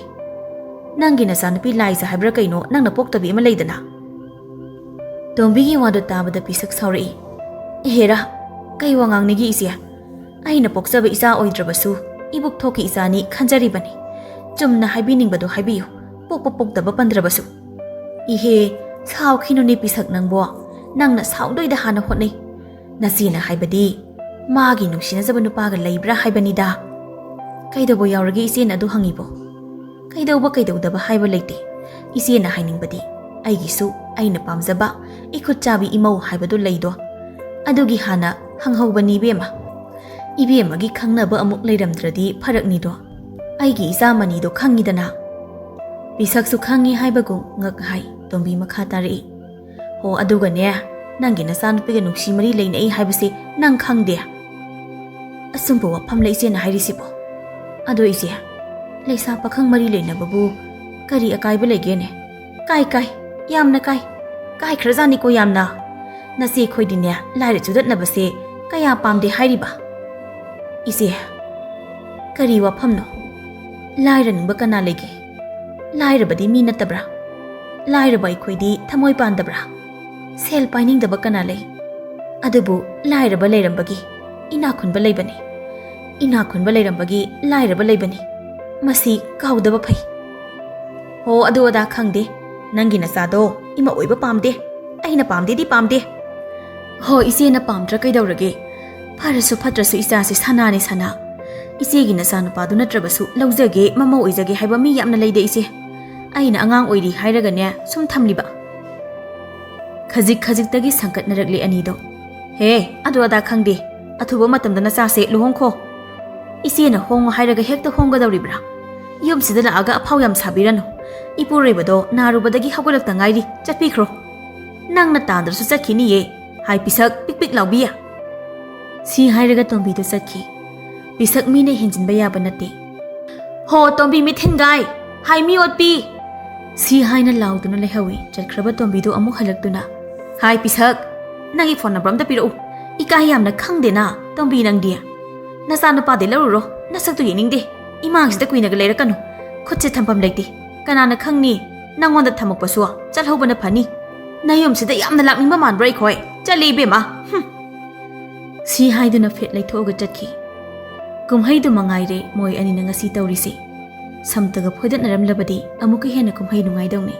ꯅꯪꯒꯤ ꯅꯆꯥꯅꯨꯄꯤ ꯂꯥꯏꯖ ꯍꯥꯏꯕ꯭ꯔꯥ ꯀꯩꯅꯣ, ꯅꯪꯅ ꯄꯣꯛꯇꯕꯤ ꯑꯃ ꯂꯩꯗꯅ"꯫ ꯇꯣꯝꯕꯤꯒꯤ ꯋꯥꯗꯨ ꯇꯥꯕꯗ ꯄꯤꯁꯛ ꯁꯥꯎꯔꯛꯏ꯫ "ꯑꯦꯍꯦꯔꯥ, ꯀꯩ ꯋꯥ ꯉꯥꯡꯅꯤꯒꯦ ꯏꯆꯦ? ꯑꯩꯅ ꯄꯣꯛꯆꯕ ꯏꯆꯥ ꯑꯣꯏꯗ꯭ꯔꯕꯁꯨ ꯏꯕꯨꯛ ꯊꯣꯛꯀꯤ ꯏꯆꯥꯅꯤ ꯈꯟꯖꯔꯤꯕꯅꯤ꯫ ꯆꯨꯝꯅ ꯍꯥꯏꯕꯤꯅꯤꯡꯕꯗꯣ ꯍꯥꯏꯕꯤꯌꯨ, ꯄꯣꯛꯄ ꯄꯣꯛꯇꯕ ꯄꯟꯗ꯭ꯔꯕꯁꯨ"꯫ "ꯏꯍꯦ, ꯁꯥꯎꯈꯤꯅꯨꯅꯦ ꯄꯤꯁꯛ ꯅꯪꯕꯣ꯫ ꯅꯪꯅ ꯁꯥꯎꯗꯣꯏꯗ ꯍꯥꯟꯅ ꯍꯣꯠꯅꯩ꯫ ꯅꯆꯦꯅ ꯍꯥꯏꯕꯗꯤ ꯃꯥꯒꯤ ꯅꯨꯡꯁꯤꯅꯖꯕ ꯅꯨꯄꯥꯒ ꯂꯩꯕ꯭ꯔꯥ ꯍꯥꯏꯕꯅꯤꯗ"꯫ "ꯀꯩꯗꯧꯕ ꯌꯥꯎꯔꯒꯦ ꯏꯆꯦꯅ ꯑꯗꯨ ꯍꯪꯉꯤꯕꯣ?" "ꯀꯩꯗꯧꯕ ꯀꯩꯗꯧꯗꯕ ꯍꯥꯏꯕ ꯂꯩꯇꯦ꯫ ꯏꯆꯦꯅ ꯍꯥꯏꯅꯤꯡꯕꯗꯤ ꯑꯩꯒꯤꯁꯨ ꯑꯩꯅ ꯄꯥꯝꯖꯕ ꯏꯈꯨꯠ ꯆꯥꯕꯤ ꯏꯃꯧ ꯍꯥꯏꯕꯗꯨ ꯂꯩꯗꯣ꯫ ꯑꯗꯨꯒꯤ ꯍꯥꯟꯅ ꯍꯪꯍꯧꯕꯅꯤ ꯏꯕꯦꯝꯃ꯫ ꯏꯕꯦꯝꯃꯒꯤ ꯈꯪꯅꯕ ꯑꯃꯨꯛ ꯂꯩꯔꯝꯗ꯭ꯔꯗꯤ ꯐꯔꯛꯅꯤꯗꯣ꯫ ꯑꯩꯒꯤ ꯏꯆꯥ ꯃꯅꯤꯗꯣ ꯈꯪꯉꯤꯗꯅ"꯫ ꯄꯤꯁꯛꯁꯨ ꯈꯪꯉꯤ ꯍꯥꯏꯕꯒꯨꯝ ꯉꯛ ꯍꯥꯏ꯫ ꯇꯣꯝꯕꯤ ꯃꯈꯥ ꯇꯥꯔꯛꯏ꯫ "ꯍꯣ, ꯑꯗꯨꯒꯅꯦ, ꯅꯪꯒꯤ ꯅꯆꯥꯅꯨꯄꯤꯒ ꯅꯨꯡꯁꯤ ꯃꯔꯤ ꯂꯩꯅꯩ ꯍꯥꯏꯕꯁꯤ ꯅꯪ ꯈꯪꯗꯦ"꯫ ꯑꯆꯨꯝꯕ ꯋꯥꯐꯝꯂ ꯏꯆꯦꯅ ꯍꯥꯏꯔꯤꯁꯤꯕꯣ? ꯑꯗꯣ ꯏꯆꯦ, ꯂꯩꯁꯥ ꯄꯥꯈꯪ ꯃꯔꯤ ꯂꯩꯅꯕꯕꯨ ꯀꯔꯤ ꯑꯀꯥꯏꯕ ꯂꯩꯒꯦꯅꯦ? ꯀꯥꯏ ꯀꯥꯏ, ꯌꯥꯝꯅ ꯀꯥꯏ, ꯀꯥꯏꯈ꯭ꯔꯖꯥꯠꯅꯤꯀꯣ ꯌꯥꯝꯅ꯫ ꯅꯆꯦ ꯈꯣꯏꯗꯤꯅꯦ ꯂꯥꯏꯔ ꯆꯨꯗꯠꯅꯕꯁꯦ ꯀꯌꯥ ꯄꯥꯝꯗꯦ ꯍꯥꯏꯔꯤꯕ꯫ ꯏꯆꯦ, ꯀꯔꯤ ꯋꯥꯐꯝꯅꯣ? ꯂꯥꯏꯔꯅꯤꯡꯕ ꯀꯅꯥ ꯂꯩꯒꯦ? ꯂꯥꯏꯔꯕꯗꯤ ꯃꯤ ꯅꯠꯇꯕ꯭ꯔꯥ? ꯂꯥꯏꯔꯕ ꯑꯩꯈꯣꯏꯗꯤ ꯊꯃꯣꯏ ꯄꯥꯟꯗꯕ꯭ꯔꯥ? ꯁꯦꯜ ꯄꯥꯏꯅꯤꯡꯗꯕ ꯀꯅꯥ ꯂꯩ? ꯑꯗꯨꯕꯨ ꯂꯥꯏꯔꯕ ꯂꯩꯔꯝꯕꯒꯤ ꯏꯅꯥꯛꯈꯨꯟꯕ ꯂꯩꯕꯅꯤ꯫ ꯏꯅꯥꯛꯈꯨꯟꯕ ꯂꯩꯔꯝꯕꯒꯤ ꯂꯥꯏꯔꯕ ꯂꯩꯕꯅꯤ꯫ ꯃꯁꯤ ꯀꯥꯎꯗꯕ ꯐꯩ꯫ ꯍꯣ, ꯑꯗꯨ ꯑꯗꯥ ꯈꯪꯗꯦ꯫ ꯅꯪꯒꯤ ꯅꯆꯥꯗꯣ ꯏꯃꯥ ꯑꯣꯏꯕ ꯄꯥꯝꯗꯦ꯫ ꯑꯩꯅ ꯄꯥꯝꯗꯦꯗꯤ ꯄꯥꯝꯗꯦ꯫ ꯍꯣ, ꯏꯆꯦꯅ ꯄꯥꯝꯗ꯭ꯔꯥ ꯀꯩꯗꯧꯔꯒꯦ? ꯐꯔꯁꯨ ꯐꯠꯇ꯭ꯔꯁꯨ ꯏꯆꯥꯁꯤ ꯁꯅꯥꯅꯤ ꯁꯅꯥ꯫ ꯏꯆꯦꯒꯤ ꯅꯆꯥꯅꯨꯄꯥꯗꯨ ꯅꯠꯇ꯭ꯔꯕꯁꯨ ꯂꯧꯖꯒꯦ, ꯃꯃꯧ ꯑꯣꯏꯖꯒꯦ ꯍꯥꯏꯕ ꯃꯤ ꯌꯥꯝꯅ ꯂꯩꯗ ꯏꯆꯦ꯫ ꯑꯩꯅ ꯑꯉꯥꯡ ꯑꯣꯏꯔꯤ ꯍꯥꯏꯔꯒꯅꯦ ꯁꯨꯝ ꯊꯝꯂꯤꯕ꯫ ꯈꯖꯤꯛ ꯈꯖꯤꯛꯇꯒꯤ ꯁꯪꯀꯠꯅꯔꯛꯂꯦ ꯑꯅꯤꯗꯣ꯫ ꯍꯦ, ꯑꯗꯨ ꯑꯗꯥ ꯈꯪꯗꯦ꯫ ꯑꯊꯨꯕ ꯃꯇꯝꯗ ꯅꯆꯥꯁꯦ ꯂꯨꯍꯣꯡꯈꯣ꯫ ꯏꯆꯦꯅ ꯍꯣꯡꯉꯣ ꯍꯥꯏꯔꯒ ꯍꯦꯛꯇ ꯍꯣꯡꯒꯗꯧꯔꯤꯕ꯭ꯔꯥ? ꯌꯨꯝꯁꯤꯗ ꯂꯥꯛꯑꯒ ꯑꯐꯥꯎ ꯌꯥꯝ ꯁꯥꯕꯤꯔꯅꯨ꯫ ꯏꯄꯨꯔꯣꯏꯕꯗꯣ ꯅꯥꯔꯨꯕꯗꯒꯤ ꯍꯧꯒꯠꯂꯛꯇ ꯉꯥꯏꯔꯤ꯫ ꯆꯠꯄꯤꯈ꯭ꯔꯣ꯫ ꯅꯪꯅ ꯇꯥꯟꯗ꯭ꯔꯁꯨ ꯆꯠꯈꯤꯅꯤꯌꯦ꯫ ꯍꯥꯏ ꯄꯤꯁꯛ ꯄꯤꯛ ꯄꯤꯛ ꯂꯥꯎꯕꯤ꯫ ꯁꯤ ꯍꯥꯏꯔꯒ ꯇꯣꯝꯕꯤꯗꯨ ꯆꯠꯈꯤ꯫ ꯄꯤꯁꯛ ꯃꯤꯅ ꯍꯦꯟꯖꯤꯟꯕ ꯌꯥꯕ ꯅꯠꯇꯦ꯫ ꯍꯣ, ꯇꯣꯝꯕꯤ ꯃꯤꯊꯤꯟꯒꯥꯏ! ꯍꯥꯏ ꯃꯤ ꯑꯣꯠꯄꯤ! ꯁꯤ ꯍꯥꯏꯅ ꯂꯥꯎꯗꯨꯅ ꯂꯩꯍꯧꯏ꯫ ꯆꯠꯈ꯭ꯔꯕ ꯇꯣꯝꯕꯤꯗꯨ ꯑꯃꯨꯛ ꯍꯜꯂꯛꯇꯨꯅ, ꯍꯥꯏ ꯄꯤꯁꯛ! ꯅꯪꯒꯤ ꯐꯣꯟ ꯅꯝꯕꯔ ꯑꯝꯇ ꯄꯤꯔꯛꯎ꯫ ꯏꯀꯥꯏ ꯌꯥꯝꯅ ꯈꯪꯗꯦꯅ, ꯇꯣꯝꯕꯤ ꯅꯪꯗꯤ꯫ ꯅꯆꯥꯅꯨꯄꯥꯗꯤ ꯂꯧꯔꯨꯔꯣ, ꯅꯁꯛꯇꯨ ꯌꯦꯡꯅꯤꯡꯗꯦ꯫ ꯏꯃꯥꯡꯁꯤꯗ ꯀꯨꯏꯅꯒ ꯂꯩꯔꯛꯀꯅꯨ꯫ ꯈꯨꯠꯁꯦ ꯊꯝꯐꯝ ꯂꯩꯇꯦ꯫ ꯀꯅꯥꯅ ꯈꯪꯅꯤ? ꯅꯪꯉꯣꯟꯗ ꯊꯝꯃꯛꯄꯁꯨ ꯆꯠꯍꯧꯕꯅ ꯐꯅꯤ꯫ ꯅꯌꯨꯝꯁꯤꯗ ꯌꯥꯝꯅ ꯂꯥꯛꯅꯤꯡꯕ ꯃꯥꯟꯕ꯭ꯔꯥ ꯑꯩꯈꯣꯏ? ꯆꯠꯂꯦ ꯏꯕꯦꯝꯃ꯫ ꯍꯨꯝ꯫ ꯁꯤ ꯍꯥꯏꯗꯨꯅ ꯐꯦꯠ ꯂꯩꯊꯣꯛꯑꯒ ꯆꯠꯈꯤ꯫ ꯀꯨꯝꯍꯩꯗꯨ ꯃꯉꯥꯏꯔꯦ ꯃꯣꯏ ꯑꯅꯤꯅ ꯉꯁꯤ ꯇꯧꯔꯤꯁꯦ꯫ ꯁꯝꯇꯒ ꯐꯣꯏꯗꯠꯅꯔꯝꯂꯕꯗꯤ ꯑꯃꯨꯛꯀ ꯍꯦꯟꯅ ꯀꯨꯝꯍꯩ ꯅꯨꯡꯉꯥꯏꯗꯧꯅꯤ꯫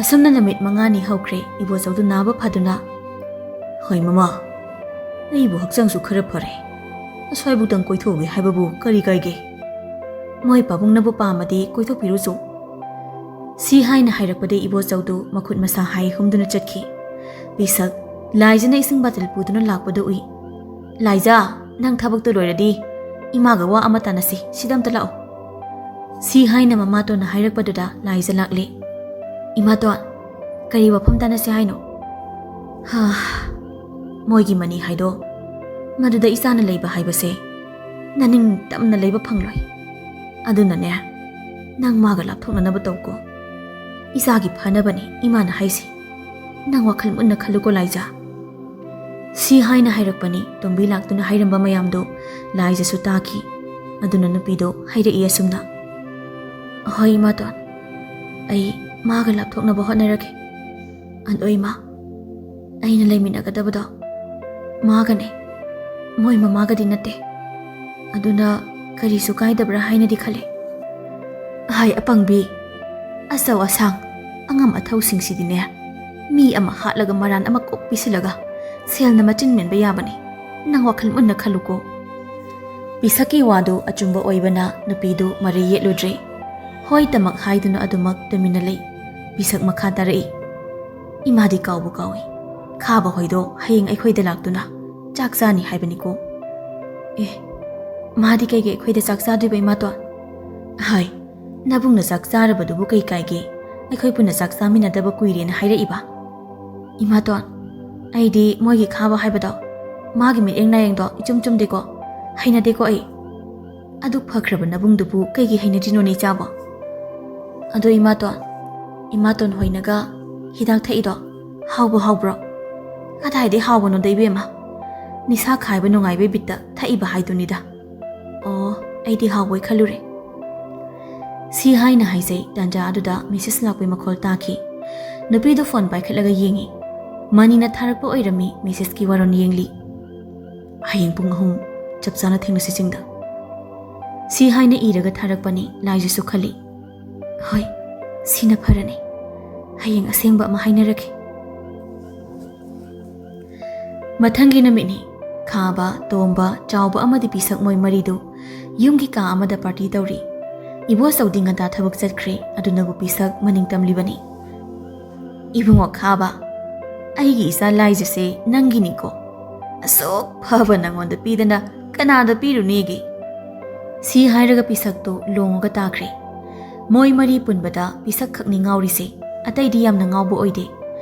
ꯑꯁꯨꯝꯅ ꯅꯨꯃꯤꯠ ꯃꯉꯥꯅꯤ ꯍꯧꯈ꯭ꯔꯦ꯫ ꯏꯕꯣꯆꯧꯗꯨ ꯅꯥꯕ ꯐꯗꯨꯅ, "ꯍꯣꯏ ꯃꯃꯥ, ꯑꯩꯕꯨ ꯍꯛꯆꯥꯡꯁꯨ ꯈꯔ ꯐꯔꯦ꯫ ꯑꯁ꯭ꯋꯥꯏꯕꯨꯛꯇꯪ ꯀꯣꯏꯊꯣꯛꯎꯒꯦ ꯍꯥꯏꯕꯕꯨ ꯀꯔꯤ ꯀꯥꯏꯒꯦ? ꯃꯣꯏ ꯄꯥꯕꯨꯡꯅꯕꯨ ꯄꯥꯝꯃꯗꯤ ꯀꯣꯏꯊꯣꯛꯄꯤꯔꯨꯆꯣ"꯫ ꯁꯤ ꯍꯥꯏꯅ ꯍꯥꯏꯔꯛꯄꯗ ꯏꯕꯣꯆꯧꯗꯨ ꯃꯈꯨꯠ ꯃꯁꯥ ꯍꯥꯏ ꯍꯨꯝꯗꯨꯅ ꯆꯠꯈꯤ꯫ ꯄꯤꯁꯛ ꯂꯥꯏꯖꯅ ꯏꯁꯤꯡ ꯕꯥꯇꯤꯜ ꯄꯨꯗꯨꯅ ꯂꯥꯛꯄꯗꯨ ꯎꯏ꯫ "ꯂꯥꯏꯖ, ꯅꯪ ꯊꯕꯛꯇꯨ ꯂꯣꯏꯔꯗꯤ ꯏꯃꯥꯒ ꯋꯥ ꯑꯃ ꯇꯥꯟꯅꯁꯤ, ꯁꯤꯗ ꯑꯝꯇ ꯂꯥꯛꯑꯣ"꯫ ꯁꯤ ꯍꯥꯏꯅ ꯃꯃꯥꯇꯣꯟꯅ ꯍꯥꯏꯔꯛꯄꯗꯨꯗ ꯂꯥꯏꯖ ꯂꯥꯛꯂꯦ꯫ "ꯏꯃꯥꯇꯣꯟ, ꯀꯔꯤ ꯋꯥꯐꯝ ꯇꯥꯟꯅꯁꯤ ꯍꯥꯏꯅꯣ?" "ꯍꯥ, ꯃꯣꯏꯒꯤ ꯃꯅꯤ ꯍꯥꯏꯗꯣ ꯃꯗꯨꯗ ꯏꯆꯥꯅ ꯂꯩꯕ ꯍꯥꯏꯕꯁꯦ ꯅꯅꯤꯡ ꯇꯝꯅ ꯂꯩꯕ ꯐꯪꯂꯣꯏ꯫ ꯑꯗꯨꯅꯅꯦ, ꯅꯪ ꯃꯥꯒ ꯂꯥꯞꯊꯣꯛꯅꯅꯕ ꯇꯧꯀꯣ꯫ ꯏꯆꯥꯒꯤ ꯐꯅꯕꯅꯤ ꯏꯃꯥꯅ ꯍꯥꯏꯁꯦ꯫ ꯅꯪ ꯋꯥꯈꯜ ꯃꯨꯟꯅ ꯈꯜꯂꯨꯀꯣ ꯂꯥꯏꯖꯥ꯫ ꯁꯤ ꯍꯥꯏꯅ ꯍꯥꯏꯔꯛꯄꯅꯤ ꯇꯣꯝꯕꯤ ꯂꯥꯛꯇꯨꯅ ꯍꯥꯏꯔꯝꯕ ꯃꯌꯥꯝꯗꯣ ꯂꯥꯏꯖꯁꯨ ꯇꯥꯈꯤ꯫ ꯑꯗꯨꯅ ꯅꯨꯄꯤꯗꯣ ꯍꯥꯏꯔꯛꯏ ꯑꯁꯨꯝꯅ, "ꯍꯣꯏ ꯏꯃꯥꯇꯣꯟ, ꯑꯩ ꯃꯥꯒ ꯂꯥꯞꯊꯣꯛꯅꯕ ꯍꯣꯠꯅꯔꯒꯦ꯫ ꯑꯗꯣ ꯏꯃꯥ, ꯑꯩꯅ ꯂꯩꯃꯤꯟꯅꯒꯗꯕꯗꯣ ꯃꯥꯒꯅꯦ, ꯃꯣꯏ ꯃꯃꯥꯒꯗꯤ ꯅꯠꯇꯦ꯫ ꯑꯗꯨꯅ ꯀꯔꯤꯁꯨ ꯀꯥꯏꯗꯕ꯭ꯔꯥ ꯍꯥꯏꯅꯗꯤ ꯈꯜꯂꯤ꯫" ꯍꯥꯏ ꯑꯄꯪꯕꯤ, ꯑꯆꯧ ꯑꯁꯥꯡ, ꯑꯉꯝ ꯑꯊꯧꯁꯤꯡꯁꯤꯗꯤꯅꯦ, ꯃꯤ ꯑꯃ ꯍꯥꯠꯂꯒ ꯃꯔꯥꯟ ꯑꯃ ꯀꯣꯛ ꯄꯤꯁꯤꯜꯂꯒ ꯁꯦꯜꯅ ꯃꯆꯤꯟ ꯃꯦꯟꯕ ꯌꯥꯕꯅꯤ꯫ ꯅꯪ ꯋꯥꯈꯜ ꯃꯨꯟꯅ ꯈꯜꯂꯨꯀꯣ꯫ ꯄꯤꯁꯛꯀꯤ ꯋꯥꯗꯨ ꯑꯆꯨꯝꯕ ꯑꯣꯏꯕꯅ ꯅꯨꯄꯤꯗꯨ ꯃꯔꯩ ꯌꯦꯠꯂꯨꯗ꯭ꯔꯦ꯫ ꯍꯣꯏꯇꯃꯛ ꯍꯥꯏꯗꯨꯅ ꯑꯗꯨꯃꯛ ꯇꯨꯃꯤꯟꯅ ꯂꯩ꯫ ꯄꯤꯁꯛ ꯃꯈꯥ ꯇꯥꯔꯛꯏ, "ꯏꯃꯥꯗꯤ ꯀꯥꯎꯕꯨ ꯀꯥꯎꯏ꯫ ꯈꯥꯕ ꯍꯣꯏꯗꯣ ꯍꯌꯦꯡ ꯑꯩꯈꯣꯏꯗ ꯂꯥꯛꯇꯨꯅ ꯆꯥꯛ ꯆꯥꯅꯤ ꯍꯥꯏꯕꯅꯤꯀꯣ꯫" "ꯑꯦ, ꯃꯥꯗꯤ ꯀꯩꯒꯤ ꯑꯩꯈꯣꯏꯗ ꯆꯥꯛ ꯆꯥꯗꯣꯏꯕ ꯏꯃꯥꯇꯣꯟ?" "ꯍꯥꯏ, ꯅꯕꯨꯡꯅ ꯆꯥꯛ ꯆꯥꯔꯕꯗꯨꯕꯨ ꯀꯩ ꯀꯥꯏꯒꯦ? ꯑꯩꯈꯣꯏ ꯄꯨꯟꯅ ꯆꯥꯛ ꯆꯥꯃꯤꯟꯅꯗꯕ ꯀꯨꯏꯔꯦꯅ ꯍꯥꯏꯔꯛꯏꯕ꯫" "ꯏꯃꯥꯇꯣꯟ, ꯑꯩꯗꯤ ꯃꯣꯏꯒꯤ ꯈꯥꯕ ꯍꯥꯏꯕꯗꯣ, ꯃꯥꯒꯤ ꯃꯤꯠꯌꯦꯡ ꯅꯥꯌꯦꯡꯗꯣ ꯏꯆꯨꯝ ꯆꯨꯝꯗꯦꯀꯣ, ꯍꯩꯅꯗꯦꯀꯣ ꯑꯩ꯫" "ꯑꯗꯨꯛ ꯐꯈ꯭ꯔꯕ ꯅꯕꯨꯡꯗꯨꯕꯨ ꯀꯩꯒꯤ ꯍꯩꯅꯗ꯭ꯔꯤꯅꯣꯅꯦ ꯏꯆꯥꯕꯣ?" "ꯑꯗꯣ ꯏꯃꯥꯇꯣꯟ, ꯏꯃꯥꯇꯣꯟ ꯍꯣꯏꯅꯒ ꯍꯤꯗꯥꯛ ꯊꯛꯏꯗꯣ ꯍꯥꯎꯕ ꯍꯥꯎꯕ꯭ꯔꯣ?" "ꯀꯗꯥꯏꯗꯩ ꯍꯥꯎꯕꯅꯣꯗ ꯏꯕꯦꯝꯃ, ꯅꯤꯁꯥ ꯈꯥꯏꯕ ꯅꯨꯡꯉꯥꯏꯕꯩ ꯕꯤꯠꯇ ꯊꯛꯏꯕ ꯍꯥꯏꯗꯨꯅꯤꯗ꯫ ꯑꯣ, ꯑꯩꯗꯤ ꯍꯥꯎꯕꯣꯏ ꯈꯜꯂꯨꯔꯦ꯫" ꯁꯤ ꯍꯥꯏꯅ ꯍꯥꯏꯖꯩ ꯇꯥꯟꯖꯥ ꯑꯗꯨꯗ ꯃꯦꯁꯦꯖ ꯂꯥꯛꯄꯩ ꯃꯈꯣꯜ ꯇꯥꯈꯤ꯫ ꯅꯨꯄꯤꯗꯨ ꯐꯣꯟ ꯄꯥꯏꯈꯠꯂꯒ ꯌꯦꯡꯉꯤ꯫ ꯃꯅꯤꯅ ꯊꯥꯔꯛꯄ ꯑꯣꯏꯔꯝꯃꯤ ꯃꯦꯁꯦꯖꯀꯤ ꯋꯥꯔꯣꯜ ꯌꯦꯡꯂꯤ꯫ "ꯍꯌꯦꯡ ꯄꯨꯡ ꯑꯍꯨꯝ ꯆꯞ ꯆꯥꯅ ꯊꯦꯡꯅꯁꯤ ꯆꯤꯡꯗ꯫" ꯁꯤ ꯍꯥꯏꯅ ꯏꯔꯒ ꯊꯥꯔꯛꯄꯅꯤ ꯂꯥꯏꯖꯁꯨ ꯈꯜꯂꯤ꯫ "ꯍꯣꯏ, ꯁꯤꯅ ꯐꯔꯅꯤ꯫ ꯍꯌꯦꯡ ꯑꯁꯦꯡꯕ ꯑꯃ ꯍꯥꯏꯅꯔꯒꯦ꯫" ꯃꯊꯪꯒꯤ ꯅꯨꯃꯤꯠꯅꯤ꯫ ꯈꯥꯕ, ꯇꯣꯝꯕ, ꯆꯥꯎꯕ ꯑꯃꯗꯤ ꯄꯤꯁꯛ ꯃꯣꯏ ꯃꯔꯤꯗꯨ ꯌꯨꯝꯒꯤ ꯀꯥ ꯑꯃꯗ ꯄꯥꯔꯇꯤ ꯇꯧꯔꯤ꯫ ꯏꯕꯣꯆꯧꯗꯤ ꯉꯟꯇꯥ ꯊꯕꯛ ꯆꯠꯈ꯭ꯔꯦ, ꯑꯗꯨꯅꯕꯨ ꯄꯤꯁꯛ ꯃꯅꯤꯡ ꯇꯝꯂꯤꯕꯅꯤ꯫ "ꯏꯕꯨꯡꯉꯣ ꯈꯥꯕ, ꯑꯩꯒꯤ ꯏꯆꯥ ꯂꯥꯏꯖꯁꯦ ꯅꯪꯒꯤꯅꯤꯀꯣ꯫ ꯑꯁꯨꯛ ꯐꯕ ꯅꯪꯉꯣꯟꯗ ꯄꯤꯗꯅ ꯀꯅꯥꯗ ꯄꯤꯔꯨꯅꯦꯒꯦ?" ꯁꯤ ꯍꯥꯏꯔꯒ ꯄꯤꯁꯛꯇꯨ ꯂꯣꯡꯉꯒ ꯇꯥꯈ꯭ꯔꯦ꯫ ꯃꯣꯏ ꯃꯔꯤ ꯄꯨꯟꯕꯗ ꯄꯤꯁꯛ ꯈꯛꯅꯤ ꯉꯥꯎꯔꯤꯁꯦ, ꯑꯇꯩꯗꯤ ꯌꯥꯝꯅ ꯉꯥꯎꯕ ꯑꯣꯏꯗꯦ꯫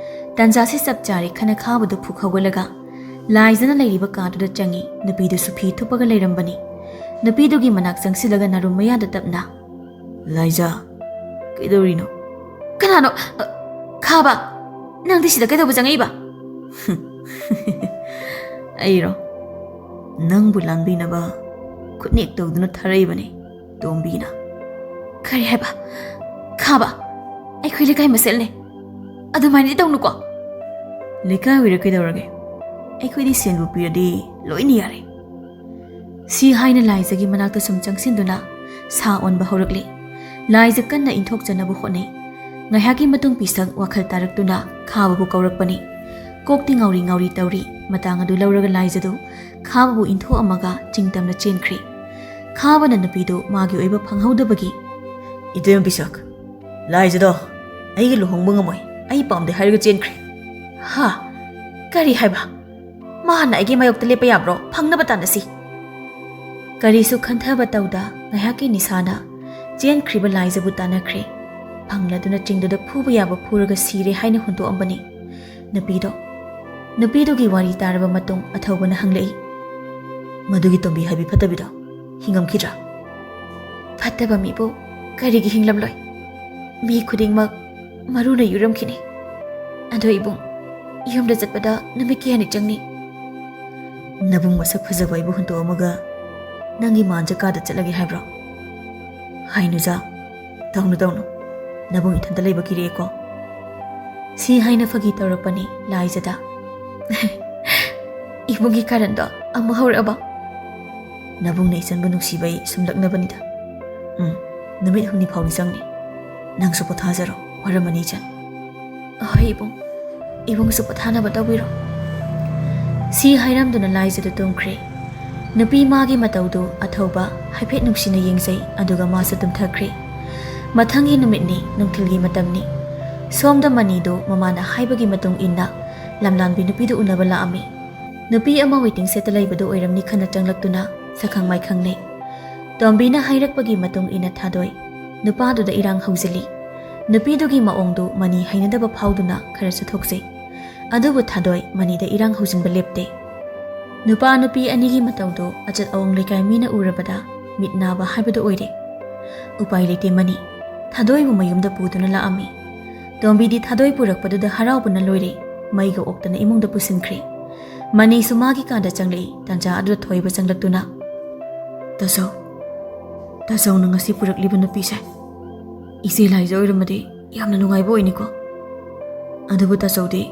ꯇꯥꯟꯖꯥꯁꯤ ꯆꯞ ꯆꯥꯔꯦ ꯈꯅ ꯈꯥꯕꯗꯨ ꯐꯨꯛ ꯍꯧꯒꯠꯂꯒ, ꯂꯥꯏꯖꯅ ꯂꯩꯔꯤꯕ ꯀꯥꯗꯨꯗ ꯆꯪꯉꯤ꯫ ꯅꯨꯄꯤꯗꯨꯁꯨ ꯐꯤ ꯊꯨꯞꯄꯒ ꯂꯩꯔꯝꯕꯅꯤ꯫ ꯅꯨꯄꯤꯗꯨꯒꯤ ꯃꯅꯥꯛ ꯆꯪꯁꯤꯜꯂꯒ ꯅꯥꯔꯨꯝ ꯃꯌꯥꯗ ꯇꯞꯅ, "ꯂꯥꯏꯖ, ꯀꯩꯗꯧꯔꯤꯅꯣ?" "ꯀꯅꯥꯅꯣ? ꯑ, ꯈꯥꯕ, ꯅꯪꯗꯤ ꯁꯤꯗ ꯀꯩꯗꯧꯕ ꯆꯪꯉꯛꯏꯕ?" "ꯑꯩꯔꯣ? ꯅꯪꯕꯨ ꯂꯥꯟꯕꯤꯅꯕ ꯈꯨꯠꯅꯦꯛ ꯇꯧꯗꯨꯅ ꯊꯥꯔꯛꯏꯕꯅꯤ, ꯇꯣꯝꯕꯤꯅ꯫" "ꯀꯔꯤ ꯍꯥꯏꯕ? ꯈꯥꯕ, ꯑꯩꯈꯣꯏ ꯂꯩꯀꯥꯏ ꯃꯁꯦꯜꯅꯦ, ꯑꯗꯨꯃꯥꯏꯅꯗꯤ ꯇꯧꯅꯨꯀꯣ꯫" "ꯂꯩꯀꯥꯏ ꯑꯣꯏꯔ ꯀꯩꯗꯧꯔꯒꯦ? ꯑꯩꯈꯣꯏꯗꯤ ꯁꯦꯟꯕꯨ ꯄꯤꯔꯗꯤ ꯂꯣꯏꯅ ꯌꯥꯔꯦ꯫" ꯁꯤ ꯍꯥꯏꯅ ꯂꯥꯏꯖꯒꯤ ꯃꯅꯥꯛꯇ ꯁꯨꯝ ꯆꯪꯁꯤꯟꯗꯨꯅ ꯁꯥ ꯑꯣꯟꯕ ꯍꯧꯔꯛꯂꯤ꯫ ꯂꯥꯏꯖ ꯀꯟꯅ ꯏꯟꯊꯣꯛꯆꯅꯕ ꯍꯣꯠꯅꯩ꯫ ꯉꯥꯏꯍꯥꯛꯀꯤ ꯃꯇꯨꯡ ꯄꯤꯁꯛ ꯋꯥꯈꯜ ꯇꯥꯔꯛꯇꯨꯅ ꯈꯥꯕꯕꯨ ꯀꯧꯔꯛꯄꯅꯤ꯫ ꯀꯣꯛꯇꯤ ꯉꯥꯎꯔꯤ ꯉꯥꯎꯔꯤ ꯇꯧꯔꯤ꯫ ꯃꯇꯥꯡ ꯑꯗꯨ ꯂꯧꯔꯒ ꯂꯥꯏꯖꯗꯨ ꯈꯥꯕꯕꯨ ꯏꯟꯊꯣꯛꯑꯝꯃꯒ ꯆꯤꯡꯇꯝꯅ ꯆꯦꯟꯈ꯭ꯔꯦ꯫ ꯈꯥꯕꯅ ꯅꯨꯄꯤꯗꯨ ꯃꯥꯒꯤ ꯑꯣꯏꯕ ꯐꯪꯍꯧꯗꯕꯒꯤ, "ꯏꯇꯩꯃ ꯄꯤꯁꯛ, ꯂꯥꯏꯖꯗꯣ ꯑꯩꯒ ꯂꯨꯍꯣꯡꯕ ꯉꯝꯃꯣꯏ, ꯑꯩ ꯄꯥꯝꯗꯦ ꯍꯥꯏꯔꯒ ꯆꯦꯟꯈ꯭ꯔꯦ꯫" "ꯍꯥ? ꯀꯔꯤ ꯍꯥꯏꯕ? ꯃꯥ ꯍꯥꯟꯅ ꯑꯩꯒꯤ ꯃꯥꯌꯣꯛꯇ ꯂꯦꯞꯄ ꯌꯥꯕ꯭ꯔꯣ? ꯐꯪꯅꯕ ꯇꯥꯟꯅꯁꯤ꯫" ꯀꯔꯤꯁꯨ ꯈꯟꯊꯕ ꯇꯧꯗ ꯉꯥꯏꯍꯥꯛꯀꯤ ꯅꯤꯁꯥꯅ ꯆꯦꯟꯈ꯭ꯔꯤꯕ ꯂꯥꯏꯖꯕꯨ ꯇꯥꯟꯅꯈ꯭ꯔꯦ꯫ ꯐꯪꯂꯗꯨꯅ ꯆꯤꯡꯗꯨꯗ ꯐꯨꯕ ꯌꯥꯕ ꯐꯨꯔꯒ ꯁꯤꯔꯦ ꯍꯥꯏꯅ ꯍꯨꯟꯗꯣꯛꯑꯝꯕꯅꯤ ꯅꯨꯄꯤꯗꯣ꯫ ꯅꯨꯄꯤꯗꯨꯒꯤ ꯋꯥꯔꯤ ꯇꯥꯔꯕ ꯃꯇꯨꯡ ꯑꯊꯧꯕꯅ ꯍꯪꯂꯛꯏ, "ꯃꯗꯨꯒꯤ ꯇꯣꯝꯕꯤ ꯍꯥꯏꯕꯤ ꯐꯠꯇꯕꯤꯗꯣ ꯍꯤꯡꯉꯝꯈꯤꯗ꯭ꯔꯥ?" "ꯐꯠꯇꯕ ꯃꯤꯕꯨ ꯀꯔꯤꯒꯤ ꯍꯤꯡꯂꯝꯂꯣꯏ? ꯃꯤ ꯈꯨꯗꯤꯡꯃꯛ ꯃꯔꯨꯅ ꯌꯨꯔꯝꯈꯤꯅꯤ꯫ ꯑꯗꯣ ꯏꯕꯨꯡ, ꯌꯨꯝꯗ ꯆꯠꯄꯗ ꯅꯨꯃꯤꯠ ꯀꯌꯥꯅꯤ ꯆꯪꯅꯤ?" "ꯅꯕꯨꯡ ꯃꯁꯛ ꯐꯖꯕ ꯑꯩꯕꯨ ꯍꯨꯟꯗꯣꯛꯑꯝꯃꯒ ꯅꯪꯒꯤ ꯃꯥꯟꯖ ꯀꯥꯗ ꯆꯠꯂꯒꯦ ꯍꯥꯏꯕ꯭ꯔꯣ? ꯍꯥꯏꯅꯨꯖꯥ, ꯇꯧꯅꯨ ꯇꯧꯅꯨ, ꯅꯕꯨꯡ ꯏꯊꯟꯇ ꯂꯩꯕ ꯀꯤꯔꯛꯑꯦꯀꯣ꯫" ꯁꯤ ꯍꯥꯏꯅ ꯐꯥꯒꯤ ꯇꯧꯔꯛꯄꯅꯤ ꯂꯥꯏꯖꯗ꯫ "ꯏꯕꯨꯡꯒꯤ ꯀꯥꯔꯟꯗꯣ ꯑꯃꯨꯛ ꯍꯧꯔꯛꯑꯕ?" "ꯅꯕꯨꯡꯅ ꯏꯆꯟꯕꯨ ꯅꯨꯡꯁꯤꯕꯩ ꯁꯨꯝꯂꯛꯅꯕꯅꯤꯗ꯫ ꯎꯝ, ꯅꯨꯃꯤꯠ ꯍꯨꯝꯅꯤ ꯐꯥꯎꯗꯤ ꯆꯪꯅꯤ꯫ ꯅꯪꯁꯨ ꯄꯣꯊꯥꯖꯔꯣ, ꯋꯥꯔꯝꯃꯅꯤ ꯏꯆꯟ꯫" "ꯍꯣꯏ ꯏꯕꯨꯡ, ꯏꯕꯨꯡꯁꯨ ꯄꯣꯊꯥꯅꯕ ꯇꯧꯕꯤꯔꯣ꯫" ꯁꯤ ꯍꯥꯏꯔꯝꯗꯨꯅ ꯂꯥꯏꯖꯗꯨ ꯇꯨꯝꯈ꯭ꯔꯦ꯫ ꯅꯨꯄꯤ ꯃꯥꯒꯤ ꯃꯇꯧꯗꯨ ꯑꯊꯧꯕ ꯍꯥꯏꯐꯦꯠ ꯅꯨꯡꯁꯤꯅ ꯌꯦꯡꯖꯩ, ꯑꯗꯨꯒ ꯃꯥꯁꯨ ꯇꯨꯝꯊꯈ꯭ꯔꯦ꯫ ꯃꯊꯪꯒꯤ ꯅꯨꯃꯤꯠꯅꯤ, ꯅꯨꯡꯊꯤꯜꯒꯤ ꯃꯇꯝꯅꯤ꯫ ꯁꯣꯝꯗ ꯃꯅꯤꯗꯨ ꯃꯃꯥꯅ ꯍꯥꯏꯕꯒꯤ ꯃꯇꯨꯡ ꯏꯟꯅ ꯂꯝꯂꯥꯟꯕꯤ ꯅꯨꯄꯤꯗꯨ ꯎꯅꯕ ꯂꯥꯛꯑꯝꯃꯤ꯫ ꯅꯨꯄꯤ ꯑꯃ ꯋꯦꯇꯤꯡ ꯁꯦꯠꯇ ꯂꯩꯕꯗꯨ ꯑꯣꯏꯔꯝꯅꯤ ꯈꯟꯅ ꯆꯪꯂꯛꯇꯨꯅ ꯁꯛꯈꯪ ꯃꯥꯏꯈꯪꯅꯩ꯫ ꯇꯣꯝꯕꯤꯅ ꯍꯥꯏꯔꯛꯄꯒꯤ ꯃꯇꯨꯡ ꯏꯟꯅ ꯊꯥꯗꯣꯏ꯫ ꯅꯨꯄꯥꯗꯨꯗ ꯏꯔꯥꯡ ꯍꯧꯖꯤꯜꯂꯤ꯫ ꯅꯨꯄꯤꯗꯨꯒꯤ ꯃꯑꯣꯡꯗꯨ ꯃꯅꯤ ꯍꯩꯅꯗꯕ ꯐꯥꯎꯗꯨꯅ ꯈꯔꯁꯨ ꯊꯣꯛꯆꯩ꯫ ꯑꯗꯨꯕꯨ ꯊꯥꯗꯣꯏ ꯃꯅꯤꯗ ꯏꯔꯥꯡ ꯍꯧꯖꯤꯟꯕ ꯂꯦꯞꯇꯦ꯫ ꯅꯨꯄꯥ ꯅꯨꯄꯤ ꯑꯅꯤꯒꯤ ꯃꯇꯧꯗꯨ ꯑꯆꯠ ꯑꯋꯣꯡ ꯂꯩꯀꯥꯏ ꯃꯤꯅ ꯎꯔꯕꯗ ꯃꯤꯠ ꯅꯥꯕ ꯍꯥꯏꯕꯗꯨ ꯑꯣꯏꯔꯦ꯫ ꯎꯄꯥꯏ ꯂꯩꯇꯦ ꯃꯅꯤ꯫ ꯊꯥꯗꯣꯏꯕꯨ ꯃꯌꯨꯝꯗ ꯄꯨꯗꯨꯅ ꯂꯥꯛꯑꯝꯃꯤ꯫ ꯇꯣꯝꯕꯤꯗꯤ ꯊꯥꯗꯣꯏ ꯄꯨꯔꯛꯄꯗꯨꯗ ꯍꯔꯥꯎꯕꯅ ꯂꯣꯏꯔꯦ꯫ ꯃꯩꯒ ꯑꯣꯛꯇꯅ ꯏꯃꯨꯡꯗ ꯄꯨꯁꯤꯟꯈ꯭ꯔꯦ꯫ ꯃꯅꯤꯁꯨ ꯃꯥꯒꯤ ꯀꯥꯗ ꯆꯪꯂꯛꯏ꯫ ꯇꯥꯟꯖꯥ ꯑꯗꯨꯗ ꯊꯣꯏꯕ ꯆꯪꯂꯛꯇꯨꯅ, "ꯇꯥꯆꯧ, ꯇꯥꯆꯧꯅ ꯉꯁꯤ ꯄꯨꯔꯛꯂꯤꯕ ꯅꯨꯄꯤꯁꯦ ꯏꯆꯦ ꯂꯥꯏꯖ ꯑꯣꯏꯔꯝꯃꯗꯤ ꯌꯥꯝꯅ ꯅꯨꯡꯉꯥꯏꯕ ꯑꯣꯏꯅꯤꯀꯣ꯫ ꯑꯗꯨꯕꯨ ꯇꯥꯆꯧꯗꯤ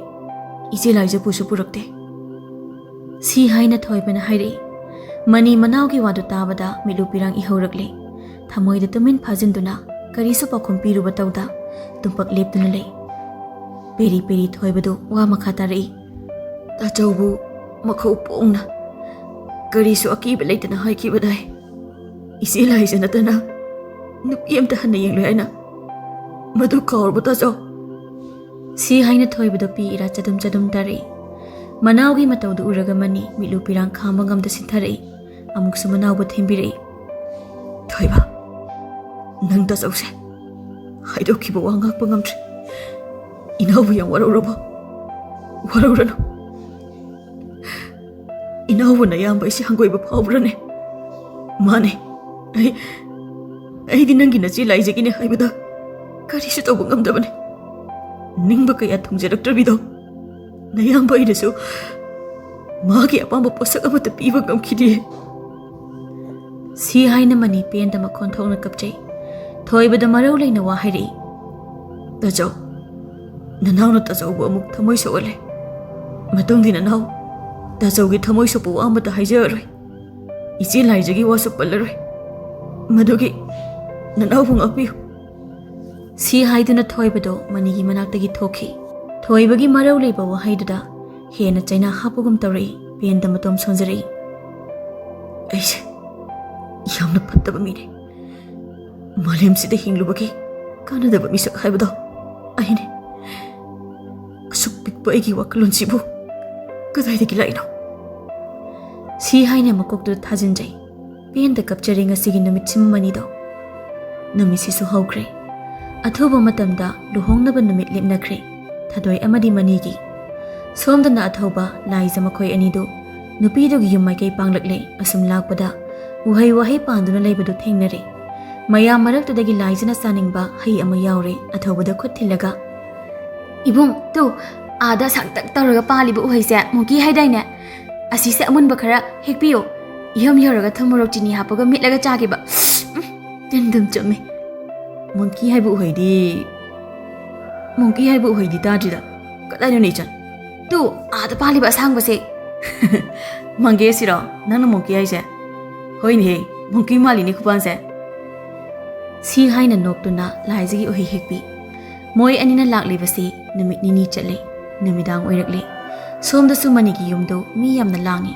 ꯏꯆꯦ ꯂꯥꯏꯖ ꯄꯨꯁꯨ ꯄꯨꯔꯛꯇꯦ"꯫ ꯁꯤ ꯍꯥꯏꯅ ꯊꯣꯏꯕꯅ ꯍꯥꯏꯔꯛꯏ꯫ ꯃꯅꯤ ꯃꯅꯥꯎꯒꯤ ꯋꯥꯗꯨ ꯇꯥꯕꯗ ꯃꯤꯠꯂꯨ ꯄꯤꯔꯥꯡ ꯏꯍꯧꯔꯛꯂꯦ꯫ ꯊꯃꯣꯏꯗ ꯇꯨꯃꯤꯟ ꯐꯥꯖꯤꯟꯗꯨꯅ ꯀꯔꯤꯁꯨ ꯄꯥꯎꯈꯨꯝ ꯄꯤꯔꯨꯕ ꯇꯧꯗ ꯇꯨꯝꯄꯛ ꯂꯦꯞꯇꯨꯅ ꯂꯩ꯫ ꯄꯦꯔꯤ ꯄꯦꯔꯤ ꯊꯣꯏꯕꯗꯨ ꯋꯥ ꯃꯈꯥ ꯇꯥꯔꯛꯏ꯫ "ꯇꯥꯆꯧꯕꯨ ꯃꯈꯧ ꯄꯣꯡꯅ ꯀꯔꯤꯁꯨ ꯑꯀꯤꯕ ꯂꯩꯇꯅ ꯍꯥꯏꯈꯤꯕꯗꯥꯏ? ꯏꯆꯦ ꯂꯥꯏꯖ ꯅꯠꯇꯅ ꯅꯨꯄꯤ ꯑꯝꯇ ꯍꯟꯅ ꯌꯦꯡꯂꯣꯏ ꯍꯥꯏꯅ꯫ ꯃꯗꯨ ꯀꯥꯎꯔꯕ ꯇꯥꯆꯧ?" ꯁꯤ ꯍꯥꯏꯅ ꯊꯣꯏꯕꯗꯣ ꯄꯤ ꯏꯔꯥ ꯆꯗꯨꯝ ꯆꯗꯨꯝ ꯇꯥꯔꯛꯏ꯫ ꯃꯅꯥꯎꯒꯤ ꯃꯇꯧꯗꯨ ꯎꯔꯒ ꯃꯅꯤ ꯃꯤꯠꯂꯨ ꯄꯤꯔꯥꯡ ꯈꯥꯡꯕ ꯉꯝꯗ ꯁꯤꯟꯊꯔꯛꯏ꯫ ꯑꯃꯨꯛꯁꯨ ꯃꯅꯥꯎꯕꯨ ꯊꯦꯝꯕꯤꯔꯛꯏ꯫ "ꯊꯣꯏꯕ, ꯅꯪ ꯇꯥꯆꯧꯁꯦ ꯍꯥꯏꯗꯣꯛꯈꯤꯕ ꯋꯥ ꯉꯥꯛꯄ ꯉꯝꯗ꯭ꯔꯦ꯫ ꯏꯅꯥꯎꯕꯨ ꯌꯥꯝ ꯋꯥꯔꯧꯔꯕꯣ? ꯋꯥꯔꯧꯔꯅꯨ꯫ ꯏꯅꯥꯎꯕꯨ ꯅꯌꯥꯝꯕ ꯑꯩꯁꯦ ꯍꯪꯒꯣꯏꯕ ꯐꯥꯎꯕ꯭ꯔꯅꯦ? ꯃꯥꯅꯦ, ꯑꯩ, ꯑꯩꯗꯤ ꯅꯪꯒꯤ ꯅꯆꯦ ꯂꯥꯏꯖꯒꯤꯅꯦ ꯍꯥꯏꯕꯗ ꯀꯔꯤꯁꯨ ꯇꯧꯕ ꯉꯝꯗꯕꯅꯦ꯫ ꯅꯤꯡꯕ ꯀꯌꯥ ꯊꯨꯡꯖꯔꯛꯇ꯭ꯔꯕꯤꯗꯣ, ꯅꯌꯥꯝꯕ ꯑꯩꯅꯁꯨ ꯃꯥꯒꯤ ꯑꯄꯥꯝꯕ ꯄꯣꯠꯁꯛ ꯑꯃꯠꯇ ꯄꯤꯕ ꯉꯝꯈꯤꯗꯦ"꯫ ꯁꯤ ꯍꯥꯏꯅ ꯃꯅꯤ ꯄꯦꯟꯗ ꯃꯈꯣꯟ ꯊꯣꯛꯅ ꯀꯞꯆꯩ꯫ ꯊꯣꯏꯕꯗ ꯃꯔꯧ ꯂꯩꯅ ꯋꯥ ꯍꯥꯏꯔꯛꯏ꯫ "ꯇꯥꯆꯧ, ꯅꯅꯥꯎꯅ ꯇꯥꯆꯧꯕꯨ ꯑꯃꯨꯛ ꯊꯃꯣꯏ ꯁꯣꯛꯍꯜꯂꯦ꯫ ꯃꯇꯨꯡꯗꯤ ꯅꯅꯥꯎ ꯇꯥꯆꯧꯒꯤ ꯊꯃꯣꯏ ꯁꯣꯛꯄ ꯋꯥ ꯑꯃꯠꯇ ꯍꯥꯏꯖꯔꯔꯣꯏ꯫ ꯏꯆꯦ ꯂꯥꯏꯖꯒꯤ ꯋꯥꯁꯨ ꯄꯜꯂꯔꯣꯏ꯫ ꯃꯗꯨꯒꯤ ꯅꯅꯥꯎꯕꯨ ꯉꯥꯛꯄꯤꯌꯨ"꯫ ꯁꯤ ꯍꯥꯏꯗꯨꯅ ꯊꯣꯏꯕꯗꯣ ꯃꯅꯤꯒꯤ ꯃꯅꯥꯛꯇꯒꯤ ꯊꯣꯛꯈꯤ꯫ ꯊꯣꯏꯕꯒꯤ ꯃꯔꯧ ꯂꯩꯕ ꯋꯥꯍꯩꯗꯨꯗ ꯍꯦꯟꯅ ꯆꯩꯅꯥ ꯍꯥꯞꯄꯒꯨꯝ ꯇꯧꯔꯛꯏ꯫ ꯄꯦꯟꯗ ꯃꯇꯣꯝ ꯁꯣꯟꯖꯔꯛꯏ꯫ "ꯑꯩꯁꯦ ꯌꯥꯝꯅ ꯐꯠꯇꯕ ꯃꯤꯅꯦ꯫ ꯃꯥꯂꯦꯝꯁꯤꯗ ꯍꯤꯡꯂꯨꯕꯒꯤ ꯀꯥꯟꯅꯗꯕ ꯃꯤꯁꯛ ꯍꯥꯏꯕꯗꯣ ꯑꯩꯅꯦ꯫ ꯑꯁꯨꯛ ꯄꯤꯛꯄ ꯑꯩꯒꯤ ꯋꯥꯈꯜꯂꯣꯟꯁꯤꯕꯨ ꯀꯗꯥꯏꯗꯒꯤ ꯂꯥꯛꯏꯅꯣ?" ꯁꯤ ꯍꯥꯏꯅ ꯃꯀꯣꯛꯇꯨꯗ ꯊꯥꯖꯤꯟꯖꯩ꯫ ꯄꯦꯟꯗ ꯀꯞꯆꯔꯦ ꯉꯁꯤꯒꯤ ꯅꯨꯃꯤꯠꯁꯤꯃ ꯃꯅꯤꯗꯣ꯫ ꯅꯨꯃꯤꯠꯁꯤꯁꯨ ꯍꯧꯈ꯭ꯔꯦ꯫ ꯑꯊꯨꯕ ꯃꯇꯝꯗ ꯂꯨꯍꯣꯡꯅꯕ ꯅꯨꯃꯤꯠ ꯂꯦꯞꯅꯈ꯭ꯔꯦ꯫ ꯊꯥꯗꯣꯏ ꯑꯃꯗꯤ ꯃꯅꯤꯒꯤ꯫ ꯁꯣꯝꯗꯅ ꯑꯊꯧꯕ, ꯂꯥꯏꯖ ꯃꯈꯣꯏ ꯑꯅꯤꯗꯨ ꯅꯨꯄꯤꯗꯨꯒꯤ ꯌꯨꯝ ꯃꯥꯏꯀꯩ ꯄꯥꯡꯂꯛꯂꯦ꯫ ꯑꯁꯨꯝ ꯂꯥꯛꯄꯗ ꯎꯍꯩ ꯋꯥꯍꯩ ꯄꯥꯟꯗꯨꯅ ꯂꯩꯕꯗꯨ ꯊꯦꯡꯅꯔꯦ꯫ ꯃꯌꯥꯝ ꯃꯔꯛꯇꯨꯗꯒꯤ ꯂꯥꯏꯖꯅ ꯆꯥꯅꯤꯡꯕ ꯍꯩ ꯑꯃ ꯌꯥꯎꯔꯦ꯫ ꯑꯊꯧꯕꯗ ꯈꯨꯠ ꯊꯤꯜꯂꯒ, "ꯏꯕꯨꯡ, ꯇꯨ, ꯑꯥꯗ ꯁꯥꯡꯇꯛ ꯇꯧꯔꯒ ꯄꯥꯜꯂꯤꯕ ꯎꯍꯩꯁꯦ ꯃꯣꯡꯀꯤ ꯍꯥꯏꯗꯥꯏꯅꯦ? ꯑꯁꯤꯁꯦ ꯑꯃꯨꯟꯕ ꯈꯔ ꯍꯦꯛꯄꯤꯌꯨ꯫ ꯌꯨꯝ ꯌꯧꯔꯒ ꯊꯨꯝ ꯃꯣꯔꯣꯛ ꯆꯤꯅꯤ ꯍꯥꯞꯄꯒ ꯃꯦꯠꯂꯒ ꯆꯥꯒꯦꯕ꯫ ꯎꯝ, ꯇꯤꯟ ꯑꯗꯨꯝ ꯆꯨꯝꯃꯤ꯫ ꯃꯣꯡꯀꯤ ꯍꯥꯏꯕ ꯎꯍꯩꯗꯤ, ꯃꯣꯡꯀꯤ ꯍꯥꯏꯕ ꯎꯍꯩꯗꯤ ꯇꯥꯗ꯭ꯔꯤꯗ꯫ ꯀꯗꯥꯏꯗꯅꯣ ꯏꯆꯟ? ꯇꯨ, ꯑꯥꯗ ꯄꯥꯜꯂꯤꯕ ꯑꯁꯥꯡꯕꯁꯦ꯫ ꯃꯪꯒꯦꯁꯤꯔꯣ ꯅꯪꯅ ꯃꯣꯡꯀꯤ ꯍꯥꯏꯁꯦ? ꯍꯣꯏꯅꯦꯍꯦ, ꯃꯣꯡꯀꯤ ꯃꯥꯜꯂꯤꯅꯦ ꯈꯨꯄꯥꯟꯁꯦ꯫" ꯁꯤ ꯍꯥꯏꯅ ꯅꯣꯛꯇꯨꯅ ꯂꯥꯏꯖꯒꯤ ꯎꯍꯩ ꯍꯦꯛꯄꯤ꯫ ꯃꯣꯏ ꯑꯅꯤꯅ ꯂꯥꯛꯂꯤꯕꯁꯤ ꯅꯨꯃꯤꯠ ꯅꯤꯅꯤ ꯆꯠꯂꯦ꯫ ꯅꯨꯃꯤꯗꯥꯡ ꯑꯣꯏꯔꯛꯂꯦ꯫ ꯁꯣꯝꯗꯁꯨ ꯃꯅꯤꯒꯤ ꯌꯨꯝꯗꯨ ꯃꯤ ꯌꯥꯝꯅ ꯂꯥꯡꯉꯤ꯫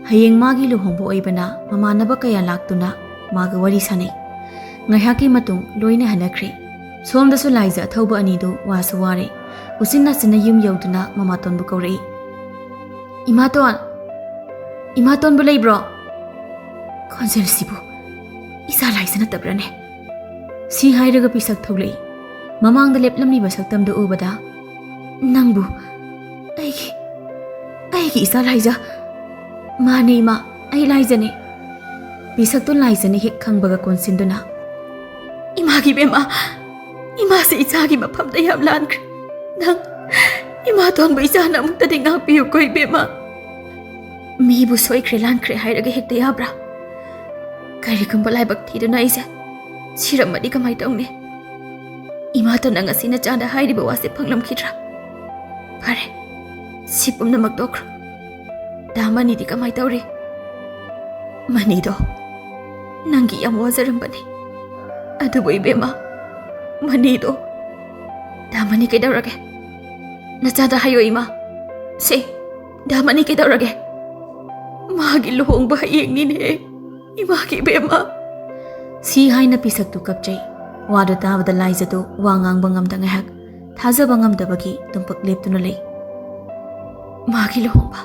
ꯍꯌꯦꯡ ꯃꯥꯒꯤ ꯂꯨꯍꯣꯡꯕ ꯑꯣꯏꯕꯅ ꯃꯃꯥꯟꯅꯕ ꯀꯌꯥ ꯂꯥꯛꯇꯨꯅ ꯃꯥꯒ ꯋꯥꯔꯤ ꯁꯥꯟꯅꯩ꯫ ꯉꯥꯏꯍꯥꯛꯀꯤ ꯃꯇꯨꯡ ꯂꯣꯏꯅ ꯍꯟꯅꯈ꯭ꯔꯦ꯫ ꯁꯣꯝꯗꯁꯨ ꯂꯥꯏꯖ ꯑꯊꯧꯕ ꯑꯅꯤꯗꯨ ꯋꯥꯁꯨ ꯋꯥꯔꯦ꯫ ꯎꯆꯤꯟ ꯅꯥꯆꯤꯟꯅ ꯌꯨꯝ ꯌꯧꯗꯨꯅ ꯃꯃꯥꯇꯣꯟꯕꯨ ꯀꯧꯔꯛꯏ꯫ "ꯏꯃꯥꯇꯣꯟ! ꯏꯃꯥꯇꯣꯟꯕꯨ ꯂꯩꯕ꯭ꯔꯣ?" ꯈꯣꯟꯖꯦꯜꯁꯤꯕꯨ ꯏꯆꯥ ꯂꯥꯏꯖ ꯅꯠꯇꯕ꯭ꯔꯅꯦ? ꯁꯤ ꯍꯥꯏꯔꯒ ꯄꯤꯁꯛ ꯊꯣꯛꯂꯛꯏ꯫ ꯃꯃꯥꯡꯗ ꯂꯦꯞꯂꯝꯂꯤꯕ ꯁꯛꯇꯝꯗꯨ ꯎꯕꯗ, "ꯅꯪꯕꯨ ꯑꯩꯒꯤ, ꯑꯩꯒꯤ ꯏꯆꯥ ꯂꯥꯏꯖ?" "ꯃꯥꯅꯦ ꯏꯃꯥ, ꯑꯩ ꯂꯥꯏꯖꯅꯦ꯫" ꯄꯤꯁꯛꯇꯨ ꯂꯥꯏꯖꯅ ꯍꯦꯛ ꯈꯪꯕꯒ ꯀꯣꯟꯁꯤꯟꯗꯨꯅ, "ꯏꯃꯥꯒꯤ ꯕꯦꯝꯃ, ꯏꯃꯥꯁꯦ ꯏꯆꯥꯒꯤ ꯃꯐꯝꯗ ꯌꯥꯝ ꯂꯥꯟꯈ꯭ꯔꯦ꯫ ꯅꯪ ꯏꯃꯥꯇꯣꯟꯕꯨ ꯏꯆꯥꯅ ꯑꯃꯨꯛꯇꯗꯤ ꯉꯥꯛꯄꯤꯌꯨꯀꯣ ꯏꯕꯦꯝꯃ꯫ ꯃꯤꯕꯨ ꯁꯣꯏꯈ꯭ꯔꯦ ꯂꯥꯟꯈ꯭ꯔꯦ ꯍꯥꯏꯔꯒ ꯍꯦꯛꯇ ꯌꯥꯕ꯭ꯔꯥ? ꯀꯔꯤꯒꯨꯝꯕ ꯂꯥꯏꯕꯛ ꯊꯤꯗꯨꯅ ꯑꯩꯁꯦ ꯁꯤꯔꯝꯃꯗꯤ ꯀꯃꯥꯏ ꯇꯧꯅꯤ? ꯏꯃꯥꯇꯣꯟꯅ ꯉꯁꯤ ꯅꯆꯥꯗ ꯍꯥꯏꯔꯤꯕ ꯋꯥꯁꯦ ꯐꯪꯂꯝꯈꯤꯗ꯭ꯔꯥ? ꯐꯔꯦ, ꯁꯤ ꯄꯨꯝꯅꯃꯛ ꯇꯣꯛꯈ꯭ꯔꯣ꯫ ꯗꯥ ꯃꯅꯤꯗꯤ ꯀꯃꯥꯏ ꯇꯧꯔꯤ?" "ꯃꯅꯤꯗꯣ ꯅꯪꯒꯤ ꯌꯥꯝ ꯋꯥꯖꯔꯝꯕꯅꯤ꯫ ꯑꯗꯨꯕꯨ ꯏꯕꯦꯝꯃ, ꯃꯅꯤꯗꯣ..." "ꯗꯥ ꯃꯅꯤ ꯀꯩꯗꯧꯔꯒꯦ? ꯅꯆꯥꯗ ꯍꯥꯏꯌꯣ ꯏꯃꯥ꯫ ꯁꯦ, ꯗꯥ ꯃꯅꯤ ꯀꯩꯗꯧꯔꯒꯦ? ꯃꯥꯒꯤ ꯂꯨꯍꯣꯡꯕ ꯍꯌꯦꯡꯅꯤꯅꯦ, ꯏꯃꯥꯒꯤ ꯏꯕꯦꯝꯃ꯫" ꯁꯤ ꯍꯥꯏꯅ ꯄꯤꯁꯛꯇꯨ ꯀꯞꯆꯩ꯫ ꯋꯥꯗꯨ ꯇꯥꯕꯗ ꯂꯥꯏꯖꯗꯨ ꯋꯥ ꯉꯥꯡꯕ ꯉꯝꯗ ꯉꯥꯏꯍꯥꯛ ꯊꯥꯖꯕ ꯉꯝꯗꯕꯒꯤ ꯇꯨꯝꯄꯛ ꯂꯦꯞꯇꯨꯅ ꯂꯩ꯫ "ꯃꯥꯒꯤ ꯂꯨꯍꯣꯡꯕ,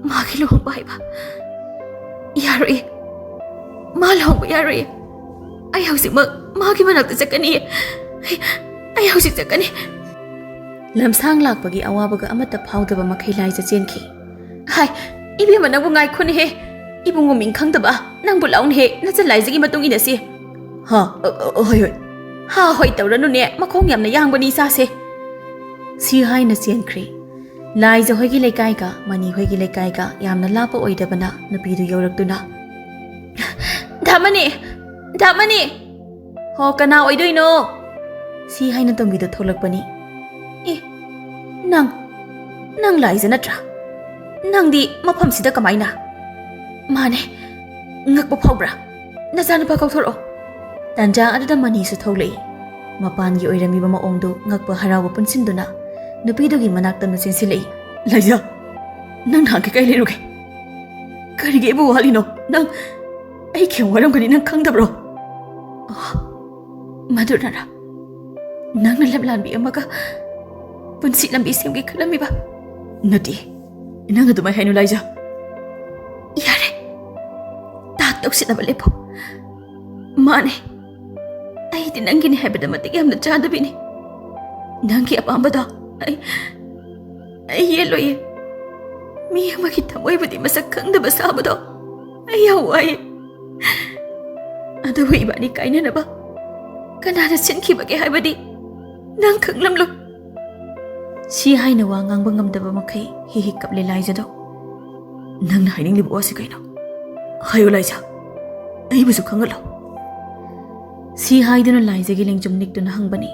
ꯃꯥꯒꯤ ꯂꯨꯍꯣꯡꯕ ꯍꯥꯏꯕ? ꯌꯥꯔꯣꯏꯌꯦ, ꯃꯥ ꯂꯨꯍꯣꯡꯕ ꯌꯥꯔꯣꯏꯌꯦ꯫ ꯑꯩ ꯍꯧꯖꯤꯛꯃꯛ ꯃꯥꯒꯤ ꯃꯅꯥꯛꯇ ꯆꯠꯀꯅꯤꯌꯦ꯫ ꯑꯩ, ꯑꯩ ꯍꯧꯖꯤꯛ ꯆꯠꯀꯅꯤ꯫" ꯂꯝꯁꯥꯡ ꯂꯥꯛꯄꯒꯤ ꯑꯋꯥꯕꯒ ꯑꯃꯠꯇ ꯐꯥꯎꯗꯕ ꯃꯈꯩ ꯂꯥꯏꯖ ꯆꯦꯟꯈꯤ꯫ "ꯍꯥꯏ, ꯏꯕꯦꯝꯃ, ꯅꯪꯕꯨ ꯉꯥꯏꯈꯣꯅꯦꯍꯦ꯫ ꯏꯕꯨꯡꯉꯣ ꯃꯤꯡ ꯈꯪꯗꯕ, ꯅꯪꯕꯨ ꯂꯥꯎꯅꯦꯍꯦ, ꯅꯆꯟ ꯂꯥꯏꯖꯒꯤ ꯃꯇꯨꯡ ꯏꯟꯅꯁꯤ꯫" "ꯍꯥ, ꯑ, ꯑ, ꯍꯣꯏ, ꯍꯣꯏ꯫ ꯍꯥ, ꯍꯣꯏ ꯇꯧꯔꯅꯨꯅꯦ, ꯃꯈꯣꯡ ꯌꯥꯝꯅ ꯌꯥꯡꯕꯅꯤ ꯏꯆꯥꯁꯦ꯫" ꯁꯤ ꯍꯥꯏꯅ ꯆꯦꯟꯈ꯭ꯔꯦ꯫ ꯂꯥꯏꯖ ꯍꯣꯏꯒꯤ ꯂꯩꯀꯥꯏꯒ ꯃꯅꯤ ꯍꯣꯏꯒꯤ ꯂꯩꯀꯥꯏꯒ ꯌꯥꯝꯅ ꯂꯥꯞꯄ ꯑꯣꯏꯗꯕꯅ ꯅꯨꯄꯤꯗꯨ ꯌꯧꯔꯛꯇꯨꯅ, "ꯗꯥ ꯃꯅꯤ! ꯗꯥ ꯃꯅꯤ!" "ꯍꯣ, ꯀꯅꯥ ꯑꯣꯏꯗꯣꯏꯅꯣ?" ꯁꯤ ꯍꯥꯏꯅ ꯇꯣꯝꯕꯤꯗꯣ ꯊꯣꯛꯂꯛꯄꯅꯤ꯫ "ꯑꯦ, ꯅꯪ, ꯅꯪ ꯂꯥꯏꯖ ꯅꯠꯇ꯭ꯔꯥ? ꯅꯪꯗꯤ ꯃꯐꯝꯁꯤꯗ ꯀꯃꯥꯏꯅ?" "ꯃꯥꯅꯦ꯫ ꯉꯛꯄ ꯐꯥꯎꯕ꯭ꯔꯥ? ꯅꯆꯥꯅꯨꯄꯥ ꯀꯧꯊꯣꯔꯛꯑꯣ꯫" ꯇꯥꯟꯖꯥ ꯑꯗꯨꯗ ꯃꯅꯤꯁꯨ ꯊꯣꯛꯂꯛꯏ꯫ ꯃꯄꯥꯟꯒꯤ ꯑꯣꯏꯔꯝꯃꯤꯕ ꯃꯑꯣꯡꯗꯨ ꯉꯛꯄ ꯍꯔꯥꯎꯕ ꯄꯨꯟꯁꯤꯟꯗꯨꯅ ꯅꯨꯄꯤꯗꯨꯒꯤ ꯃꯅꯥꯛꯇ ꯆꯦꯟꯁꯤꯜꯂꯛꯏ꯫ "ꯂꯥꯏꯖ, ꯅꯪ ꯅꯍꯥꯟꯒꯩ ꯀꯥꯏ ꯂꯩꯔꯨꯒꯦ? ꯀꯔꯤꯒꯤ ꯑꯩꯕꯨ ꯋꯥꯍꯜꯂꯤꯅꯣ? ꯅꯪ, ꯑꯩ ꯀꯌꯥꯝ ꯋꯥꯔꯝꯒꯅꯤ ꯅꯪ ꯈꯪꯗꯕ꯭ꯔꯣ?" "ꯑꯣ, ꯃꯗꯨꯅꯔ ꯅꯪꯅ ꯂꯝꯂꯥꯟꯕꯤ ꯑꯃꯒ ꯄꯨꯟꯁꯤ ꯂꯝꯕꯤ ꯁꯦꯝꯒꯦ ꯈꯜꯂꯝꯃꯤꯕ?" "ꯅꯠꯇꯦ, ꯅꯪ ꯑꯗꯨꯃꯥꯏ ꯍꯥꯏꯅꯨ ꯂꯥꯏꯖ꯫" "ꯌꯥꯔꯦ, ꯇꯥꯛ ꯇꯧꯁꯤꯟꯅꯕ ꯂꯦꯞꯄꯣ꯫ ꯃꯥꯅꯦ, ꯑꯩꯗꯤ ꯅꯪꯒꯤꯅꯤ ꯍꯥꯏꯕꯗ ꯃꯇꯤꯛ ꯌꯥꯝꯅ ꯆꯥꯗꯕꯤꯅꯤ꯫ ꯅꯪꯒꯤ ꯑꯄꯥꯝꯕꯗꯣ ꯑꯩ, ꯑꯩ ꯌꯦꯠꯂꯣꯏꯌꯦ꯫ ꯃꯤ ꯑꯃꯒꯤ ꯊꯃꯣꯏꯕꯨꯗꯤ ꯃꯁꯛ ꯈꯪꯗꯕ ꯁꯥꯕꯗꯣ ꯑꯩ ꯌꯥꯝ ꯋꯥꯏꯌꯦ꯫ ꯑꯗꯨꯕꯨ ꯏꯕꯥꯅꯤ ꯀꯥꯏꯅꯅꯕ ꯀꯅꯥꯅ ꯁꯤꯟꯈꯤꯕꯒꯦ ꯍꯥꯏꯕꯗꯤ ꯅꯪ ꯈꯪꯂꯝꯂꯣꯏ꯫" ꯁꯤ ꯍꯥꯏꯅ ꯋꯥ ꯉꯥꯡꯕ ꯉꯝꯗꯕ ꯃꯈꯩ ꯍꯤ ꯍꯤ ꯀꯞꯂꯦ ꯂꯥꯏꯖꯗꯣ꯫ "ꯅꯪꯅ ꯍꯥꯏꯅꯤꯡꯂꯤꯕ ꯋꯥꯁꯤ ꯀꯩꯅꯣ? ꯍꯥꯏꯌꯨ ꯂꯥꯏꯖ, ꯑꯩꯕꯨꯁꯨ ꯈꯪꯍꯜꯂꯣ꯫" ꯁꯤ ꯍꯥꯏꯗꯨꯅ ꯂꯥꯏꯖꯒꯤ ꯂꯦꯡꯖꯨꯝ ꯅꯤꯛꯇꯨꯅ ꯍꯪꯕꯅꯤ꯫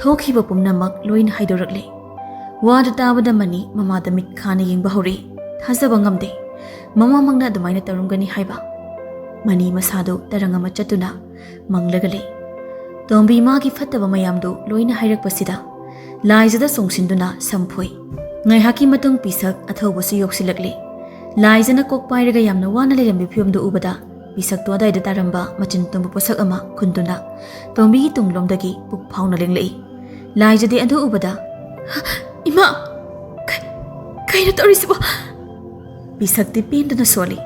ꯊꯣꯛꯈꯤꯕ ꯄꯨꯝꯅꯃꯛ ꯂꯣꯏꯅ ꯍꯥꯏꯗꯣꯔꯛꯂꯦ꯫ ꯋꯥꯗꯨ ꯇꯥꯕꯗ ꯃꯅꯤ ꯃꯃꯥꯗ ꯃꯤꯠ ꯈꯥꯅ ꯌꯦꯡꯕ ꯍꯧꯔꯛꯏ꯫ ꯊꯥꯖꯕ ꯉꯝꯗꯦ꯫ ꯃꯃꯥꯃꯛꯅ ꯑꯗꯨꯃꯥꯏꯅ ꯇꯧꯔꯝꯒꯅꯤ ꯍꯥꯏꯕ꯫ ꯃꯅꯤ ꯃꯁꯥꯗꯨ ꯇꯔꯪ ꯑꯃ ꯆꯠꯇꯨꯅ ꯃꯪꯂꯒ ꯂꯩ꯫ ꯇꯣꯝꯕꯤ ꯃꯥꯒꯤ ꯐꯠꯇꯕ ꯃꯌꯥꯝꯗꯨ ꯂꯣꯏꯅ ꯍꯥꯏꯔꯛꯄꯁꯤꯗ ꯂꯥꯏꯖꯗ ꯆꯣꯡꯁꯤꯟꯗꯨꯅ ꯁꯝ ꯐꯣꯏ꯫ ꯉꯥꯏꯍꯥꯛꯀꯤ ꯃꯇꯨꯡ ꯄꯤꯁꯛ ꯑꯊꯧꯕꯁꯨ ꯌꯧꯁꯤꯜꯂꯛꯂꯦ꯫ ꯂꯥꯏꯖꯅ ꯀꯣꯛ ꯄꯥꯏꯔꯒ ꯌꯥꯝꯅ ꯋꯥꯅ ꯂꯩꯔꯝꯕ ꯐꯤꯕꯝꯗꯨ ꯎꯕꯗ ꯄꯤꯁꯛꯇꯨ ꯑꯗꯥꯏꯗ ꯇꯥꯔꯝꯕ ꯃꯆꯤꯟ ꯇꯨꯝꯕ ꯄꯣꯠꯁꯛ ꯑꯃ ꯈꯨꯟꯗꯨꯅ ꯇꯣꯝꯕꯤꯒꯤ ꯇꯨꯡꯂꯣꯝꯗꯒꯤ ꯄꯨꯛ ꯐꯥꯎꯅ ꯂꯦꯡꯂꯛꯏ꯫ ꯂꯥꯏꯖꯗꯤ ꯑꯗꯨ ꯎꯕꯗ, "ꯏꯃꯥ! ꯀꯩ-, ꯀꯩꯅꯣ ꯇꯧꯔꯤꯁꯤꯕꯣ?" ꯄꯤꯁꯛꯇꯤ ꯄꯦꯟꯗꯨꯅ ꯁꯣꯜꯂꯤ꯫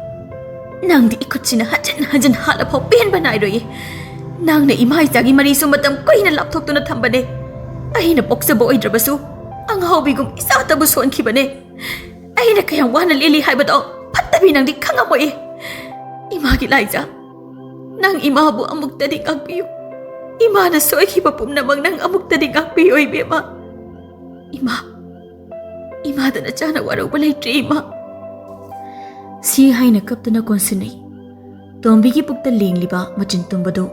"ꯅꯪꯗꯤ ꯏꯈꯨꯠꯁꯤꯅ ꯍꯟꯖꯤꯟ ꯍꯟꯖꯤꯟ ꯍꯥꯠꯂꯐꯥꯎ ꯄꯦꯟꯕ ꯅꯥꯏꯔꯣꯏꯌꯦ꯫ ꯅꯪꯅ ꯏꯃꯥ ꯏꯆꯥꯒꯤ ꯃꯔꯤꯁꯨ ꯃꯇꯝ ꯀꯨꯏꯅ ꯂꯥꯞꯊꯣꯛꯇꯨꯅ ꯊꯝꯕꯅꯦ꯫ ꯑꯩꯅ ꯄꯣꯛꯆꯕ ꯑꯣꯏꯗ꯭ꯔꯕꯁꯨ ꯑꯉꯥꯎꯕꯤꯒꯨꯝ ꯏꯆꯥꯇꯕꯨ ꯁꯣꯟꯈꯤꯕꯅꯦ꯫ ꯑꯩꯅ ꯀꯌꯥꯝ ꯋꯥꯅ ꯂꯦꯜꯂꯤ ꯍꯥꯏꯕꯗꯣ ꯐꯠꯇꯕꯤ ꯅꯪꯗꯤ ꯈꯪꯉꯝꯃꯣꯏ꯫ ꯏꯃꯥꯒꯤ ꯂꯥꯏꯖ, ꯅꯪ ꯏꯃꯥꯕꯨ ꯑꯃꯨꯛꯇꯗꯤ ꯉꯥꯛꯄꯤꯌꯨ꯫ ꯏꯃꯥꯅ ꯁꯣꯏꯈꯤꯕ ꯄꯨꯝꯅꯃꯛ ꯅꯪ ꯑꯃꯨꯛꯇꯗꯤ ꯉꯥꯛꯄꯤꯌꯨ ꯏꯕꯦꯝꯃ꯫ ꯏꯃꯥ, ꯏꯃꯥꯗ ꯅꯆꯥꯅ ꯋꯥꯔꯧꯕ ꯂꯩꯇ꯭ꯔꯦ ꯏꯃꯥ꯫ ꯁꯤ ꯍꯥꯏꯅ ꯀꯞꯇꯨꯅ ꯀꯣꯟꯁꯤꯟꯅꯩ꯫ ꯇꯣꯝꯕꯤꯒꯤ ꯄꯨꯛꯇ ꯂꯦꯡꯂꯤꯕ ꯃꯆꯤꯟ ꯇꯨꯝꯕꯗꯨ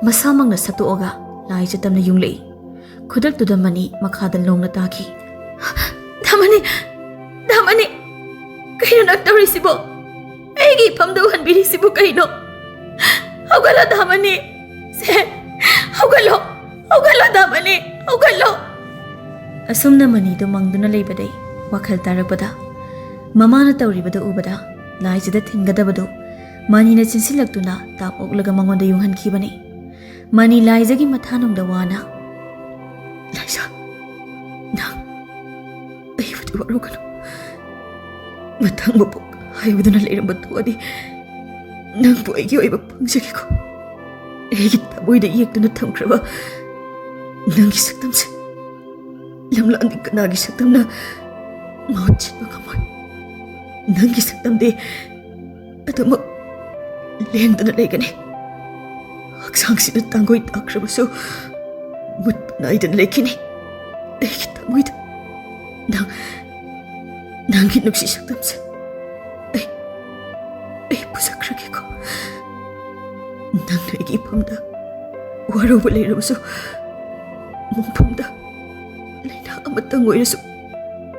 ꯃꯁꯥꯃꯛꯅ ꯁꯠꯇꯣꯛꯑꯒ ꯂꯥꯏꯖ ꯇꯝꯅ ꯌꯨꯡꯂꯛꯏ꯫ ꯈꯨꯗꯛꯇꯨꯗ ꯃꯅꯤ ꯃꯈꯥꯗ ꯂꯣꯡꯅ ꯇꯥꯈꯤ꯫ ꯗꯥꯃꯅꯤ! ꯗꯥꯃꯅꯤ! ꯀꯩꯅꯣ ꯅꯪ ꯇꯧꯔꯤꯁꯤꯕꯣ? ꯑꯩꯒꯤ ꯏꯐꯝꯗ ꯎꯍꯟꯕꯤꯔꯤꯁꯤꯕꯨ ꯀꯩꯅꯣ? ꯍꯧꯒꯠꯂꯣ ꯗꯥꯃꯅꯤ! ꯁꯦ, ꯍꯧꯒꯠꯂꯣ! ꯍꯧꯒꯠꯂꯣ ꯗꯥꯃꯅꯤ! ꯍꯧꯒꯠꯂꯣ! ꯑꯁꯨꯝꯅ ꯃꯅꯤꯗꯨ ꯃꯪꯗꯨꯅ ꯂꯩꯕꯗꯩ ꯋꯥꯈꯜ ꯇꯥꯔꯛꯄꯗ ꯃꯃꯥꯅ ꯇꯧꯔꯤꯕꯗꯨ ꯎꯕꯗ ꯂꯥꯏꯖꯗ ꯊꯤꯟꯒꯗꯕꯗꯨ ꯃꯅꯤꯅ ꯆꯤꯟꯁꯤꯜꯂꯛꯇꯨꯅ ꯇꯥꯞ ꯑꯣꯛꯂꯒ ꯃꯉꯣꯟꯗ ꯌꯨꯡꯍꯟꯈꯤꯕꯅꯤ꯫ ꯃꯅꯤ ꯂꯥꯏꯖꯒꯤ ꯃꯊꯥꯅꯨꯡꯗ ꯋꯥꯅ, "ꯂꯥꯏꯖ, ꯅꯪ ꯑꯩꯕꯨꯗꯤ ꯋꯥꯔꯧꯒꯅꯨ꯫ ꯃꯊꯪ ꯃꯄꯣꯛ ꯍꯥꯏꯕꯗꯨꯅ ꯂꯩꯔꯝꯕ ꯊꯣꯛꯑꯗꯤ ꯅꯪꯕꯨ ꯑꯩꯒꯤ ꯑꯣꯏꯕ ꯐꯪꯖꯒꯦꯀꯣ꯫ ꯑꯩꯒꯤ ꯊꯃꯣꯏꯗ ꯌꯦꯛꯇꯨꯅ ꯊꯝꯈ꯭ꯔꯕ ꯅꯪꯒꯤ ꯁꯛꯇꯝꯁꯦ ꯂꯝꯂꯥꯟꯒꯤ ꯀꯅꯥꯒꯤ ꯁꯛꯇꯝꯅ ꯃꯍꯨꯠ ꯁꯤꯟꯕ ꯉꯝꯃꯣꯏ꯫ ꯅꯪꯒꯤ ꯁꯛꯇꯝꯗꯤ ꯑꯗꯨꯃꯛ ꯂꯦꯡꯗꯅ ꯂꯩꯒꯅꯤ꯫ ꯍꯛꯆꯥꯡꯁꯤꯅ ꯇꯥꯡꯒꯣꯏ ꯇꯥꯈ꯭ꯔꯕꯁꯨ ꯃꯨꯠꯄ ꯅꯥꯏꯗꯅ ꯂꯩꯈꯤꯅꯤ꯫ ꯑꯩꯒꯤ ꯊꯃꯣꯏꯗ ꯅꯪ, ꯅꯪꯒꯤ ꯅꯨꯡꯁꯤ ꯁꯛꯇꯝꯁꯦ ꯑꯩ, ꯑꯩ ꯄꯨꯖꯈ꯭ꯔꯒꯦꯀꯣ꯫ ꯅꯪꯅ ꯑꯩꯒꯤ ꯏꯐꯝꯗ ꯋꯥꯔꯧꯕ ꯂꯩꯔꯕꯁꯨ ꯃꯣꯡꯐꯝꯗ ꯂꯩꯅꯥ ꯑꯃꯇꯪ ꯑꯣꯏꯔꯁꯨ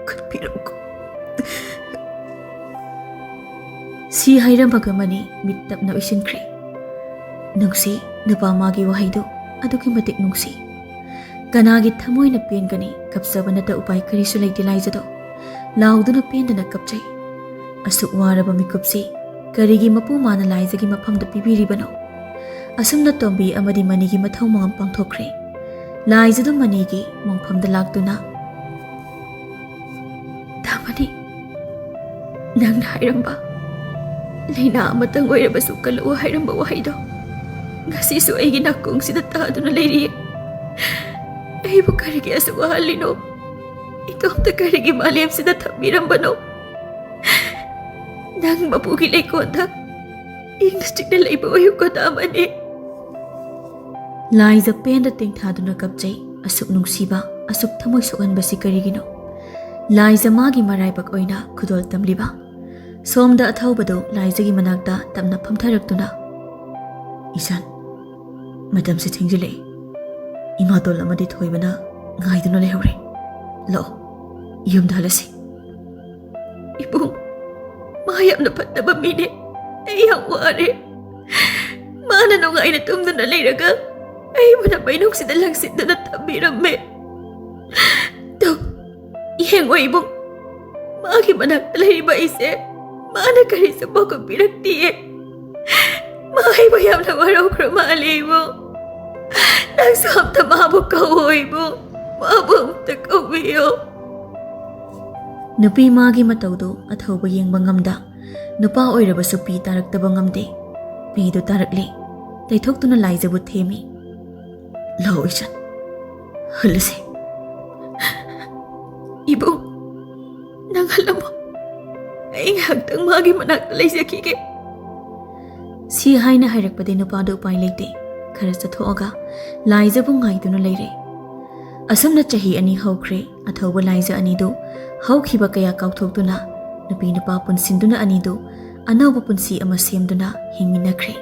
ꯀꯠꯄꯤꯔꯝꯃꯨꯀꯣ꯫" ꯁꯤ ꯍꯥꯏꯔꯝꯃꯒ ꯃꯅꯤ ꯃꯤꯠ ꯇꯞꯅ ꯎꯏꯁꯤꯟꯈ꯭ꯔꯦ꯫ ꯅꯨꯡꯁꯤ, ꯅꯨꯄꯥ ꯃꯥꯒꯤ ꯋꯥꯍꯩꯗꯨ ꯑꯗꯨꯛꯀꯤ ꯃꯇꯤꯛ ꯅꯨꯡꯁꯤ꯫ ꯀꯅꯥꯒꯤ ꯊꯃꯣꯏꯅ ꯄꯦꯟꯒꯅꯤ? ꯀꯞꯆꯕ ꯅꯠꯇ ꯎꯄꯥꯏ ꯀꯔꯤꯁꯨ ꯂꯩꯇꯦ ꯂꯥꯏꯖꯗꯣ꯫ ꯂꯥꯎꯗꯨꯅ ꯄꯦꯟꯗꯅ ꯀꯞꯆꯩ꯫ ꯑꯁꯨꯛ ꯋꯥꯔꯕ ꯃꯤꯀꯨꯞꯁꯤ ꯀꯔꯤꯒꯤ ꯃꯄꯨ ꯃꯥꯅ ꯂꯥꯏꯖꯒꯤ ꯃꯐꯝꯗ ꯄꯤꯕꯤꯔꯤꯕꯅꯣ? ꯑꯁꯨꯝꯅ ꯇꯣꯝꯕꯤ ꯑꯃꯗꯤ ꯃꯅꯤꯒꯤ ꯃꯊꯧ ꯃꯉꯝ ꯄꯥꯡꯊꯣꯛꯈ꯭ꯔꯦ꯫ ꯂꯥꯏꯖꯗꯨ ꯃꯅꯤꯒꯤ ꯃꯣꯡꯐꯝꯗ ꯂꯥꯛꯇꯨꯅ, "ꯗꯥꯃꯅꯤ, ꯅꯪꯅ ꯍꯥꯏꯔꯝꯕ, ꯂꯩꯅꯥ ꯑꯃꯇꯪ ꯑꯣꯏꯔꯕꯁꯨ ꯀꯜꯂꯛꯎ ꯍꯥꯏꯔꯝꯕ ꯋꯥꯍꯩꯗꯣ ꯉꯁꯤꯁꯨ ꯑꯩꯒꯤ ꯅꯥꯀꯣꯡꯁꯤꯗ ꯇꯥꯗꯨꯅ ꯂꯩꯔꯤꯌꯦ꯫ ꯑꯩꯕꯨ ꯀꯔꯤꯒꯤ ꯑꯁꯨꯛ ꯋꯥꯍꯜꯂꯤꯅꯣ? ꯏꯇꯣꯝꯇ ꯀꯔꯤꯒꯤ ꯃꯥꯂꯦꯝꯁꯤꯗ ꯊꯝꯕꯤꯔꯝꯕꯅꯣ? ꯅꯪ ꯃꯄꯨꯒꯤ ꯂꯩꯀꯣꯜꯗ ꯏꯪꯅ ꯆꯤꯛꯅ ꯂꯩꯕ ꯑꯣꯏꯌꯨ ꯀꯣ, ꯗꯥꯃꯅꯤ꯫ ꯂꯥꯏꯖ ꯄꯦꯟꯗ ꯇꯦꯡꯊꯥꯗꯨꯅ ꯀꯞꯆꯩ꯫ ꯑꯁꯨꯛ ꯅꯨꯡꯁꯤꯕ, ꯑꯁꯨꯛ ꯊꯃꯣꯏ ꯁꯣꯛꯍꯟꯕꯁꯤ ꯀꯔꯤꯒꯤꯅꯣ? ꯂꯥꯏꯖ ꯃꯥꯒꯤ ꯃꯔꯥꯏꯕꯛ ꯑꯣꯏꯅ ꯈꯨꯗꯣꯜ ꯇꯝꯂꯤꯕ꯫ ꯁꯣꯝꯗ ꯑꯊꯧꯕꯗꯨ ꯂꯥꯏꯖꯒꯤ ꯃꯅꯥꯛꯇ ꯇꯞꯅ ꯐꯝꯊꯔꯛꯇꯨꯅ, "ꯏꯆꯟ, ꯃꯇꯝꯁꯦ ꯊꯦꯡꯖꯤꯜꯂꯛꯏ꯫ ꯏꯃꯥꯇꯣꯟ ꯑꯃꯗꯤ ꯊꯣꯏꯕꯅ ꯉꯥꯏꯗꯨꯅ ꯂꯩꯍꯧꯔꯦ꯫ ꯂꯥꯛꯑꯣ, ꯌꯨꯝꯗ ꯍꯜꯂꯁꯤ꯫" "ꯏꯕꯨꯡ, ꯃꯥ ꯌꯥꯝꯅ ꯐꯠꯇꯕ ꯃꯤꯅꯦ꯫ ꯑꯩ ꯌꯥꯝ ꯋꯥꯔꯦ꯫ ꯃꯥꯅ ꯅꯨꯡꯉꯥꯏꯅ ꯇꯨꯝꯗꯨꯅ ꯂꯩꯔꯒ ꯑꯩꯕꯨꯅ ꯃꯩꯅꯨꯡꯁꯤꯗ ꯂꯪꯁꯤꯟꯗꯨꯅ ꯊꯝꯕꯤꯔꯝꯃꯦ꯫ ꯇꯨ, ꯌꯦꯡꯉꯣ ꯏꯕꯨꯡ, ꯃꯥꯒꯤ ꯃꯅꯥꯛꯇ ꯂꯩꯔꯤꯕ ꯑꯩꯁꯦ ꯃꯥꯅ ꯀꯔꯤꯁꯨ ꯄꯥꯎꯈꯨꯝ ꯄꯤꯔꯛꯇꯤꯌꯦ꯫ ꯃꯥ ꯑꯩꯕꯨ ꯌꯥꯝꯅ ꯋꯥꯔꯧꯈ꯭ꯔ ꯃꯥꯜꯂꯦ ꯏꯕꯨꯡ꯫ ꯅꯪꯁꯨ ꯑꯝꯇ ꯃꯥꯕꯨ ꯀꯧꯋꯣ ꯏꯕꯨꯡ, ꯃꯥꯕꯨ ꯑꯝꯇ ꯀꯧꯕꯤꯌꯣ꯫" ꯅꯨꯄꯤ ꯃꯥꯒꯤ ꯃꯇꯧꯗꯨ ꯑꯊꯧꯕ ꯌꯦꯡꯕ ꯉꯝꯗ, ꯅꯨꯄꯥ ꯑꯣꯏꯔꯕꯁꯨ ꯄꯤ ꯇꯥꯔꯛꯇꯕ ꯉꯝꯗꯦ꯫ ꯄꯤꯗꯨ ꯇꯥꯔꯛꯂꯦ꯫ ꯇꯩꯊꯣꯛꯇꯨꯅ ꯂꯥꯏꯖꯕꯨ ꯊꯦꯝꯃꯤ꯫ "ꯂꯥꯛꯑꯣ ꯏꯆꯟ, ꯍꯜꯂꯁꯦ꯫" "ꯏꯕꯨꯡ, ꯅꯪ ꯍꯜꯂꯝꯃꯣ꯫ ꯑꯩ ꯉꯥꯏꯍꯥꯛꯇꯪ ꯃꯥꯒꯤ ꯃꯅꯥꯛꯇ ꯂꯩꯖꯈꯤꯒꯦ꯫" ꯁꯤ ꯍꯥꯏꯅ ꯍꯥꯏꯔꯛꯄꯗꯩ ꯅꯨꯄꯥꯗꯨ ꯎꯄꯥꯏ ꯂꯩꯇꯦ꯫ ꯈꯔ ꯆꯠꯊꯣꯛꯑꯒ ꯂꯥꯏꯖꯕꯨ ꯉꯥꯏꯗꯨꯅ ꯂꯩꯔꯦ꯫ ꯑꯁꯨꯝꯅ ꯆꯍꯤ ꯑꯅꯤ ꯍꯧꯈ꯭ꯔꯦ꯫ ꯑꯊꯧꯕ ꯂꯥꯏꯖ ꯑꯅꯤꯗꯨ ꯍꯧꯈꯤꯕ ꯀꯌꯥ ꯀꯥꯎꯊꯣꯛꯇꯨꯅ, ꯅꯨꯄꯤ ꯅꯨꯄꯥ ꯄꯨꯟꯁꯤꯟꯗꯨꯅ ꯑꯅꯤꯗꯨ ꯑꯅꯧꯕ ꯄꯨꯟꯁꯤ ꯑꯃ ꯁꯦꯝꯗꯨꯅ ꯍꯤꯡꯃꯤꯟꯅꯈ꯭ꯔꯦ꯫